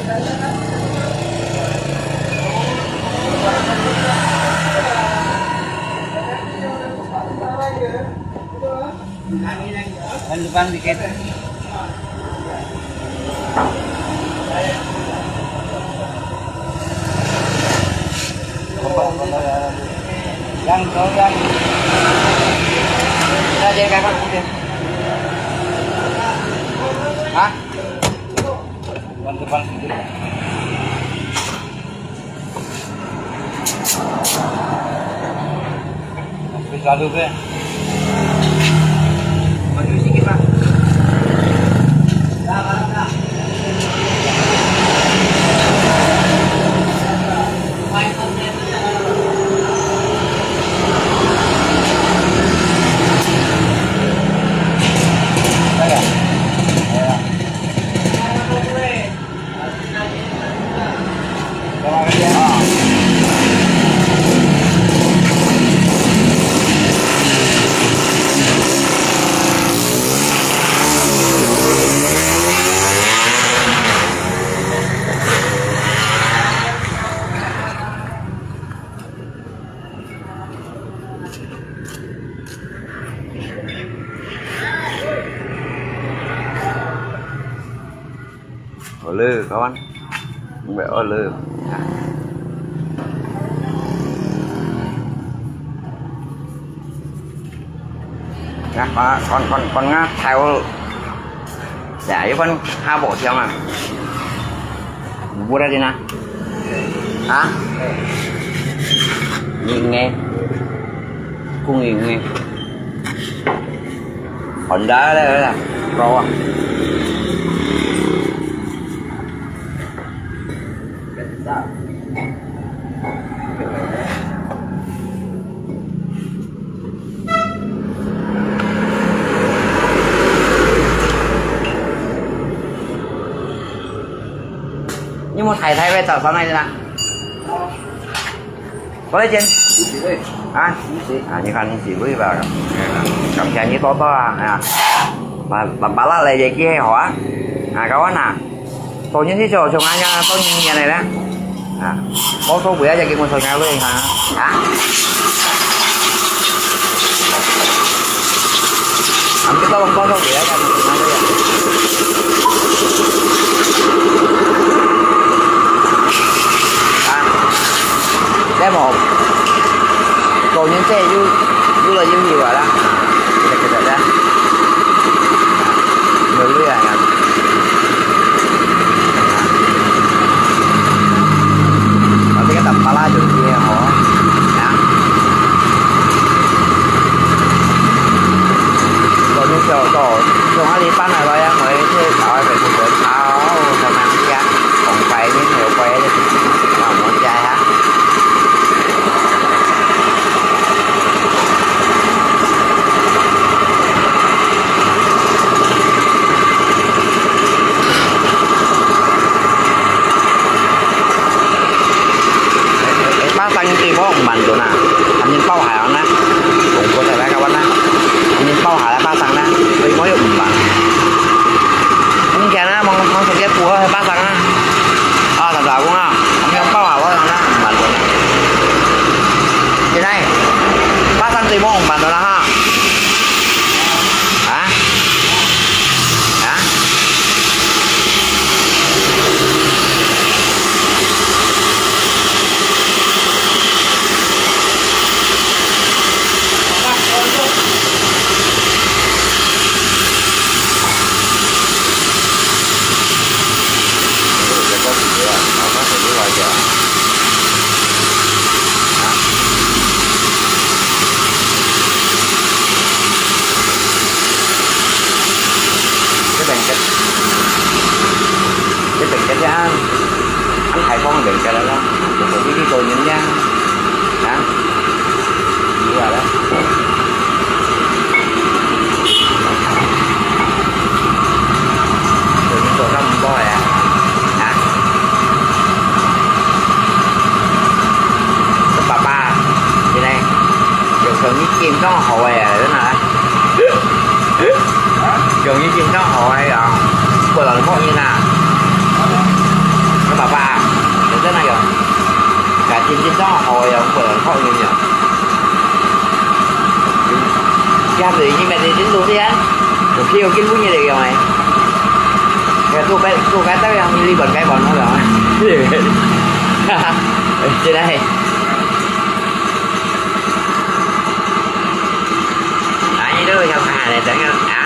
Depan, depan dikit. Yang, yang. Kita dia kakak mungkin. Hah? Depan, depan dikit. Habis lalu ke. Maju sikit, Pak. Saya. Saya. 好了，kawan. Mbai ôh lơ. Nah, kon, kon, kon, kon ngah thai ôh. Sa, yu kon ha bo thiang ah. Murah din ah. Ha? Ning eh. Kung ning eh. Honda le, le, le. Pro ah. Ni mo thai thai ve chao sa nai na. Có lấy trên. Hả? À, như con thì vui vào. Cảm thấy như to to à. À. Bà, bà, bà lắc lại vậy kia hả? À, có anh à? Tôi như thế cho, cho anh nha, tôi như nhà này đó. À. Có số quỷ ở đây kia mua số nhà luôn hả? Hả? Ăn cái tao không có số quỷ ở đây mua số nhà luôn. À. Để một. Cô những xe du, du lịch du lịch rồi đó. Được, được, được, được. Người lui à, nhỉ? Có cái tầm pala được kia hả? Hả? Cô những xe ô tô, trong hai đi bán này rồi á, người thuê tao phải phục vụ tao, sao mà không kia? Không phải những người quay đi. Không muốn chạy hả? Pasang yung timo, umban to na. Amin pau ha na. Kung ko sa ka na. Amin pau ha pasang na. Timo yung umban. Kung kaya na, mang mang sa kaya puha pasang na. Ah, sa sa ko nga. Amin pau ha pasang na. Umban to na. Kinai. Pasang timo, umban to na ha. Hả? Hả? Cái đèn kết, cái đèn kết ra, anh Thái Phong đèn kết ra, cái đi đi tôi nhấn nha, hả? Như vậy đó. Tôi nhấn tôi không có à, hả? Cái bà ba, cái này, dùng thường như chim có hậu à, đó nè. Dùng như chim có hậu à, rồi. Cô là một như nè. 真个有，啊，真正當好个有，無人靠你有。家裡你買的真多的啊，有票根本就得用哎。哎，做該做該到樣你本該本好了啊。哈哈，真个嘿。啊，你都要看下來，等下啊，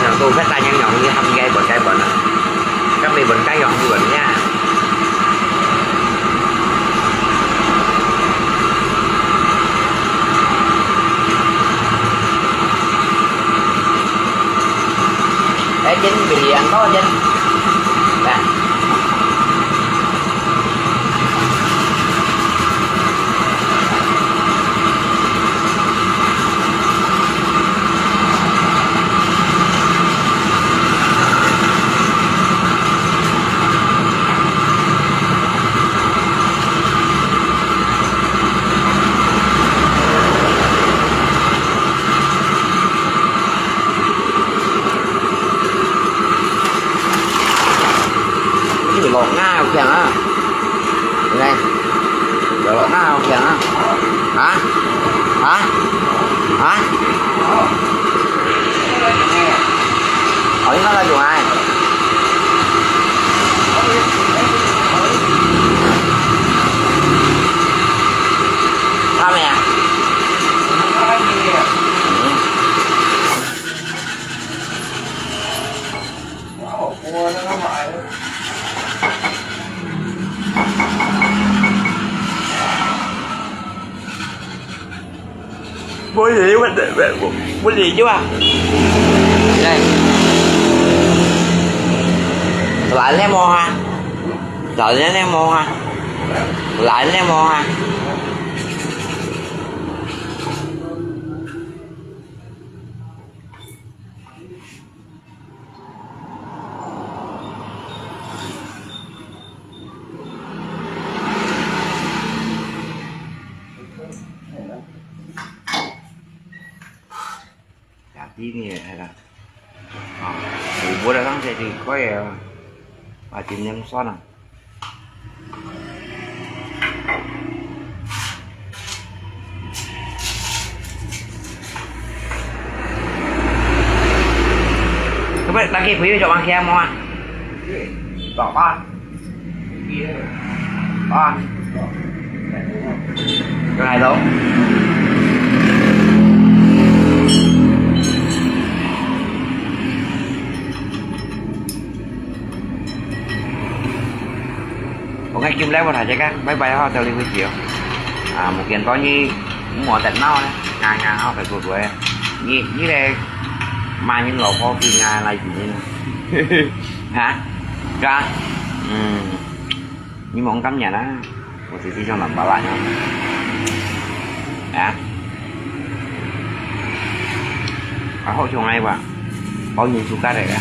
想做該大娘娘，你還該本該本啊，該沒本該用，沒本呀。 哎，真不一樣，多真。来。 這個落牙有強啊！來，這落牙有強啊！啊？啊？啊？哦，你看到有啊？他們呀？嗯。 Boleh lewat tak? Boleh je, Bang. Boleh. Selain ni mau ha? Selain ni mau ha? Selain ni mau ha? 也知呢，係啦。啊，有無得當時就開啊，啊，真正算啊。 Các bạn đăng ký kênh cho bạn kia mua. Bỏ qua. À. Cái này đâu? โอเค คลิปแรกมาถ่ายใช่กัน บ๊ายบาย เฮาจะรีวิวเดียว อ่า หมูเกียนตอนนี้หมอแต่เน่านะ งานงาน เฮาไปกดไว้ นี่ นี่เลย มายินหลอกพ่อคืองานอะไรอยู่นี่นะ ฮะ ก็ อืม นี่มองกำเนี่ยนะ 我只是想冷巴拉呢。啊？啊，好像哎哇，包你暑假的啊，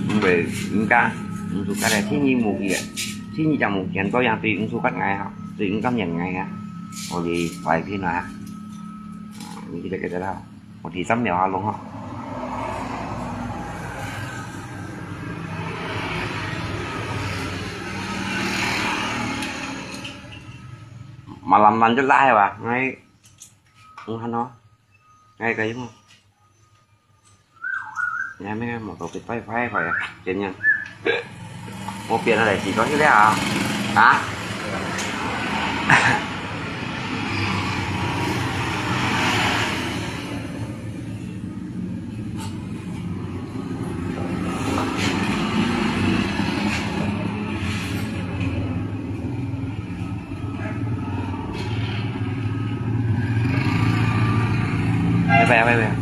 因為人家，你暑假的，天你無去的，天你講無見到樣，對你暑假哎哈，對你今年哎哈，我的外聘啊，啊，你記得記得啦。 我提三秒啊，龍哈。Malam-malam je lah ya, ngai, ngai hano, ngai kayu mo. Ngai me mo to kit pai pai pai ya, kenya. 我變了來幾個月了啊？啊？拜拜，拜拜。